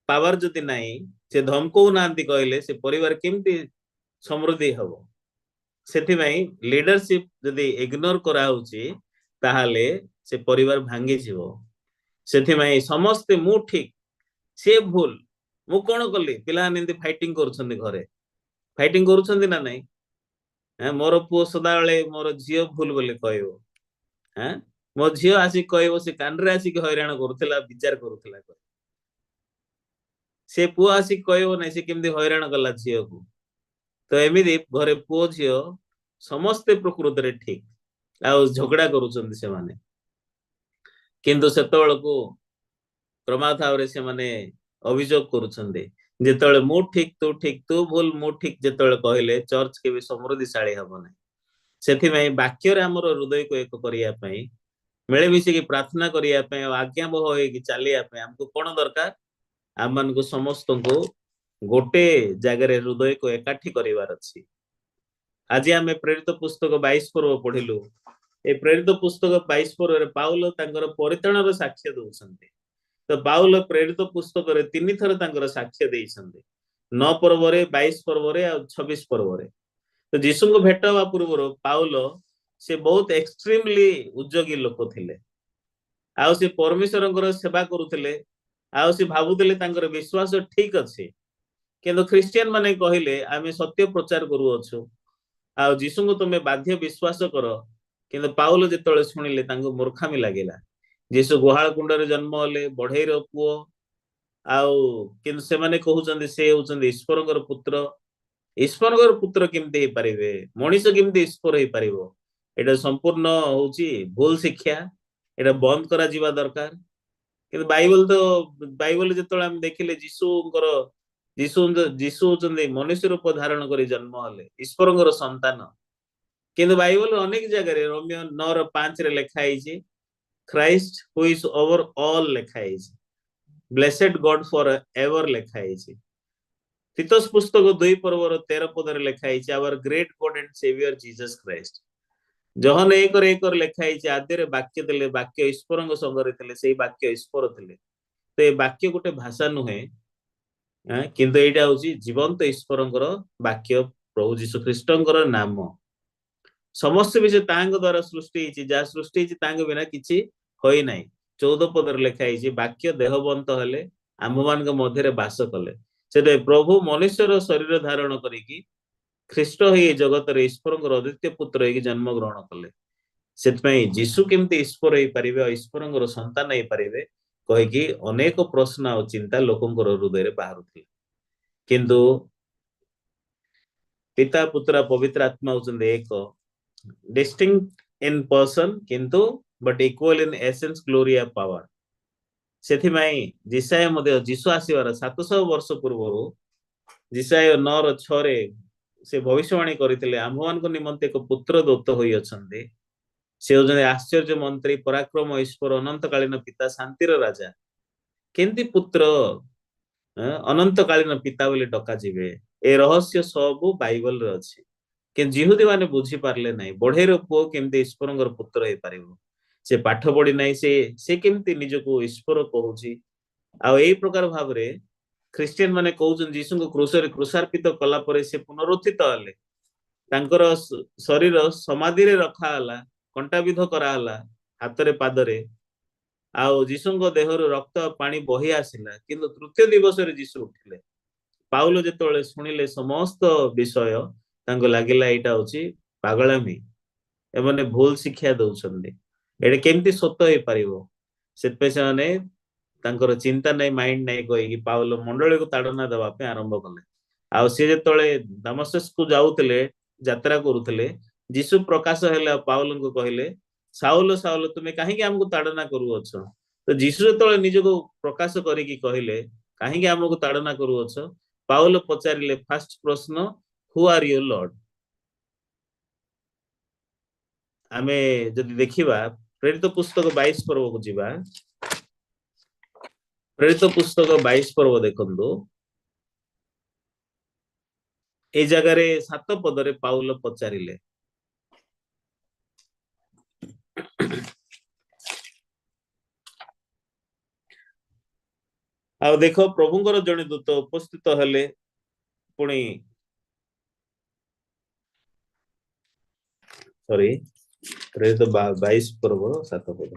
ପାୱାର ଯଦି ନାହିଁ, ସେ ଧମକଉ ନାହାନ୍ତି କହିଲେ ସେ ପରିବାର କେମିତି ସମୃଦ୍ଧି ହବ? ସେଥିପାଇଁ ଲିଡରସିପ ଯଦି ଇଗ୍ନୋର କରାହଉଛି, ତାହେଲେ ସେ ପରିବାର ଭାଙ୍ଗିଯିବ। ସେଥିପାଇଁ ସମସ୍ତେ ମୁଁ ଠିକ, ସିଏ ଭୁଲ, ମୁଁ କଣ କଲି, ପିଲାମାନେ ଏମିତି ଫାଇଟିଂ କରୁଛନ୍ତି ଘରେ। ଫାଇଟିଂ କରୁଛନ୍ତି ନା ନାଇଁ? ମୋର ପୁଅ ସଦାବେଳେ ମୋର ଝିଅ ଭୁଲ ବୋଲି କହିବ। ମୋ ଝିଅ ଆସିକି କହିବ, ସେ କାନରେ ଆସିକି ହଇରାଣ କରୁଥିଲା, ବିଚାର କରୁଥିଲା। ସେ ପୁଅ ଆସିକି କହିବ, ନାଇଁ, ସେ କେମିତି ହଇରାଣ କଲା ଝିଅକୁ। ତ ଏମିତି ଘରେ ପୁଅ ଝିଅ ସମସ୍ତେ ପ୍ରକୃତରେ ଠିକ ଆଉ ଝଗଡା କରୁଛନ୍ତି ସେମାନେ। କିନ୍ତୁ ସେତେବେଳକୁ କ୍ରମାଗତ ଭାବରେ ସେମାନେ ଅଭିଯୋଗ କରୁଛନ୍ତି। ଯେତେବେଳେ ମୁଁ ଠିକ, ତୁ ଠିକ, ତୁ ଭୁଲ, ମୁଁ ଠିକ ଯେତେବେଳେ କହିଲେ, ଚର୍ଚ୍ଚ କେବେ ସମୃଦ୍ଧିଶାଳୀ ହବ ନାହିଁ। ସେଥିପାଇଁ ବାକ୍ୟରେ ଆମର ହୃଦୟକୁ ଏକ କରିବା ପାଇଁ, ମିଳିମିଶିକି ପ୍ରାର୍ଥନା କରିବା ପାଇଁ ଆଉ ଆଜ୍ଞାବହ ହେଇକି ଚାଲିବା ପାଇଁ ଆମକୁ କଣ ଦରକାର? ଆମମାନଙ୍କୁ ସମସ୍ତଙ୍କୁ ଗୋଟେ ଜାଗାରେ ହୃଦୟକୁ ଏକାଠି କରିବାର ଅଛି। ଆଜି ଆମେ ପ୍ରେରିତ ପୁସ୍ତକ 22 ପର୍ବ ପଢିଲୁ। ଏ ପ୍ରେରିତ ପୁସ୍ତକ 22 ପର୍ବରେ ପାଉଲ ତାଙ୍କର ପରିତ୍ରାଣର ସାକ୍ଷ୍ୟ ଦଉଛନ୍ତି। ତ ପାଉଲ ପ୍ରେରିତ ପୁସ୍ତକରେ ତିନି ଥର ତାଙ୍କର ସାକ୍ଷ୍ୟ ଦେଇଛନ୍ତି, 9 ପର୍ବରେ, 22 ପର୍ବରେ ଆଉ 26 ପର୍ବରେ। ତ ଯୀଶୁଙ୍କୁ ଭେଟ ହେବା ପୂର୍ବରୁ ପାଉଲ ସେ ବହୁତ ଏକ୍ସଟ୍ରିମଲି ଉଦ୍ଯୋଗୀ ଲୋକ ଥିଲେ ଆଉ ସେ ପରମେଶ୍ୱରଙ୍କର ସେବା କରୁଥିଲେ ଆଉ ସେ ଭାବୁଥିଲେ ତାଙ୍କର ବିଶ୍ୱାସ ଠିକ ଅଛି। କିନ୍ତୁ ଖ୍ରୀଷ୍ଟିଆନ ମାନେ କହିଲେ, ଆମେ ସତ୍ୟ ପ୍ରଚାର କରୁଅଛୁ ଆଉ ଯୀଶୁଙ୍କୁ ତୁମେ ବାଧ୍ୟ ବିଶ୍ୱାସ କର। କିନ୍ତୁ ପାଉଲ ଯେତେବେଳେ ଶୁଣିଲେ, ତାଙ୍କୁ ମୂର୍ଖାମି ଲାଗିଲା। ଯୀଶୁ ଗୁହାଳ କୁଣ୍ଡରେ ଜନ୍ମ ହେଲେ, ବଢେଇର ପୁଅ, ଆଉ କିନ୍ତୁ ସେମାନେ କହୁଛନ୍ତି ସେ ହଉଛନ୍ତି ଈଶ୍ୱରଙ୍କର ପୁତ୍ର। ଈଶ୍ୱରଙ୍କର ପୁତ୍ର କେମିତି ହେଇପାରିବେ? ମଣିଷ କେମିତି ଈଶ୍ୱର ହେଇପାରିବ? ଏଇଟା ସମ୍ପୂର୍ଣ୍ଣ ହଉଛି ଭୁଲ ଶିକ୍ଷା, ଏଇଟା ବନ୍ଦ କରାଯିବା ଦରକାର। କିନ୍ତୁ ବାଇବଲ ତ ବାଇବଲ ଯେତେବେଳେ ଆମେ ଦେଖିଲେ, ଯୀଶୁଙ୍କର ଯୀଶୁ ଯୀଶୁ ହଉଛନ୍ତି ମନୁଷ୍ୟ ରୂପ ଧାରଣ କରି ଜନ୍ମ ହେଲେ, ଈଶ୍ୱରଙ୍କର ସନ୍ତାନ। କିନ୍ତୁ ବାଇବଲ ଅନେକ ଜାଗାରେ, ରୋମୀୟ 9ର 5ରେ ଲେଖା ହେଇଛି, "Christ who is over all" ଲେଖା ହେଇଛି, "ବ୍ଲେସେଡ ଗଡ ଫର ଏଭର" ଲେଖା ହେଇଛି। ତିତସ ପୁସ୍ତକ 2 ପର୍ବର 13 ପଦରେ ଲେଖା ହେଇଛି, "Our great God and Saviour Jesus Christ"। ଯୋହନ 1ରେ 1ରେ ଲେଖା ହେଇଛି, ଆଦିରେ ବାକ୍ୟ ଥିଲେ, ବାକ୍ୟ ଈଶ୍ୱରଙ୍କ ସଙ୍ଗରେ ଥିଲେ, ସେଇ ବାକ୍ୟ ଈଶ୍ୱର ଥିଲେ। ତ ଏ ବାକ୍ୟ ଗୋଟେ ଭାଷା ନୁହେଁ, କିନ୍ତୁ ଏଇଟା ହଉଛି ଜୀବନ୍ତ ଈଶ୍ୱରଙ୍କର ବାକ୍ୟ, ପ୍ରଭୁ ଯୀଶୁ ଖ୍ରୀଷ୍ଟଙ୍କର ନାମ। ସମସ୍ତ ବିଷୟ ତାହାଙ୍କ ଦ୍ଵାରା ସୃଷ୍ଟି ହେଇଛି, ଯାହା ସୃଷ୍ଟି ହେଇଛି ତାଙ୍କ ବିନା କିଛି ହୋଇନାହିଁ। 14 ପଦରେ ଲେଖା ହେଇଛି, ବାକ୍ୟ ଦେହବନ୍ତ ହେଲେ, ଆମ୍ଭମାନଙ୍କ ମଧ୍ୟରେ ବାସ କଲେ। ସେଥିପାଇଁ ପ୍ରଭୁ ମନୁଷ୍ୟର ଶରୀର ଧାରଣ କରିକି ଖ୍ରୀଷ୍ଟ ହେଇ ଜଗତରେ ଈଶ୍ୱରଙ୍କର ଅଦ୍ୱିତୀୟ ପୁତ୍ର ହେଇକି ଜନ୍ମ ଗ୍ରହଣ କଲେ। ସେଥିପାଇଁ ଯୀଶୁ କେମିତି ଈଶ୍ୱର ହେଇପାରିବେ ଆଉ ଈଶ୍ୱରଙ୍କର ସନ୍ତାନ ହେଇପାରିବେ କହିକି ଅନେକ ପ୍ରଶ୍ନ ଆଉ ଚିନ୍ତା ଲୋକଙ୍କର ହୃଦୟରେ ବାହାରୁଥିଲା। କିନ୍ତୁ ପିତା, ପୁତ୍ର, ପବିତ୍ର ଆତ୍ମା ହଉଛନ୍ତି ଏକ, ଡିଷ୍ଟିଙ୍କ୍ଟ ଇନ୍ ପର୍ସନ କିନ୍ତୁ but equal in essence, glory, power। ସେଥିପାଇଁ ଯିଶାଇୟ ମଧ୍ୟ ଯୀଶୁ ଆସିବାର 700 ବର୍ଷ ପୂର୍ବରୁ ଯିଶାଇୟ 9ର 6ରେ ସେ ଭବିଷ୍ୟବାଣୀ କରିଥିଲେ, ଆମ୍ଭମାନଙ୍କ ନିମନ୍ତେ ଏକ ପୁତ୍ର ଦତ୍ତ ହୋଇଅଛନ୍ତି, ସେ ହଉଛନ୍ତି ଆଶ୍ଚର୍ଯ୍ୟ ମନ୍ତ୍ରୀ, ପରାକ୍ରମ ଈଶ୍ୱର, ଅନନ୍ତକାଳୀନ ପିତା, ଶାନ୍ତିର ରାଜା। କେମିତି ପୁତ୍ର ଅନନ୍ତକାଳୀନ ପିତା ବୋଲି ଡକାଯିବେ? ଏ ରହସ୍ୟ ସବୁ ବାଇବଲରେ ଅଛି, କିନ୍ତୁ ଯିହୁଦୀ ମାନେ ବୁଝିପାରିଲେ ନାହିଁ। ବଢେଇର ପୁଅ କେମିତି ଈଶ୍ୱରଙ୍କର ପୁତ୍ର ହେଇପାରିବ? ସେ ପାଠ ପଢି ନାହିଁ, ସେ କେମିତି ନିଜକୁ ଈଶ୍ୱର କହୁଛି? ଆଉ ଏଇ ପ୍ରକାର ଭାବରେ ଖ୍ରୀଷ୍ଟିଆନ ମାନେ କହୁଛନ୍ତି, ଯୀଶୁଙ୍କୁ କ୍ରୁଶରେ କ୍ରୁଶାର୍ପିତ କଲା ପରେ ସେ ପୁନରୁତ୍ଥିତ ହେଲେ, ତାଙ୍କର ଶରୀର ସମାଧିରେ ରଖା ହେଲା, କଣ୍ଟାବିଧ କରାହେଲା ହାତରେ ପାଦରେ, ଆଉ ଯୀଶୁଙ୍କ ଦେହରୁ ରକ୍ତ ପାଣି ବହି ଆସିଲା, କିନ୍ତୁ ତୃତୀୟ ଦିବସରେ ଯୀଶୁ ଉଠିଲେ। ପାଉଲ ଯେତେବେଳେ ଶୁଣିଲେ ସମସ୍ତ ବିଷୟ, ତାଙ୍କୁ ଲାଗିଲା ଏଇଟା ହଉଛି ପାଗଳାମି, ଏମାନେ ଭୁଲ ଶିକ୍ଷା ଦଉଛନ୍ତି, ଏଇଟା କେମିତି ସତ ହେଇପାରିବ? ସେଥିପାଇଁ ସେମାନେ ତାଙ୍କର ଚିନ୍ତା ନାହିଁ, ମାଇଣ୍ଡ ନାହିଁ କହିକି ପାଉଲ ମଣ୍ଡଳୀକୁ ତାଡ଼ନା ଦେବା ପାଇଁ ଆରମ୍ଭ କଲେ। ଆଉ ସେ ଯେତେବେଳେ ଦମସ୍କକୁ ଯାଉଥିଲେ, ଯାତ୍ରା କରୁଥିଲେ, ଯୀଶୁ ପ୍ରକାଶ ହେଲେ ଆଉ ପାଉଲଙ୍କୁ କହିଲେ, ସାଉଲ ସାଉଲ, ତୁମେ କାହିଁକି ଆମକୁ ତାଡ଼ନା କରୁଅଛ? ତ ଯୀଶୁ ଯେତେବେଳେ ନିଜକୁ ପ୍ରକାଶ କରିକି କହିଲେ କାହିଁକି ଆମକୁ ତାଡ଼ନା କରୁଅଛ, ପାଉଲ ପଚାରିଲେ ଫାଷ୍ଟ ପ୍ରଶ୍ନ, ହୁ are you Lord? ଆମେ ଯଦି ଦେଖିବା ପ୍ରେରିତ ପୁସ୍ତକ 22 ପର୍ବକୁ ଯିବା। ପ୍ରେରିତ ପୁସ୍ତକ 22 ପର୍ବ ଦେଖନ୍ତୁ, ଏଇ ଜାଗାରେ 7 ପଦରେ ପାଉଲ ପଚାରିଲେ। ଆଉ ଦେଖ, ପ୍ରଭୁଙ୍କର ଜଣେ ଦୂତ ଉପସ୍ଥିତ ହେଲେ, ପୁଣି ସରି, ପ୍ରେରିତ 22 ପର୍ବ 7 ପଦ,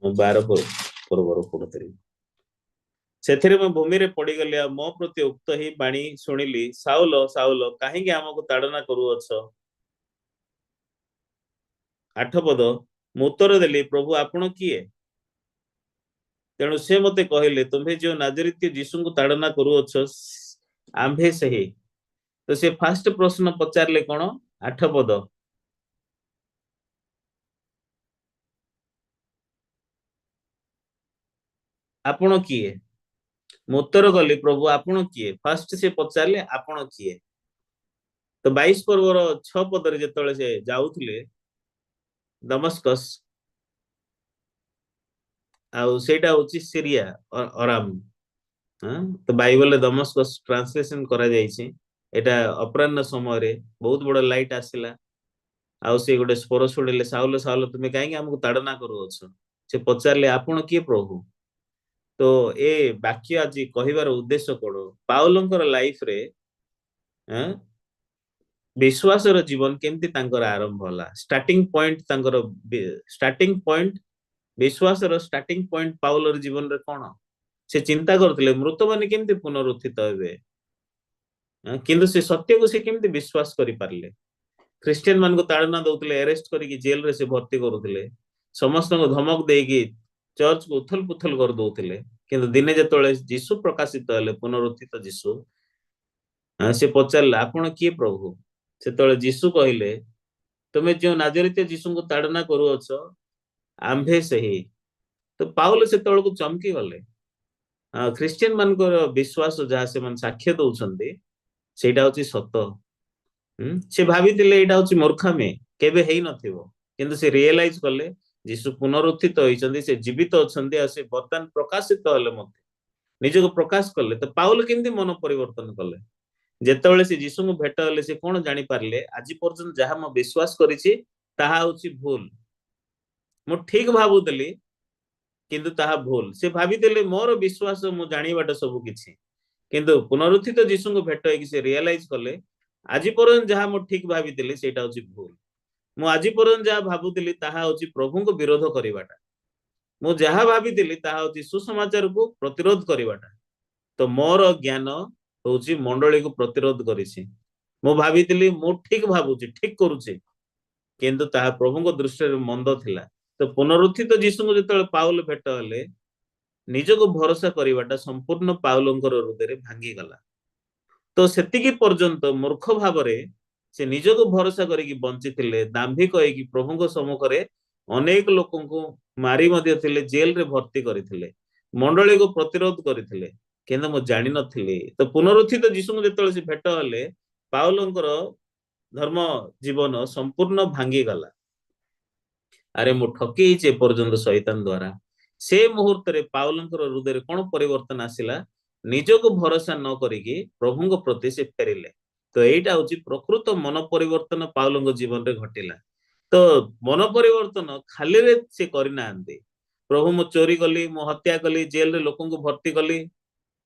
ମୁଁ 12 ପର୍ବରୁ ପଢୁଥିଲି। ସେଥିରେ ମୁଁ ଭୂମିରେ ପଡିଗଲି ଆଉ ମୋ ପ୍ରତି ଉକ୍ତ ହିଁ ବାଣୀ ଶୁଣିଲି, ସାଉଲ ସାଉଲ, କାହିଁକି ଆମକୁ ତାଡ଼ନା କରୁଅଛ? 8 ପଦ, ମୁଁ ଉତ୍ତର ଦେଲି, ପ୍ରଭୁ ଆପଣ କିଏ? ତେଣୁ ସେ ମତେ କହିଲେ, ତୁମ୍ଭେ ଯେଉଁ ନାଜରିତୀୟ ଯୀଶୁଙ୍କୁ ତାଡ଼ନା କରୁଅଛ, ଆମ୍ଭେ ସେହି। ତ ସେ ଫାଷ୍ଟ ପ୍ରଶ୍ନ ପଚାରିଲେ କଣ? 8 ପଦ, ଆପଣ କିଏ? ମୁଁ ଉତ୍ତର କଲି, ପ୍ରଭୁ ଆପଣ କିଏ? ଫାଷ୍ଟ ସେ ପଚାରିଲେ ଆପଣ କିଏ? ତ 22 ପର୍ବର 6 ପଦରେ ଯେତେବେଳେ ସେ ଯାଉଥିଲେ ଦମସ୍କସ୍, ଆଉ ସେଇଟା ହଉଛି ସିରିଆ ଅରାମ। ତ ବାଇବଲରେ ଦମସ୍କସ୍ ଟ୍ରାନ୍ସଲେସନ କରାଯାଇଛି। ଏଇଟା ଅପରାହ୍ନ ସମୟରେ ବହୁତ ବଡ ଲାଇଟ ଆସିଲା, ଆଉ ସେ ଗୋଟେ ସ୍ୱର ଶୁଣିଲେ, ସାଉଲ ସାଉଲ, ତୁମେ କାହିଁକି ଆମକୁ ତାଡ଼ନା କରୁଅଛ? ସେ ପଚାରିଲେ ଆପଣ କିଏ ପ୍ରଭୁ? ତ ଏ ବାକ୍ୟ ଆଜି କହିବାର ଉଦ୍ଦେଶ୍ୟ କଣ? ପାଉଲଙ୍କର ଲାଇଫରେ ବିଶ୍ୱାସର ଜୀବନ କେମିତି ତାଙ୍କର ଆରମ୍ଭ ହେଲା, ଷ୍ଟାର୍ଟିଂ ପଏଣ୍ଟ ତାଙ୍କର ଷ୍ଟାର୍ଟିଂ ପଏଣ୍ଟ, ବିଶ୍ୱାସର ଷ୍ଟାର୍ଟିଂ ପଏଣ୍ଟ ପାଉଲର ଜୀବନରେ କଣ? ସେ ଚିନ୍ତା କରୁଥିଲେ ମୃତମାନେ କେମିତି ପୁନରୁତ୍ଥିତ ହେବେ, କିନ୍ତୁ ସେ ସତ୍ୟକୁ ସେ କେମିତି ବିଶ୍ୱାସ କରିପାରିଲେ? ଖ୍ରୀଷ୍ଟିଆନ ମାନଙ୍କୁ ତାଡ଼ନା ଦଉଥିଲେ, ଆରେଷ୍ଟ କରିକି ଜେଲରେ ସେ ଭର୍ତ୍ତି କରୁଥିଲେ, ସମସ୍ତଙ୍କୁ ଧମକ ଦେଇକି ଚର୍ଚ୍ଚକୁ ଉଥଲ ପୁଥଲ କରିଦଉଥିଲେ। କିନ୍ତୁ ଦିନେ ଯେତେବେଳେ ଯୀଶୁ ପ୍ରକାଶିତ ହେଲେ, ପୁନରୁତ୍ଥିତ ଯୀଶୁ, ସେ ପଚାରିଲେ ଆପଣ କିଏ ପ୍ରଭୁ? ସେତେବେଳେ ଯୀଶୁ କହିଲେ, ତୁମେ ଯେଉଁ ନାଜରିତୀୟ ଯୀଶୁଙ୍କୁ ତାଡ଼ନା କରୁଅଛ, ଆମ୍ଭେ ସେହି। ତ ପାଉଲ ସେତେବେଳକୁ ଚମକି ଗଲେ। ଖ୍ରୀଷ୍ଟିଆନ ମାନଙ୍କର ବିଶ୍ୱାସ ଯାହା ସେମାନେ ସାକ୍ଷ୍ୟ ଦଉଛନ୍ତି ସେଇଟା ହଉଛି ସତ। ସେ ଭାବିଥିଲେ ଏଇଟା ହଉଛି ମୂର୍ଖାମି, କେବେ ହେଇନଥିବ, କିନ୍ତୁ ସେ ରିଏଲାଇଜ କଲେ ଯୀଶୁ ପୁନରୁତ୍ଥିତ ହେଇଛନ୍ତି, ସେ ଜୀବିତ ଅଛନ୍ତି, ଆଉ ସେ ବର୍ତ୍ତମାନ ପ୍ରକାଶିତ ହେଲେ ମଧ୍ୟ ନିଜକୁ ପ୍ରକାଶ କଲେ। ତ ପାଉଲ କେମିତି ମନ ପରିବର୍ତ୍ତନ କଲେ? ଯେତେବେଳେ ସେ ଯୀଶୁଙ୍କୁ ଭେଟ ହେଲେ ସେ କଣ ଜାଣିପାରିଲେ? ଆଜି ପର୍ଯ୍ୟନ୍ତ ଯାହା ମୁଁ ବିଶ୍ୱାସ କରିଛି ତାହା ହଉଛି ଭୁଲ। ମୁଁ ଠିକ ଭାବୁଥିଲି କିନ୍ତୁ ତାହା ଭୁଲ। ସେ ଭାବିଥିଲେ ମୋର ବିଶ୍ୱାସ, ମୁଁ ଜାଣିବାଟା ସବୁ କିଛି, କିନ୍ତୁ ପୁନରୁତ୍ଥିତ ଯୀଶୁଙ୍କୁ ଭେଟ ହେଇକି ସେ ରିଏଲାଇଜ କଲେ ଆଜି ପର୍ଯ୍ୟନ୍ତ ଯାହା ମୁଁ ଠିକ ଭାବିଥିଲି ସେଇଟା ହଉଛି ଭୁଲ। ମୁଁ ଆଜି ପର୍ଯ୍ୟନ୍ତ ଯାହା ଭାବୁଥିଲି ତାହା ହଉଛି ପ୍ରଭୁଙ୍କୁ ବିରୋଧ କରିବାଟା। ମୁଁ ଯାହା ଭାବିଥିଲି ତାହା ହଉଛି ସୁସମାଚାରକୁ ପ୍ରତିରୋଧ କରିବାଟା। ତ ମୋର ଜ୍ଞାନ ହଉଛି ମଣ୍ଡଳୀକୁ ପ୍ରତିରୋଧ କରିଛି। ମୁଁ ଭାବିଥିଲି ମୁଁ ଠିକ ଭାବୁଛି, ଠିକ କରୁଛି, କିନ୍ତୁ ତାହା ପ୍ରଭୁଙ୍କ ଦୃଷ୍ଟିରେ ମନ୍ଦ ଥିଲା। ତ ପୁନରୁତ୍ଥିତ ଯୀଶୁଙ୍କୁ ଯେତେବେଳେ ପାଉଲ ଭେଟ ହେଲେ, ନିଜକୁ ଭରସା କରିବାଟା ସମ୍ପୂର୍ଣ୍ଣ ପାଉଲଙ୍କର ହୃଦୟରେ ଭାଙ୍ଗିଗଲା। ତ ସେତିକି ପର୍ଯ୍ୟନ୍ତ ମୂର୍ଖ ଭାବରେ ସେ ନିଜକୁ ଭରସା କରିକି ବଞ୍ଚିଥିଲେ, ଦାମ୍ଭିକ ହେଇକି ପ୍ରଭୁଙ୍କ ସମ୍ମୁଖରେ ଅନେକ ଲୋକଙ୍କୁ ମାରି ମଧ୍ୟ ଥିଲେ, ଜେଲରେ ଭର୍ତ୍ତି କରିଥିଲେ, ମଣ୍ଡଳୀକୁ ପ୍ରତିରୋଧ କରିଥିଲେ, କିନ୍ତୁ ମୁଁ ଜାଣିନଥିଲି। ତ ପୁନରୁତ୍ଥିତ ଯୀଶୁଙ୍କୁ ଯେତେବେଳେ ସେ ଭେଟ ହେଲେ, ପାଉଲଙ୍କର ଧର୍ମ ଜୀବନ ସମ୍ପୂର୍ଣ୍ଣ ଭାଙ୍ଗିଗଲା। ଆରେ ମୁଁ ଠକି ହେଇଛି ଏପର୍ଯ୍ୟନ୍ତ ଶୈତାନ ଦ୍ଵାରା। ସେ ମୁହୂର୍ତ୍ତରେ ପାଉଲଙ୍କର ହୃଦୟରେ କଣ ପରିବର୍ତ୍ତନ ଆସିଲା? ନିଜକୁ ଭରସା ନ କରିକି ପ୍ରଭୁଙ୍କ ପ୍ରତି ସେ ଫେରିଲେ। ତ ଏଇଟା ହଉଛି ପ୍ରକୃତ ମନ ପରିବର୍ତ୍ତନ ପାଉଲଙ୍କ ଜୀବନରେ ଘଟିଲା। ତ ମନ ପରିବର୍ତ୍ତନ ଖାଲିରେ ସେ କରିନାହାନ୍ତି। ପ୍ରଭୁ ମୁଁ ଚୋରି କଲି, ମୁଁ ହତ୍ୟା କଲି, ଜେଲରେ ଲୋକଙ୍କୁ ଭର୍ତ୍ତି କଲି।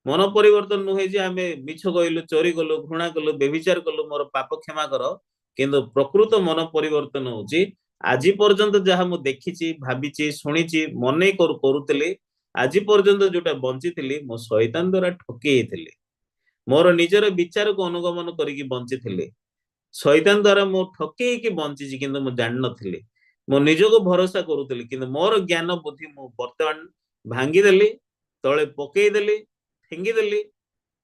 ମନ ପରିବର୍ତ୍ତନ ନୁହେଁ ଯେ ଆମେ ମିଛ କହିଲୁ, ଚୋରି କଲୁ, ଘୃଣା କଲୁ, ବ୍ୟଭିଚାର କଲୁ, ମୋର ପାପ କ୍ଷମା କର। କିନ୍ତୁ ପ୍ରକୃତ ମନ ପରିବର୍ତ୍ତନ ହଉଛି ଆଜି ପର୍ଯ୍ୟନ୍ତ ଯାହା ମୁଁ ଦେଖିଛି, ଭାବିଛି, ଶୁଣିଛି, ମନେ କରୁଥିଲି, ଆଜି ପର୍ଯ୍ୟନ୍ତ ଯୋଉଟା ବଞ୍ଚିଥିଲି ମୁଁ ଶୈତାନ ଦ୍ଵାରା ଠକି ହେଇଥିଲି, ମୋର ନିଜର ବିଚାରକୁ ଅନୁଗମନ କରିକି ବଞ୍ଚିଥିଲି, ଶୈତାନ ଦ୍ଵାରା ମୁଁ ଠକି ହେଇକି ବଞ୍ଚିଛି, କିନ୍ତୁ ମୁଁ ଜାଣିନଥିଲି। ମୁଁ ନିଜକୁ ଭରସା କରୁଥିଲି, କିନ୍ତୁ ମୋର ଜ୍ଞାନ ବୁଦ୍ଧି ମୁଁ ବର୍ତ୍ତମାନ ଭାଙ୍ଗିଦେଲି, ତଳେ ପକେଇଦେଲି, ଫିଙ୍ଗିଦେଲି।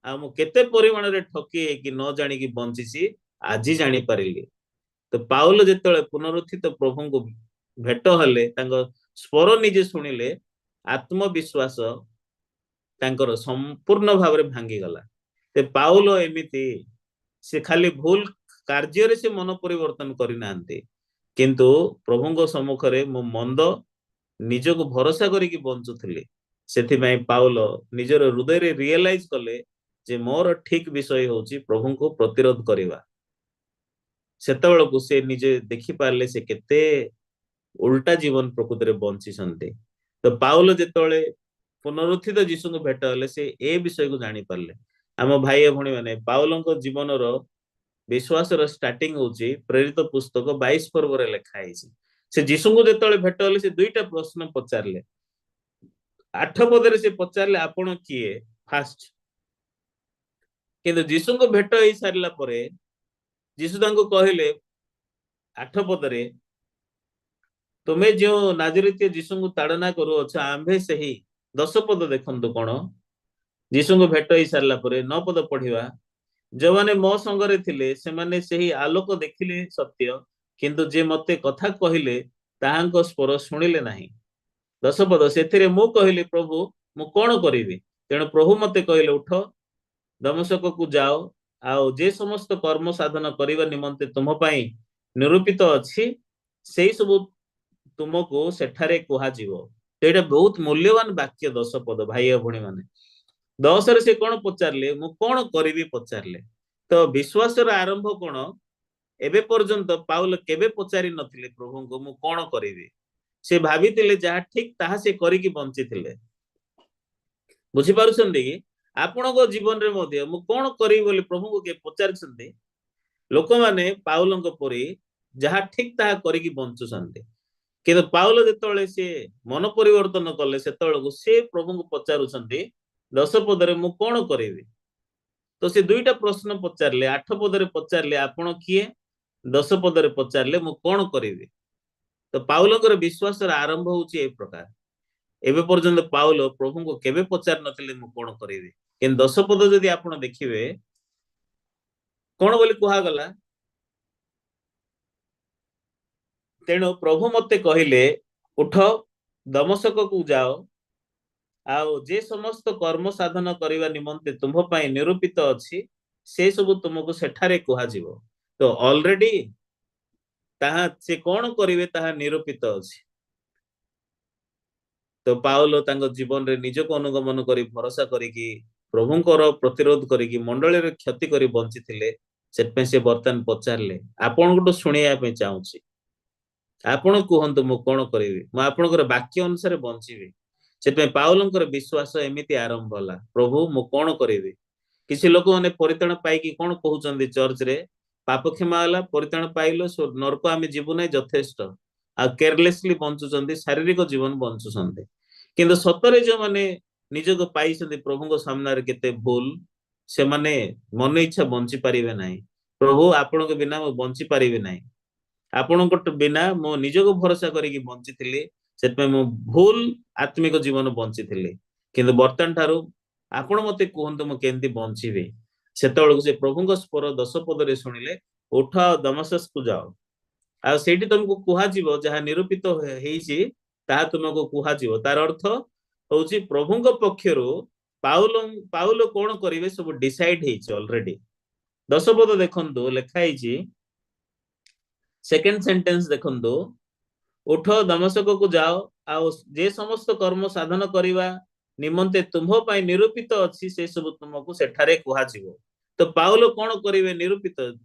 ଆଉ ମୁଁ କେତେ ପରିମାଣରେ ଠକି ହେଇକି ନ ଜାଣିକି ବଞ୍ଚିଛି ଆଜି ଜାଣିପାରିଲି। ତ ପାଉଲ ଯେତେବେଳେ ପୁନରୁତ୍ଥିତ ପ୍ରଭୁଙ୍କୁ ଭେଟ ହେଲେ, ତାଙ୍କ ସ୍ୱର ନିଜେ ଶୁଣିଲେ, ଆତ୍ମବିଶ୍ୱାସ ତାଙ୍କର ସମ୍ପୂର୍ଣ୍ଣ ଭାବରେ ଭାଙ୍ଗିଗଲା। ਤੇ ପାଉଲ ଏମିତି ସେ ଖାଲି ଭୁଲ କାର୍ଯ୍ୟରେ ସେ ମନ ପରିବର୍ତ୍ତନ କରିନାହାନ୍ତି, କିନ୍ତୁ ପ୍ରଭୁଙ୍କ ସମ୍ମୁଖରେ ମୁଁ ମନ୍ଦ, ନିଜକୁ ଭରସା କରିକି ବଞ୍ଚୁଥିଲି। ସେଥିପାଇଁ ପାଉଲ ନିଜର ହୃଦୟରେ ରିଏଲାଇଜ କଲେ ଯେ ମୋର ଠିକ ବିଷୟ ହଉଛି ପ୍ରଭୁଙ୍କୁ ପ୍ରତିରୋଧ କରିବା। ସେତେବେଳକୁ ସେ ନିଜେ ଦେଖିପାରିଲେ ସେ କେତେ ଉଲ୍ଟା ଜୀବନ ପ୍ରକୃତିରେ ବଞ୍ଚିଛନ୍ତି। ତ ପାଉଲ ଯେତେବେଳେ ପୁନରୁତ୍ଥିତ ଯୀଶୁଙ୍କୁ ଭେଟ ହେଲେ, ସେ ଏ ବିଷୟକୁ ଜାଣିପାରିଲେ। ଆମ ଭାଇ ଭଉଣୀ ମାନେ, ପାଉଲଙ୍କ ଜୀବନର ବିଶ୍ୱାସର ଷ୍ଟାର୍ଟିଂ ହଉଛି ପ୍ରେରିତ ପୁସ୍ତକ 22 ପର୍ବରେ ଲେଖା ହେଇଛି। ସେ ଯୀଶୁଙ୍କୁ ଯେତେବେଳେ ଭେଟ ହେଲେ, ସେ ଦୁଇଟା ପ୍ରଶ୍ନ ପଚାରିଲେ। 8 ପଦରେ ସେ ପଚାରିଲେ, ଆପଣ କିଏ ଫାଷ୍ଟ। କିନ୍ତୁ ଯୀଶୁଙ୍କୁ ଭେଟ ହେଇ ସାରିଲା ପରେ ଯୀଶୁ ତାଙ୍କୁ କହିଲେ 8 ପଦରେ, ତୁମେ ଯେଉଁ ନାଜରିତୀୟ ଯୀଶୁଙ୍କୁ ତାଡ଼ନା କରୁଅଛ, ଆମ୍ଭେ ସେହି। 10 ପଦ ଦେଖନ୍ତୁ କଣ, ଯୀଶୁଙ୍କୁ ଭେଟ ହେଇ ସାରିଲା ପରେ 9 ପଦ ପଢିବା। ଯେଉଁମାନେ ମୋ ସଙ୍ଗରେ ଥିଲେ ସେମାନେ ସେହି ଆଲୋକ ଦେଖିଲେ ସତ୍ୟ, କିନ୍ତୁ ଯେ ମତେ କଥା କହିଲେ ତାହାଙ୍କ ସ୍ୱର ଶୁଣିଲେ ନାହିଁ। 10 ପଦ, ସେଥିରେ ମୁଁ କହିଲି, ପ୍ରଭୁ ମୁଁ କଣ କରିବି? ତେଣୁ ପ୍ରଭୁ ମତେ କହିଲେ, ଉଠ, ଦମଶକକୁ ଯାଅ, ଆଉ ଯେ ସମସ୍ତ କର୍ମ ସାଧନ କରିବା ନିମନ୍ତେ ତୁମ ପାଇଁ ନିରୂପିତ ଅଛି ସେଇ ସବୁ ତୁମକୁ ସେଠାରେ କୁହାଯିବ। ଏଇଟା ବହୁତ ମୂଲ୍ୟବାନ ବାକ୍ୟ 10 ପଦ। ଭାଇ ଓ ଭଉଣୀ ମାନେ, 10ରେ ସେ କଣ ପଚାରିଲେ? ମୁଁ କଣ କରିବି ପଚାରିଲେ। ତ ବିଶ୍ୱାସର ଆରମ୍ଭ କଣ? ଏବେ ପର୍ଯ୍ୟନ୍ତ ପାଉଲ କେବେ ପଚାରି ନଥିଲେ ପ୍ରଭୁଙ୍କୁ ମୁଁ କଣ କରିବି। ସେ ଭାବିଥିଲେ ଯାହା ଠିକ ତାହା ସେ କରିକି ବଞ୍ଚିଥିଲେ। ବୁଝିପାରୁଛନ୍ତି କି? ଆପଣଙ୍କ ଜୀବନରେ ମଧ୍ୟ ମୁଁ କଣ କରିବି ବୋଲି ପ୍ରଭୁଙ୍କୁ କିଏ ପଚାରିଛନ୍ତି? ଲୋକମାନେ ପାଉଲଙ୍କ ପରି ଯାହା ଠିକ ତାହା କରିକି ବଞ୍ଚୁଛନ୍ତି। କିନ୍ତୁ ପାଉଲ ଯେତେବେଳେ ସେ ମନ ପରିବର୍ତ୍ତନ କଲେ, ସେତେବେଳକୁ ସେ ପ୍ରଭୁଙ୍କୁ ପଚାରୁଛନ୍ତି 10 ପଦରେ, ମୁଁ କଣ କରିବି? ତ ସେ ଦୁଇଟା ପ୍ରଶ୍ନ ପଚାରିଲେ। 8 ପଦରେ ପଚାରିଲେ ଆପଣ କିଏ, 10 ପଦରେ ପଚାରିଲେ ମୁଁ କଣ କରିବି। ତ ପାଉଲଙ୍କର ବିଶ୍ୱାସର ଆରମ୍ଭ ହଉଛି ଏ ପ୍ରକାର। ଏବେ ପର୍ଯ୍ୟନ୍ତ ପାଉଲ ପ୍ରଭୁଙ୍କୁ କେବେ ପଚାରି ନଥିଲେ ମୁଁ କଣ କରିବି। କିନ୍ତୁ 10 ପଦ ଯଦି ଆପଣ ଦେଖିବେ କଣ ବୋଲି କୁହାଗଲା, ତେଣୁ ପ୍ରଭୁ ମତେ କହିଲେ, ଉଠ, ଦମଶକକୁ ଯାଅ, ଆଉ ଯେ ସମସ୍ତ କର୍ମ ସାଧନ କରିବା ନିମନ୍ତେ ତୁମ୍ଭ ପାଇଁ ନିରୂପିତ ଅଛି ସେ ସବୁ ତୁମକୁ ସେଠାରେ କୁହାଯିବ। ତ ଅଲରେଡି ତାହା ସେ କଣ କରିବେ ତାହା ନିରୂପିତ ଅଛି। ତ ପାଉଲ ତାଙ୍କ ଜୀବନରେ ନିଜକୁ ଅନୁଗମନ କରି ଭରସା କରିକି ପ୍ରଭୁଙ୍କର ପ୍ରତିରୋଧ କରିକି ମଣ୍ଡଳୀର କ୍ଷତି କରି ବଞ୍ଚିଥିଲେ। ସେଥିପାଇଁ ସେ ବର୍ତ୍ତମାନ ପଚାରିଲେ, ଆପଣଙ୍କଠୁ ଶୁଣିବା ପାଇଁ ଚାହୁଁଛି, ଆପଣ କୁହନ୍ତୁ ମୁଁ କଣ କରିବି, ମୁଁ ଆପଣଙ୍କର ବାକ୍ୟ ଅନୁସାରେ ବଞ୍ଚିବି। ସେଥିପାଇଁ ପାଉଲଙ୍କର ବିଶ୍ୱାସ ଏମିତି ଆରମ୍ଭ ହେଲା, ପ୍ରଭୁ ମୁଁ କଣ କରିବି। କିଛି ଲୋକମାନେ ପରିତ୍ରାଣ ପାଇକି କଣ କହୁଛନ୍ତି ଚର୍ଚ୍ଚରେ, ପାପ କ୍ଷମା ହେଲା, ପରିତ୍ରାଣ ପାଇଲୁ, ନରକ ଆମେ ଯିବୁ ନାହିଁ, ଯଥେଷ୍ଟ। ଆଉ କେୟାରଲେସଲି ବଞ୍ଚୁଛନ୍ତି, ଶାରୀରିକ ଜୀବନ ବଞ୍ଚୁଛନ୍ତି। କିନ୍ତୁ ସତରେ ଯୋଉମାନେ ନିଜକୁ ପାଇଛନ୍ତି ପ୍ରଭୁଙ୍କ ସାମ୍ନାରେ କେତେ ଭୁଲ, ସେମାନେ ମନ ଇଚ୍ଛା ବଞ୍ଚି ପାରିବେ ନାହିଁ। ପ୍ରଭୁ ଆପଣଙ୍କ ବିନା ମୁଁ ବଞ୍ଚି ପାରିବି ନାହିଁ, ଆପଣଙ୍କ ବିନା ମୁଁ ନିଜକୁ ଭରସା କରିକି ବଞ୍ଚିଥିଲି, ସେଥିପାଇଁ ମୁଁ ଭୁଲ ଆତ୍ମିକ ଜୀବନ ବଞ୍ଚିଥିଲି, କିନ୍ତୁ ବର୍ତ୍ତମାନ ଠାରୁ ଆପଣ ମତେ କୁହନ୍ତୁ ମୁଁ କେମିତି ବଞ୍ଚିବି। ସେତେବେଳକୁ ସେ ପ୍ରଭୁଙ୍କ ସ୍ୱର 10 ପଦରେ ଶୁଣିଲେ, ଉଠ ଆଉ ଦମଶକକୁ ଯାଅ, ଆଉ ସେଇଠି ତମକୁ କୁହାଯିବ ଯାହା ନିରୂପିତ ହେଇଛି ତାହା ତୁମକୁ କୁହାଯିବ। ତାର ଅର୍ଥ ହଉଛି ପ୍ରଭୁଙ୍କ ପକ୍ଷରୁ ପାଉଲ କଣ କରିବେ ସବୁ ଡିସାଇଡ ହେଇଛି ଅଲରେଡି। 10 ପଦ ଦେଖନ୍ତୁ ଲେଖା ହେଇଛି, ସେକେଣ୍ଡ ସେଣ୍ଟେନ୍ସ ଦେଖନ୍ତୁ, ଉଠ ଦମଶକକୁ ଯାଅ, ଆଉ ଯେ ସମସ୍ତ କର୍ମ ସାଧନ କରିବା ନିମନ୍ତେ ତୁମ୍ଭ ପାଇଁ ନିରୂପିତ ଅଛି ସେ ସବୁ ତୁମକୁ ସେଠାରେ କୁହାଯିବ। ତ ପାଉଲ କଣ କରିବେ ନିରୂପିତ?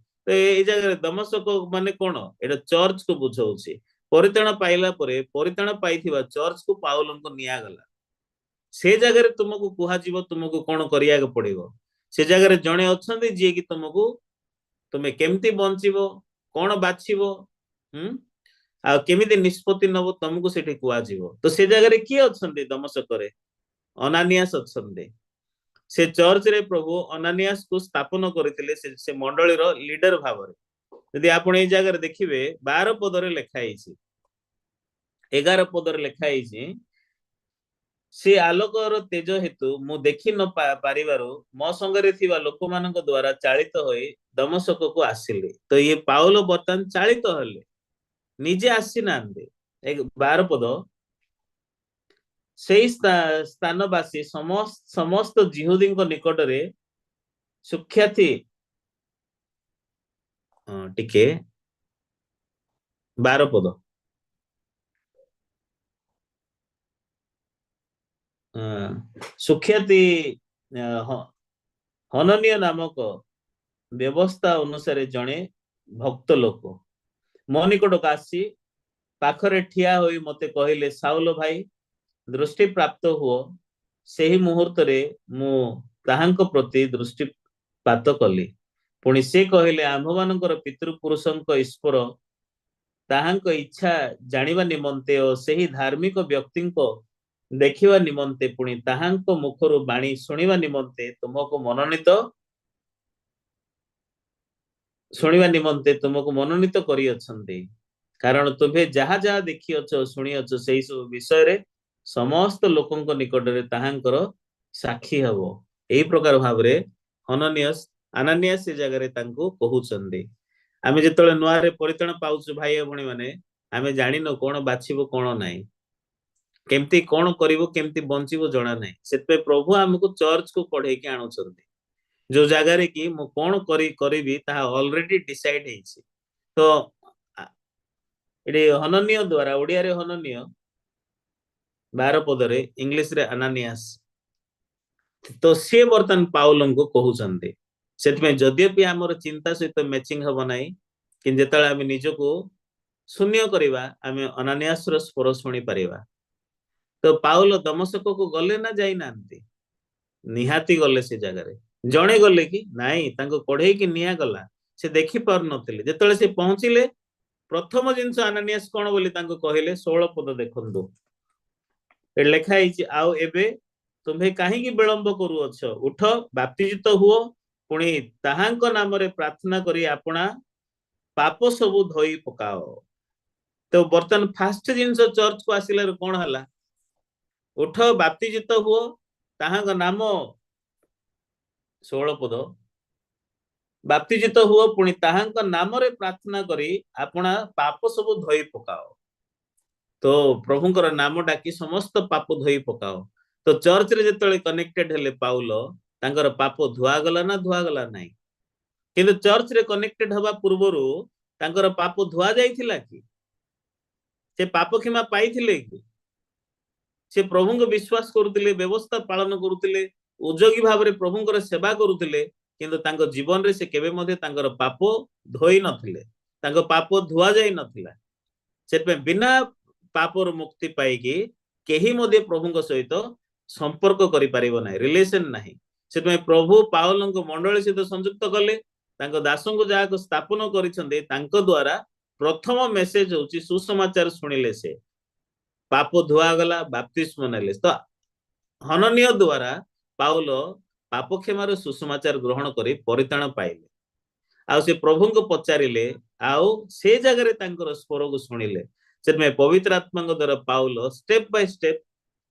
ତ ଏଇ ଜାଗାରେ ଦମଶକ ମାନେ କଣ? ଏଇଟା ଚର୍ଚ୍ଚକୁ ବୁଝଉଛି। ପରିତ୍ରାଣ ପାଇଲା ପରେ ପରିତ୍ରାଣ ପାଇଥିବା ଚର୍ଚ୍ଚକୁ ପାଉଲଙ୍କୁ ନିଆଗଲା। ସେ ଜାଗାରେ ତୁମକୁ କୁହାଯିବ ତୁମକୁ କଣ କରିବାକୁ ପଡିବ। ସେ ଜାଗାରେ ଜଣେ ଅଛନ୍ତି ଯିଏକି ତୁମକୁ ତୁମେ କେମିତି ବଞ୍ଚିବ, କଣ ବାଛିବ, ଆଉ କେମିତି ନିଷ୍ପତ୍ତି ନବ ତମକୁ ସେଠି କୁହାଯିବ। ତ ସେ ଜାଗାରେ କିଏ ଅଛନ୍ତି? ଦମଶକରେ ଅନାନିଆସ ଅଛନ୍ତି। ସେ ଚର୍ଚ୍ଚରେ ପ୍ରଭୁ ଅନାନିଆସକୁ ସ୍ଥାପନ କରିଥିଲେ ସେ ମଣ୍ଡଳୀର ଲିଡର ଭାବରେ। ଯଦି ଆପଣ ଏଇ ଜାଗାରେ ଦେଖିବେ 12 ପଦରେ ଲେଖା ହେଇଛି, 11 ପଦରେ ଲେଖା ହେଇଛି, ସେ ଆଲୋକର ତେଜ ହେତୁ ମୁଁ ଦେଖି ନ ପାରିବାରୁ ମୋ ସଙ୍ଗରେ ଥିବା ଲୋକମାନଙ୍କ ଦ୍ଵାରା ଚାଳିତ ହୋଇ ଦମଶକକୁ ଆସିଲି। ତ ଇଏ ପାଉଲ ବର୍ତ୍ତମାନ ଚାଳିତ ହେଲେ, ନିଜେ ଆସିନାହାନ୍ତି। 12 ପଦ, ସେଇ ସ୍ଥାନବାସୀ ସମସ୍ତ ଯିହୁଦୀଙ୍କ ନିକଟରେ ସୁଖ୍ୟାତି, ହଁ, ଟିକେ 12 ପଦ, ସୁଖ୍ୟାତି ହନନୀୟ ନାମକ ବ୍ୟବସ୍ଥା ଅନୁସାରେ ଜଣେ ଭକ୍ତ ଲୋକ ମୋ ନିକଟକୁ ଆସି ପାଖରେ ଠିଆ ହୋଇ ମତେ କହିଲେ, ସାଉଲ ଭାଇ, ଦୃଷ୍ଟି ପ୍ରାପ୍ତ ହୁଅ। ସେହି ମୁହୂର୍ତ୍ତରେ ମୁଁ ତାହାଙ୍କ ପ୍ରତି ଦୃଷ୍ଟିପାତ କଲି। ପୁଣି ସେ କହିଲେ, ଆମ୍ଭମାନଙ୍କର ପିତୃପୁରୁଷଙ୍କ ଈଶ୍ୱର ତାହାଙ୍କ ଇଚ୍ଛା ଜାଣିବା ନିମନ୍ତେ ଓ ସେହି ଧାର୍ମିକ ବ୍ୟକ୍ତିଙ୍କ ଦେଖିବା ନିମନ୍ତେ, ପୁଣି ତାହାଙ୍କ ମୁଖରୁ ବାଣୀ ଶୁଣିବା ନିମନ୍ତେ ତୁମକୁ ମନୋନୀତ ଶୁଣିବା ନିମନ୍ତେ ତୁମକୁ ମନୋନୀତ କରିଅଛନ୍ତି। କାରଣ ତୁମ୍ଭେ ଯାହା ଯାହା ଦେଖିଅଛ ଶୁଣିଅଛ, ସେହି ସବୁ ବିଷୟରେ ସମସ୍ତ ଲୋକଙ୍କ ନିକଟରେ ତାହାଙ୍କର ସାକ୍ଷୀ ହବ। ଏହି ପ୍ରକାର ଭାବରେ ଆନାନିଆସ ସେ ଜାଗାରେ ତାଙ୍କୁ କହୁଛନ୍ତି। ଆମେ ଯେତେବେଳେ ନୂଆରେ ପରିତ୍ରାଣ ପାଉଛୁ ଭାଇ ଭଉଣୀ ମାନେ, ଆମେ ଜାଣିନୁ କଣ ବାଛିବୁ କଣ ନାହିଁ, କେମିତି କଣ କରିବୁ, କେମିତି ବଞ୍ଚିବୁ ଜଣା ନାହିଁ। ସେଥିପାଇଁ ପ୍ରଭୁ ଆମକୁ ଚର୍ଚ୍ଚକୁ କଢେଇକି ଆଣୁଛନ୍ତି, ଯୋଉ ଜାଗାରେ କି ମୁଁ କଣ କରିବି ତାହା ଅଲରେଡି ଡିସାଇଡ ହେଇଛି। ତ ଏଠି ହନନୀୟ ଦ୍ଵାରା, ଓଡିଆରେ ହନନୀୟ 12 ପଦରେ, ଇଂଲିଶରେ ଆନାନିଆସ, ତ ସିଏ ବର୍ତ୍ତମାନ ପାଉଲଙ୍କୁ କହୁଛନ୍ତି। ସେଥିପାଇଁ ଯଦିଓ ବି ଆମର ଚିନ୍ତା ସହିତ ମ୍ୟାଚିଂ ହବ ନାହିଁ, କିନ୍ତୁ ଯେତେବେଳେ ଆମେ ନିଜକୁ ଶୂନ୍ୟ କରିବା, ଆମେ ଅନାନିଆସର ସ୍ୱର ଶୁଣିପାରିବା। ତ ପାଉଲ ଦମଶକକୁ ଗଲେ ନା ଯାଇନାହାନ୍ତି? ନିହାତି ଗଲେ। ସେ ଜାଗାରେ ଜଣେ ଗଲେ କି ନାଇଁ, ତାଙ୍କୁ କଢେଇକି ନିଆଗଲା। ସେ ଦେଖି ପାରୁନଥିଲେ। ଯେତେବେଳେ ସେ ପହଞ୍ଚିଲେ, ପ୍ରଥମ ଜିନିଷ ଆନାନିଆସ କଣ ବୋଲି ତାଙ୍କୁ କହିଲେ? 16 ପଦ ଦେଖନ୍ତୁ, ଏଠି ଲେଖା ହେଇଛି, ଆଉ ଏବେ ତୁମ୍ଭେ କାହିଁକି ବିଳମ୍ବ କରୁଅଛ? ଉଠ, ବାପ୍ତିଜିତ ହୁଅ, ପୁଣି ତାହାଙ୍କ ନାମରେ ପ୍ରାର୍ଥନା କରି ଆପଣା ପାପ ସବୁ ଧୋଇ ପକାଅ। ତ ବର୍ତ୍ତମାନ ଫାଷ୍ଟ ଜିନିଷ ଚର୍ଚ୍ଚକୁ ଆସିଲାରୁ କଣ ହେଲା? ଉଠ, ବାପ୍ତିଜିତ ହୁଅ, ତାହାଙ୍କ ନାମ, 16 ପଦ, ବାପ୍ତିଜିତ ହୁଅ, ପୁଣି ତାହାଙ୍କ ନାମରେ ପ୍ରାର୍ଥନା କରି ଆପଣା ପାପ ସବୁ ଧୋଇ ପକାଅ। ତ ପ୍ରଭୁଙ୍କର ନାମ ଡାକି ସମସ୍ତ ପାପ ଧୋଇ ପକାଅ। ତ ଚର୍ଚ୍ଚରେ ଯେତେବେଳେ କନେକ୍ଟେଡ ହେଲେ ପାଉଲ, ତାଙ୍କର ପାପ ଧୁଆଗଲା ନା ଧୁଆଗଲା ନାହିଁ? କିନ୍ତୁ ଚର୍ଚ୍ଚରେ କନେକ୍ଟେଡ ହବା ପୂର୍ବରୁ ତାଙ୍କର ପାପ ଧୁଆ ଯାଇଥିଲା କି? ସେ ପାପ କ୍ଷମା ପାଇଥିଲେ କି? ସେ ପ୍ରଭୁଙ୍କୁ ବିଶ୍ୱାସ କରୁଥିଲେ, ବ୍ୟବସ୍ଥା ପାଳନ କରୁଥିଲେ, ଉଦ୍ଯୋଗୀ ଭାବରେ ପ୍ରଭୁଙ୍କର ସେବା କରୁଥିଲେ, କିନ୍ତୁ ତାଙ୍କ ଜୀବନରେ ସେ କେବେ ମଧ୍ୟ ତାଙ୍କର ପାପ ଧୋଇ ନଥିଲେ, ତାଙ୍କ ପାପ ଧୁଆ ଯାଇ ନଥିଲା। ସେଥିପାଇଁ ବିନା ପାପରୁ ମୁକ୍ତି ପାଇକି କେହି ମଧ୍ୟ ପ୍ରଭୁଙ୍କ ସହିତ ସମ୍ପର୍କ କରିପାରିବ ନାହିଁ, ରିଲେସନ ନାହିଁ। ସେଥିପାଇଁ ପ୍ରଭୁ ପାଉଲଙ୍କ ମଣ୍ଡଳୀ ସହିତ ସଂଯୁକ୍ତ କଲେ, ତାଙ୍କ ଦାସଙ୍କୁ ଯାହାକୁ ସ୍ଥାପନ କରିଛନ୍ତି, ତାଙ୍କ ଦ୍ଵାରା ପ୍ରଥମ ମେସେଜ ହଉଛି ସୁସମାଚାର ଶୁଣିଲେ, ସେ ପାପ ଧୁଆଗଲା, ବାପ୍ତିସ୍ମ ନେଲେ। ତ ହନନୀୟ ଦ୍ଵାରା ପାଉଲ ପାପ କ୍ଷମାର ସୁସମାଚାର ଗ୍ରହଣ କରି ପରିତ୍ରାଣ ପାଇଲେ। ଆଉ ସେ ପ୍ରଭୁଙ୍କୁ ପଚାରିଲେ, ଆଉ ସେ ଜାଗାରେ ତାଙ୍କର ସ୍ୱରକୁ ଶୁଣିଲେ। ସେଥିପାଇଁ ପବିତ୍ର ଆତ୍ମାଙ୍କ ଦ୍ଵାରା Paul step by step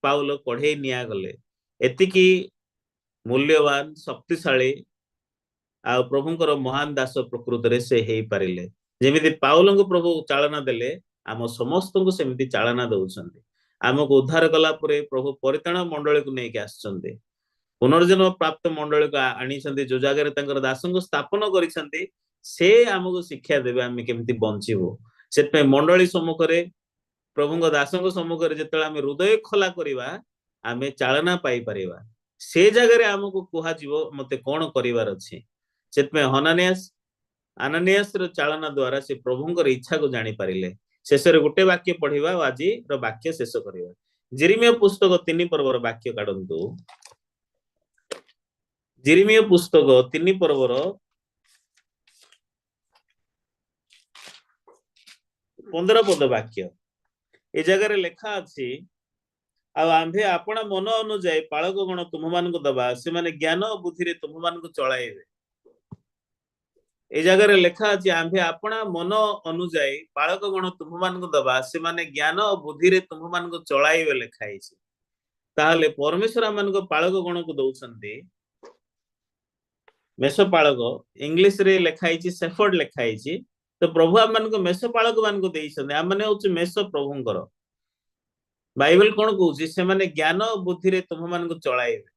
Paul କଢେଇ ନିଆଗଲେ। ଏତିକି ମୂଲ୍ୟବାନ, ଶକ୍ତିଶାଳୀ ଆଉ ପ୍ରଭୁଙ୍କର ମହାନ ଦାସ ପ୍ରକୃତରେ ସେ ହେଇପାରିଲେ। ଯେମିତି ପାଉଲଙ୍କୁ ପ୍ରଭୁ ଚାଳନା ଦେଲେ, ଆମ ସମସ୍ତଙ୍କୁ ସେମିତି ଚାଳନା ଦଉଛନ୍ତି। ଆମକୁ ଉଦ୍ଧାର କଲା ପରେ ପ୍ରଭୁ ପରିତ୍ରାଣ ମଣ୍ଡଳୀକୁ ନେଇକି ଆସିଛନ୍ତି, ପୁନର୍ଜନ୍ମ ପ୍ରାପ୍ତ ମଣ୍ଡଳୀକୁ ଆଣିଛନ୍ତି, ଯୋଉ ଜାଗାରେ ତାଙ୍କର ଦାସଙ୍କୁ ସ୍ଥାପନ କରିଛନ୍ତି, ସେ ଆମକୁ ଶିକ୍ଷା ଦେବେ ଆମେ କେମିତି ବଞ୍ଚିବୁ। ସେଥିପାଇଁ ମଣ୍ଡଳୀ ସମ୍ମୁଖରେ, ପ୍ରଭୁଙ୍କ ଦାସଙ୍କ ସମ୍ମୁଖରେ ଯେତେବେଳେ ଆମେ ହୃଦୟ ଖୋଲା କରିବା, ଆମେ ଚାଳନା ପାଇପାରିବା। ସେ ଜାଗାରେ ଆମକୁ କୁହାଯିବ ମତେ କଣ କରିବାର ଅଛି। ସେଥିପାଇଁ ଆନାନିଆସର ଚାଳନା ଦ୍ଵାରା ସେ ପ୍ରଭୁଙ୍କର ଇଚ୍ଛାକୁ ଜାଣିପାରିଲେ। ଶେଷରେ ଗୋଟେ ବାକ୍ୟ ପଢିବା ଆଉ ଆଜିର ବାକ୍ୟ ଶେଷ କରିବା। ଯିରିମିୟ ପୁସ୍ତକ 3 ପର୍ବର ବାକ୍ୟ କାଢନ୍ତୁ। ଯିରିମିୟ ପୁସ୍ତକ 3 ପର୍ବର 15 ପଦ ବାକ୍ୟ ଏ ଜାଗାରେ ଲେଖା ଅଛି, ଆଉ ଆମ୍ଭେ ଆପଣା ମନ ଅନୁଯାୟୀ ପାଳକ ଗଣ ତୁମ୍ଭମାନଙ୍କୁ ଦବା, ସେମାନେ ଜ୍ଞାନ ଓ ବୁଦ୍ଧିରେ ତୁମ୍ଭମାନଙ୍କୁ ଚଳାଇବେ। ଏଇ ଜାଗାରେ ଲେଖା ଅଛି, ଆମ୍ଭେ ଆପଣା ମନ ଅନୁଯାୟୀ ପାଳକ ଗଣ ତୁମ୍ଭମାନଙ୍କୁ ଦବା, ସେମାନେ ଜ୍ଞାନ ଓ ବୁଦ୍ଧିରେ ତୁମ୍ଭମାନଙ୍କୁ ଚଳାଇବେ ଲେଖା ହେଇଛି। ତାହେଲେ ପରମେଶ୍ୱର ଆମମାନଙ୍କ ପାଳକ ଗଣକୁ ଦଉଛନ୍ତି। ମେଷ ପାଳକ, ଇଂଲିଶରେ ଲେଖା ହେଇଛି ସେଫର୍ଡ ଲେଖା ହେଇଛି। ତ ପ୍ରଭୁ ଆମମାନଙ୍କୁ ମେଷ ପାଳକ ମାନଙ୍କୁ ଦେଇଛନ୍ତି। ଆମମାନେ ହଉଛି ମେଷ ପ୍ରଭୁଙ୍କର। ବାଇବେଲ କଣ କହୁଛି? ସେମାନେ ଜ୍ଞାନ ଓ ବୁଦ୍ଧିରେ ତୁମ୍ଭମାନଙ୍କୁ ଚଳାଇବେ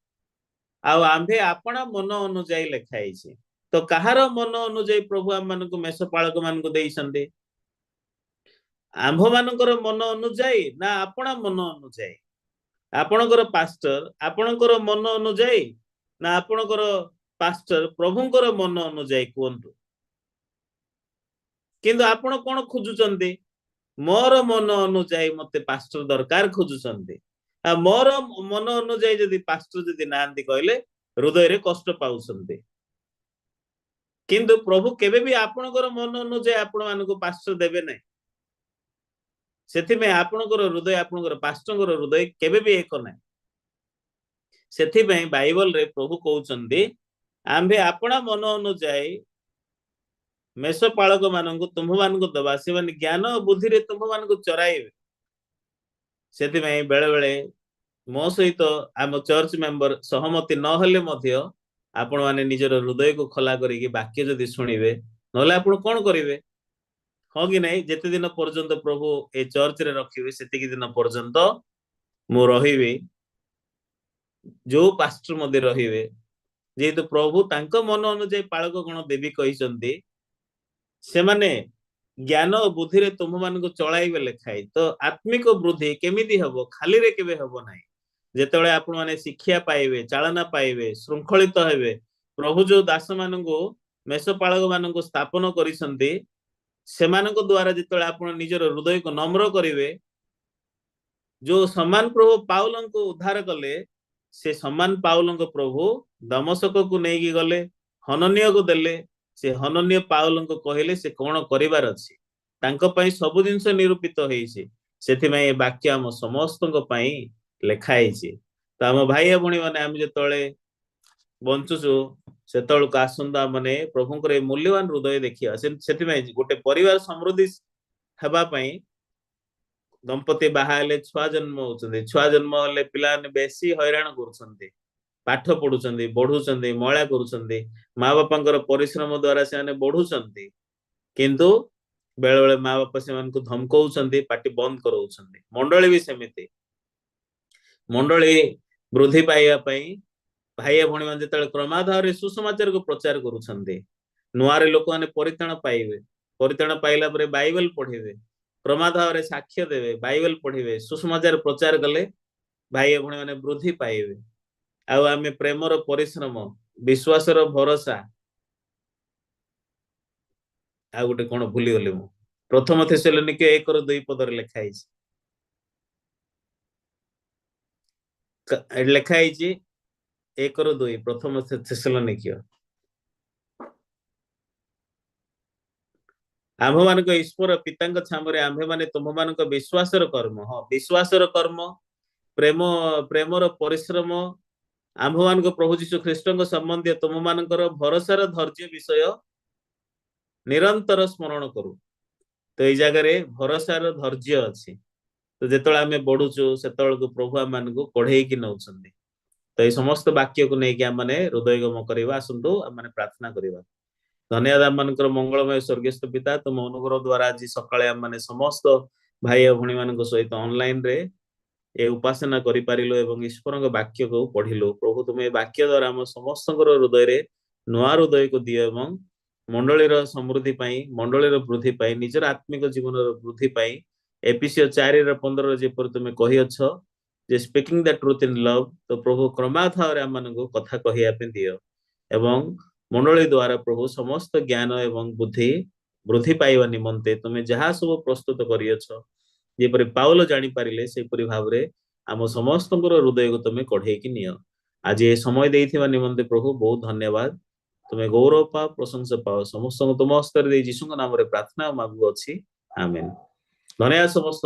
ଆଉ ଆମ୍ଭେ ଆପଣା ମନ ଅନୁଯାୟୀ ଲେଖା ହେଇଛି। ତ କାହାର ମନ ଅନୁଯାୟୀ ପ୍ରଭୁ ଆମମାନଙ୍କୁ ମେଷ ପାଳକ ମାନଙ୍କୁ ଦେଇଛନ୍ତି? ଆମ୍ଭ ମାନଙ୍କର ମନ ଅନୁଯାୟୀ ନା ଆପଣା ମନ ଅନୁଯାୟୀ? ଆପଣଙ୍କର ପାଷ୍ଟର ଆପଣଙ୍କର ମନ ଅନୁଯାୟୀ ନା ଆପଣଙ୍କର ପାଷ୍ଟର ପ୍ରଭୁଙ୍କର ମନ ଅନୁଯାୟୀ କୁହନ୍ତୁ? କିନ୍ତୁ ଆପଣ କଣ ଖୋଜୁଛନ୍ତି? ମୋର ମନ ଅନୁଯାୟୀ ମତେ ପାଷ୍ଟର ଦରକାର ଖୋଜୁଛନ୍ତି। ଆଉ ମୋର ମନ ଅନୁଯାୟୀ ଯଦି ପାଷ୍ଟର ଯଦି ନାହାନ୍ତି କହିଲେ ହୃଦୟରେ କଷ୍ଟ ପାଉଛନ୍ତି। କିନ୍ତୁ ପ୍ରଭୁ କେବେ ବି ଆପଣଙ୍କର ମନ ଅନୁଯାୟୀ ଆପଣ ମାନଙ୍କୁ ପାଷ୍ଟର ଦେବେ ନାହିଁ। ସେଥିପାଇଁ ଆପଣଙ୍କର ହୃଦୟ, ଆପଣଙ୍କର ପାଷ୍ଟରଙ୍କର ହୃଦୟ କେବେ ବି ଏକ ନାହିଁ। ସେଥିପାଇଁ ବାଇବଲରେ ପ୍ରଭୁ କହୁଛନ୍ତି, ଆମ୍ଭେ ଆପଣା ମନ ଅନୁଯାୟୀ ମେଷ ପାଳକ ମାନଙ୍କୁ ତୁମ୍ଭମାନଙ୍କୁ ଦବା, ସେମାନେ ଜ୍ଞାନ ଓ ବୁଦ୍ଧିରେ ତୁମ୍ଭମାନଙ୍କୁ ଚରାଇବେ। ସେଥିପାଇଁ ବେଳେ ବେଳେ ମୋ ସହିତ ଆମ ଚର୍ଚ୍ଚ ମେମ୍ବର ସହମତି ନହେଲେ ମଧ୍ୟ ଆପଣମାନେ ନିଜର ହୃଦୟକୁ ଖୋଲା କରିକି ବାକ୍ୟ ଯଦି ଶୁଣିବେ, ନହେଲେ ଆପଣ କଣ କରିବେ? ହଁ କି ନାଇଁ? ଯେତେ ଦିନ ପର୍ଯ୍ୟନ୍ତ ପ୍ରଭୁ ଏ ଚର୍ଚ୍ଚରେ ରଖିବେ, ସେତିକି ଦିନ ପର୍ଯ୍ୟନ୍ତ ମୁଁ ରହିବି। ଯୋଉ ପାଷ୍ଟର ମଧ୍ୟ ରହିବେ, ଯେହେତୁ ପ୍ରଭୁ ତାଙ୍କ ମନ ଅନୁଯାୟୀ ପାଳକ ଗଣ ଦେବି କହିଛନ୍ତି, ସେମାନେ ଜ୍ଞାନ ଓ ବୁଦ୍ଧିରେ ତୁମ୍ଭମାନଙ୍କୁ ଚଳାଇବେ ଲେଖାଏ। ତ ଆତ୍ମିକ ବୃଦ୍ଧି କେମିତି ହବ? ଖାଲିରେ କେବେ ହବ ନାହିଁ। ଯେତେବେଳେ ଆପଣମାନେ ଶିକ୍ଷା ପାଇବେ, ଚାଳନା ପାଇବେ, ଶୃଙ୍ଖଳିତ ହେବେ, ପ୍ରଭୁ ଯୋଉ ଦାସ ମାନଙ୍କୁ, ମେଷ ପାଳକ ମାନଙ୍କୁ ସ୍ଥାପନ କରିଛନ୍ତି, ସେମାନଙ୍କ ଦ୍ଵାରା ଯେତେବେଳେ ଆପଣ ନିଜର ହୃଦୟକୁ ନମ୍ର କରିବେ, ଯୋଉ ସମାନ ପ୍ରଭୁ ପାଉଲଙ୍କୁ ଉଦ୍ଧାର କଲେ, ସେ ସମାନ ପାଉଲଙ୍କ ପ୍ରଭୁ ଦମସକକୁ ନେଇକି ଗଲେ, ହନନୀୟକୁ ଦେଲେ। ସେ ହନନୀୟ ପାଉଲଙ୍କୁ କହିଲେ ସେ କଣ କରିବାର ଅଛି। ତାଙ୍କ ପାଇଁ ସବୁ ଜିନିଷ ନିରୂପିତ ହେଇଛି। ସେଥିପାଇଁ ଏ ବାକ୍ୟ ଆମ ସମସ୍ତଙ୍କ ପାଇଁ ଲେଖା ହେଇଛି। ତ ଆମ ଭାଇ ଭଉଣୀ ମାନେ, ଆମେ ଯେତେବେଳେ ବଞ୍ଚୁଛୁ, ସେତେବେଳକୁ ଆସନ୍ତୁ ମାନେ ପ୍ରଭୁଙ୍କର ଏ ମୂଲ୍ୟବାନ ହୃଦୟ ଦେଖିବା। ସେଥିପାଇଁ ଗୋଟେ ପରିବାର ସମୃଦ୍ଧି ହେବା ପାଇଁ ଦମ୍ପତି ବାହା ହେଲେ ଛୁଆ ଜନ୍ମ ହଉଛନ୍ତି। ଛୁଆ ଜନ୍ମ ହେଲେ ପିଲାମାନେ ବେଶୀ ହଇରାଣ କରୁଛନ୍ତି। ପାଠ ପଢୁଛନ୍ତି, ବଢୁଛନ୍ତି, ମଇଳା କରୁଛନ୍ତି। ମା ବାପାଙ୍କର ପରିଶ୍ରମ ଦ୍ଵାରା ସେମାନେ ବଢୁଛନ୍ତି, କିନ୍ତୁ ବେଳେ ବେଳେ ମା ବାପା ସେମାନଙ୍କୁ ଧମକଉଛନ୍ତି, ପାଟି ବନ୍ଦ କରଉଛନ୍ତି। ମଣ୍ଡଳୀ ବି ସେମିତି। ମଣ୍ଡଳୀ ବୃଦ୍ଧି ପାଇବା ପାଇଁ ଭାଇ ଭଉଣୀ ମାନେ ଯେତେବେଳେ କ୍ରମାଧାରରେ ସୁସମାଚାରକୁ ପ୍ରଚାର କରୁଛନ୍ତି, ନୂଆରେ ଲୋକମାନେ ପରିତ୍ରାଣ ପାଇବେ। ପରିତ୍ରାଣ ପାଇଲା ପରେ ବାଇବେଲ ପଢିବେ, କ୍ରମାଧାରରେ ସାକ୍ଷ୍ୟ ଦେବେ, ବାଇବେଲ ପଢିବେ, ସୁସମାଚାର ପ୍ରଚାର କଲେ ଭାଇ ଭଉଣୀ ମାନେ ବୃଦ୍ଧି ପାଇବେ। ଆଉ ଆମେ ପ୍ରେମର ପରିଶ୍ରମ, ବିଶ୍ୱାସର ଭରସା, ଆଉ ଗୋଟେ କଣ ଭୁଲିଗଲି ମୁଁ। ପ୍ରଥମ ଥେସଲନିକୀୟ 1:2 ପଦରେ ଲେଖା ହେଇଛି। ଏଠି ଲେଖା ହେଇଛି 1:2, ପ୍ରଥମ ଥେସଲନିକୀୟ। ଆମ୍ଭମାନଙ୍କ ଈଶ୍ୱର ପିତାଙ୍କ ଛାମରେ ଆମ୍ଭେମାନେ ତୁମ୍ଭମାନଙ୍କ ବିଶ୍ୱାସର କର୍ମ, ହଁ, ବିଶ୍ୱାସର କର୍ମ, ପ୍ରେମ, ପ୍ରେମର ପରିଶ୍ରମ, ଆମ୍ଭମାନଙ୍କ ପ୍ରଭୁ ଯୀଶୁ ଖ୍ରୀଷ୍ଟଙ୍କ ସମ୍ବନ୍ଧୀୟ ତୁମମାନଙ୍କର ଭରସାର ଧୈର୍ଯ୍ୟ ବିଷୟ ନିରନ୍ତର ସ୍ମରଣ କରୁ। ତ ଏଇ ଜାଗାରେ ଭରସାର ଧୈର୍ଯ୍ୟ ଅଛି। ତ ଯେତେବେଳେ ଆମେ ବଢୁଛୁ, ସେତେବେଳକୁ ପ୍ରଭୁ ଆମମାନଙ୍କୁ କଢେଇକି ନଉଛନ୍ତି। ତ ଏଇ ସମସ୍ତ ବାକ୍ୟକୁ ନେଇକି ଆମମାନେ ହୃଦୟଗମ କରିବା। ଆସନ୍ତୁ ଆମମାନେ ପ୍ରାର୍ଥନା କରିବା। ଧନ୍ୟବାଦ ଆମମାନଙ୍କର ମଙ୍ଗଳମୟ ସ୍ୱର୍ଗସ୍ଥ ପିତା, ତୁମ ଅନୁଗ୍ରହ ଦ୍ଵାରା ଆଜି ସକାଳେ ଆମମାନେ ସମସ୍ତ ଭାଇ ଓ ଭଉଣୀ ମାନଙ୍କ ସହିତ ଅନଲାଇନ ରେ ଏ ଉପାସନା କରିପାରିଲୁ ଏବଂ ଈଶ୍ୱରଙ୍କ ବାକ୍ୟକୁ ପଢିଲୁ। ପ୍ରଭୁ, ତୁମେ ଏ ବାକ୍ୟ ଦ୍ଵାରା ଆମ ସମସ୍ତଙ୍କର ହୃଦୟରେ ନୂଆ ହୃଦୟକୁ ଦିଅ ଏବଂ ମଣ୍ଡଳୀର ସମୃଦ୍ଧି ପାଇଁ, ମଣ୍ଡଳୀର ବୃଦ୍ଧି ପାଇଁ, ନିଜର ଆତ୍ମିକ ଜୀବନର ବୃଦ୍ଧି ପାଇଁ ଏଫିସୀୟ 4:15 ଯେପରି ତୁମେ କହିଅଛ ଯେ "Speaking the truth in love", ତ ପ୍ରଭୁ କ୍ରମାଧାରରେ ଆମମାନଙ୍କୁ କଥା କହିବା ପାଇଁ ଦିଅ ଏବଂ ମଣ୍ଡଳୀ ଦ୍ଵାରା ପ୍ରଭୁ ସମସ୍ତ ଜ୍ଞାନ ଏବଂ ବୁଦ୍ଧି ବୃଦ୍ଧି ପାଇବା ନିମନ୍ତେ ତୁମେ ଯାହା ସବୁ ପ୍ରସ୍ତୁତ କରିଅଛ, ଯେପରି ପାଉଲ ଜାଣିପାରିଲେ, ସେପରି ଭାବରେ ଆମ ସମସ୍ତଙ୍କର ହୃଦୟକୁ ତୁମେ କଢେଇକି ନିଅ। ଆଜି ଏ ସମୟ ଦେଇଥିବା ନିମନ୍ତେ ପ୍ରଭୁ ବହୁତ ଧନ୍ୟବାଦ। ତୁମେ ଗୌରବ ପାଅ, ପ୍ରଶଂସା ପାଅ। ସମସ୍ତଙ୍କୁ ତୁମ ହସ୍ତରେ ଦେଇ ଯୀଶୁଙ୍କ ନାମରେ ପ୍ରାର୍ଥନା ମାଗୁଅଛି, ଆମେନ୍। ଧନ୍ୟବାଦ ସମସ୍ତ।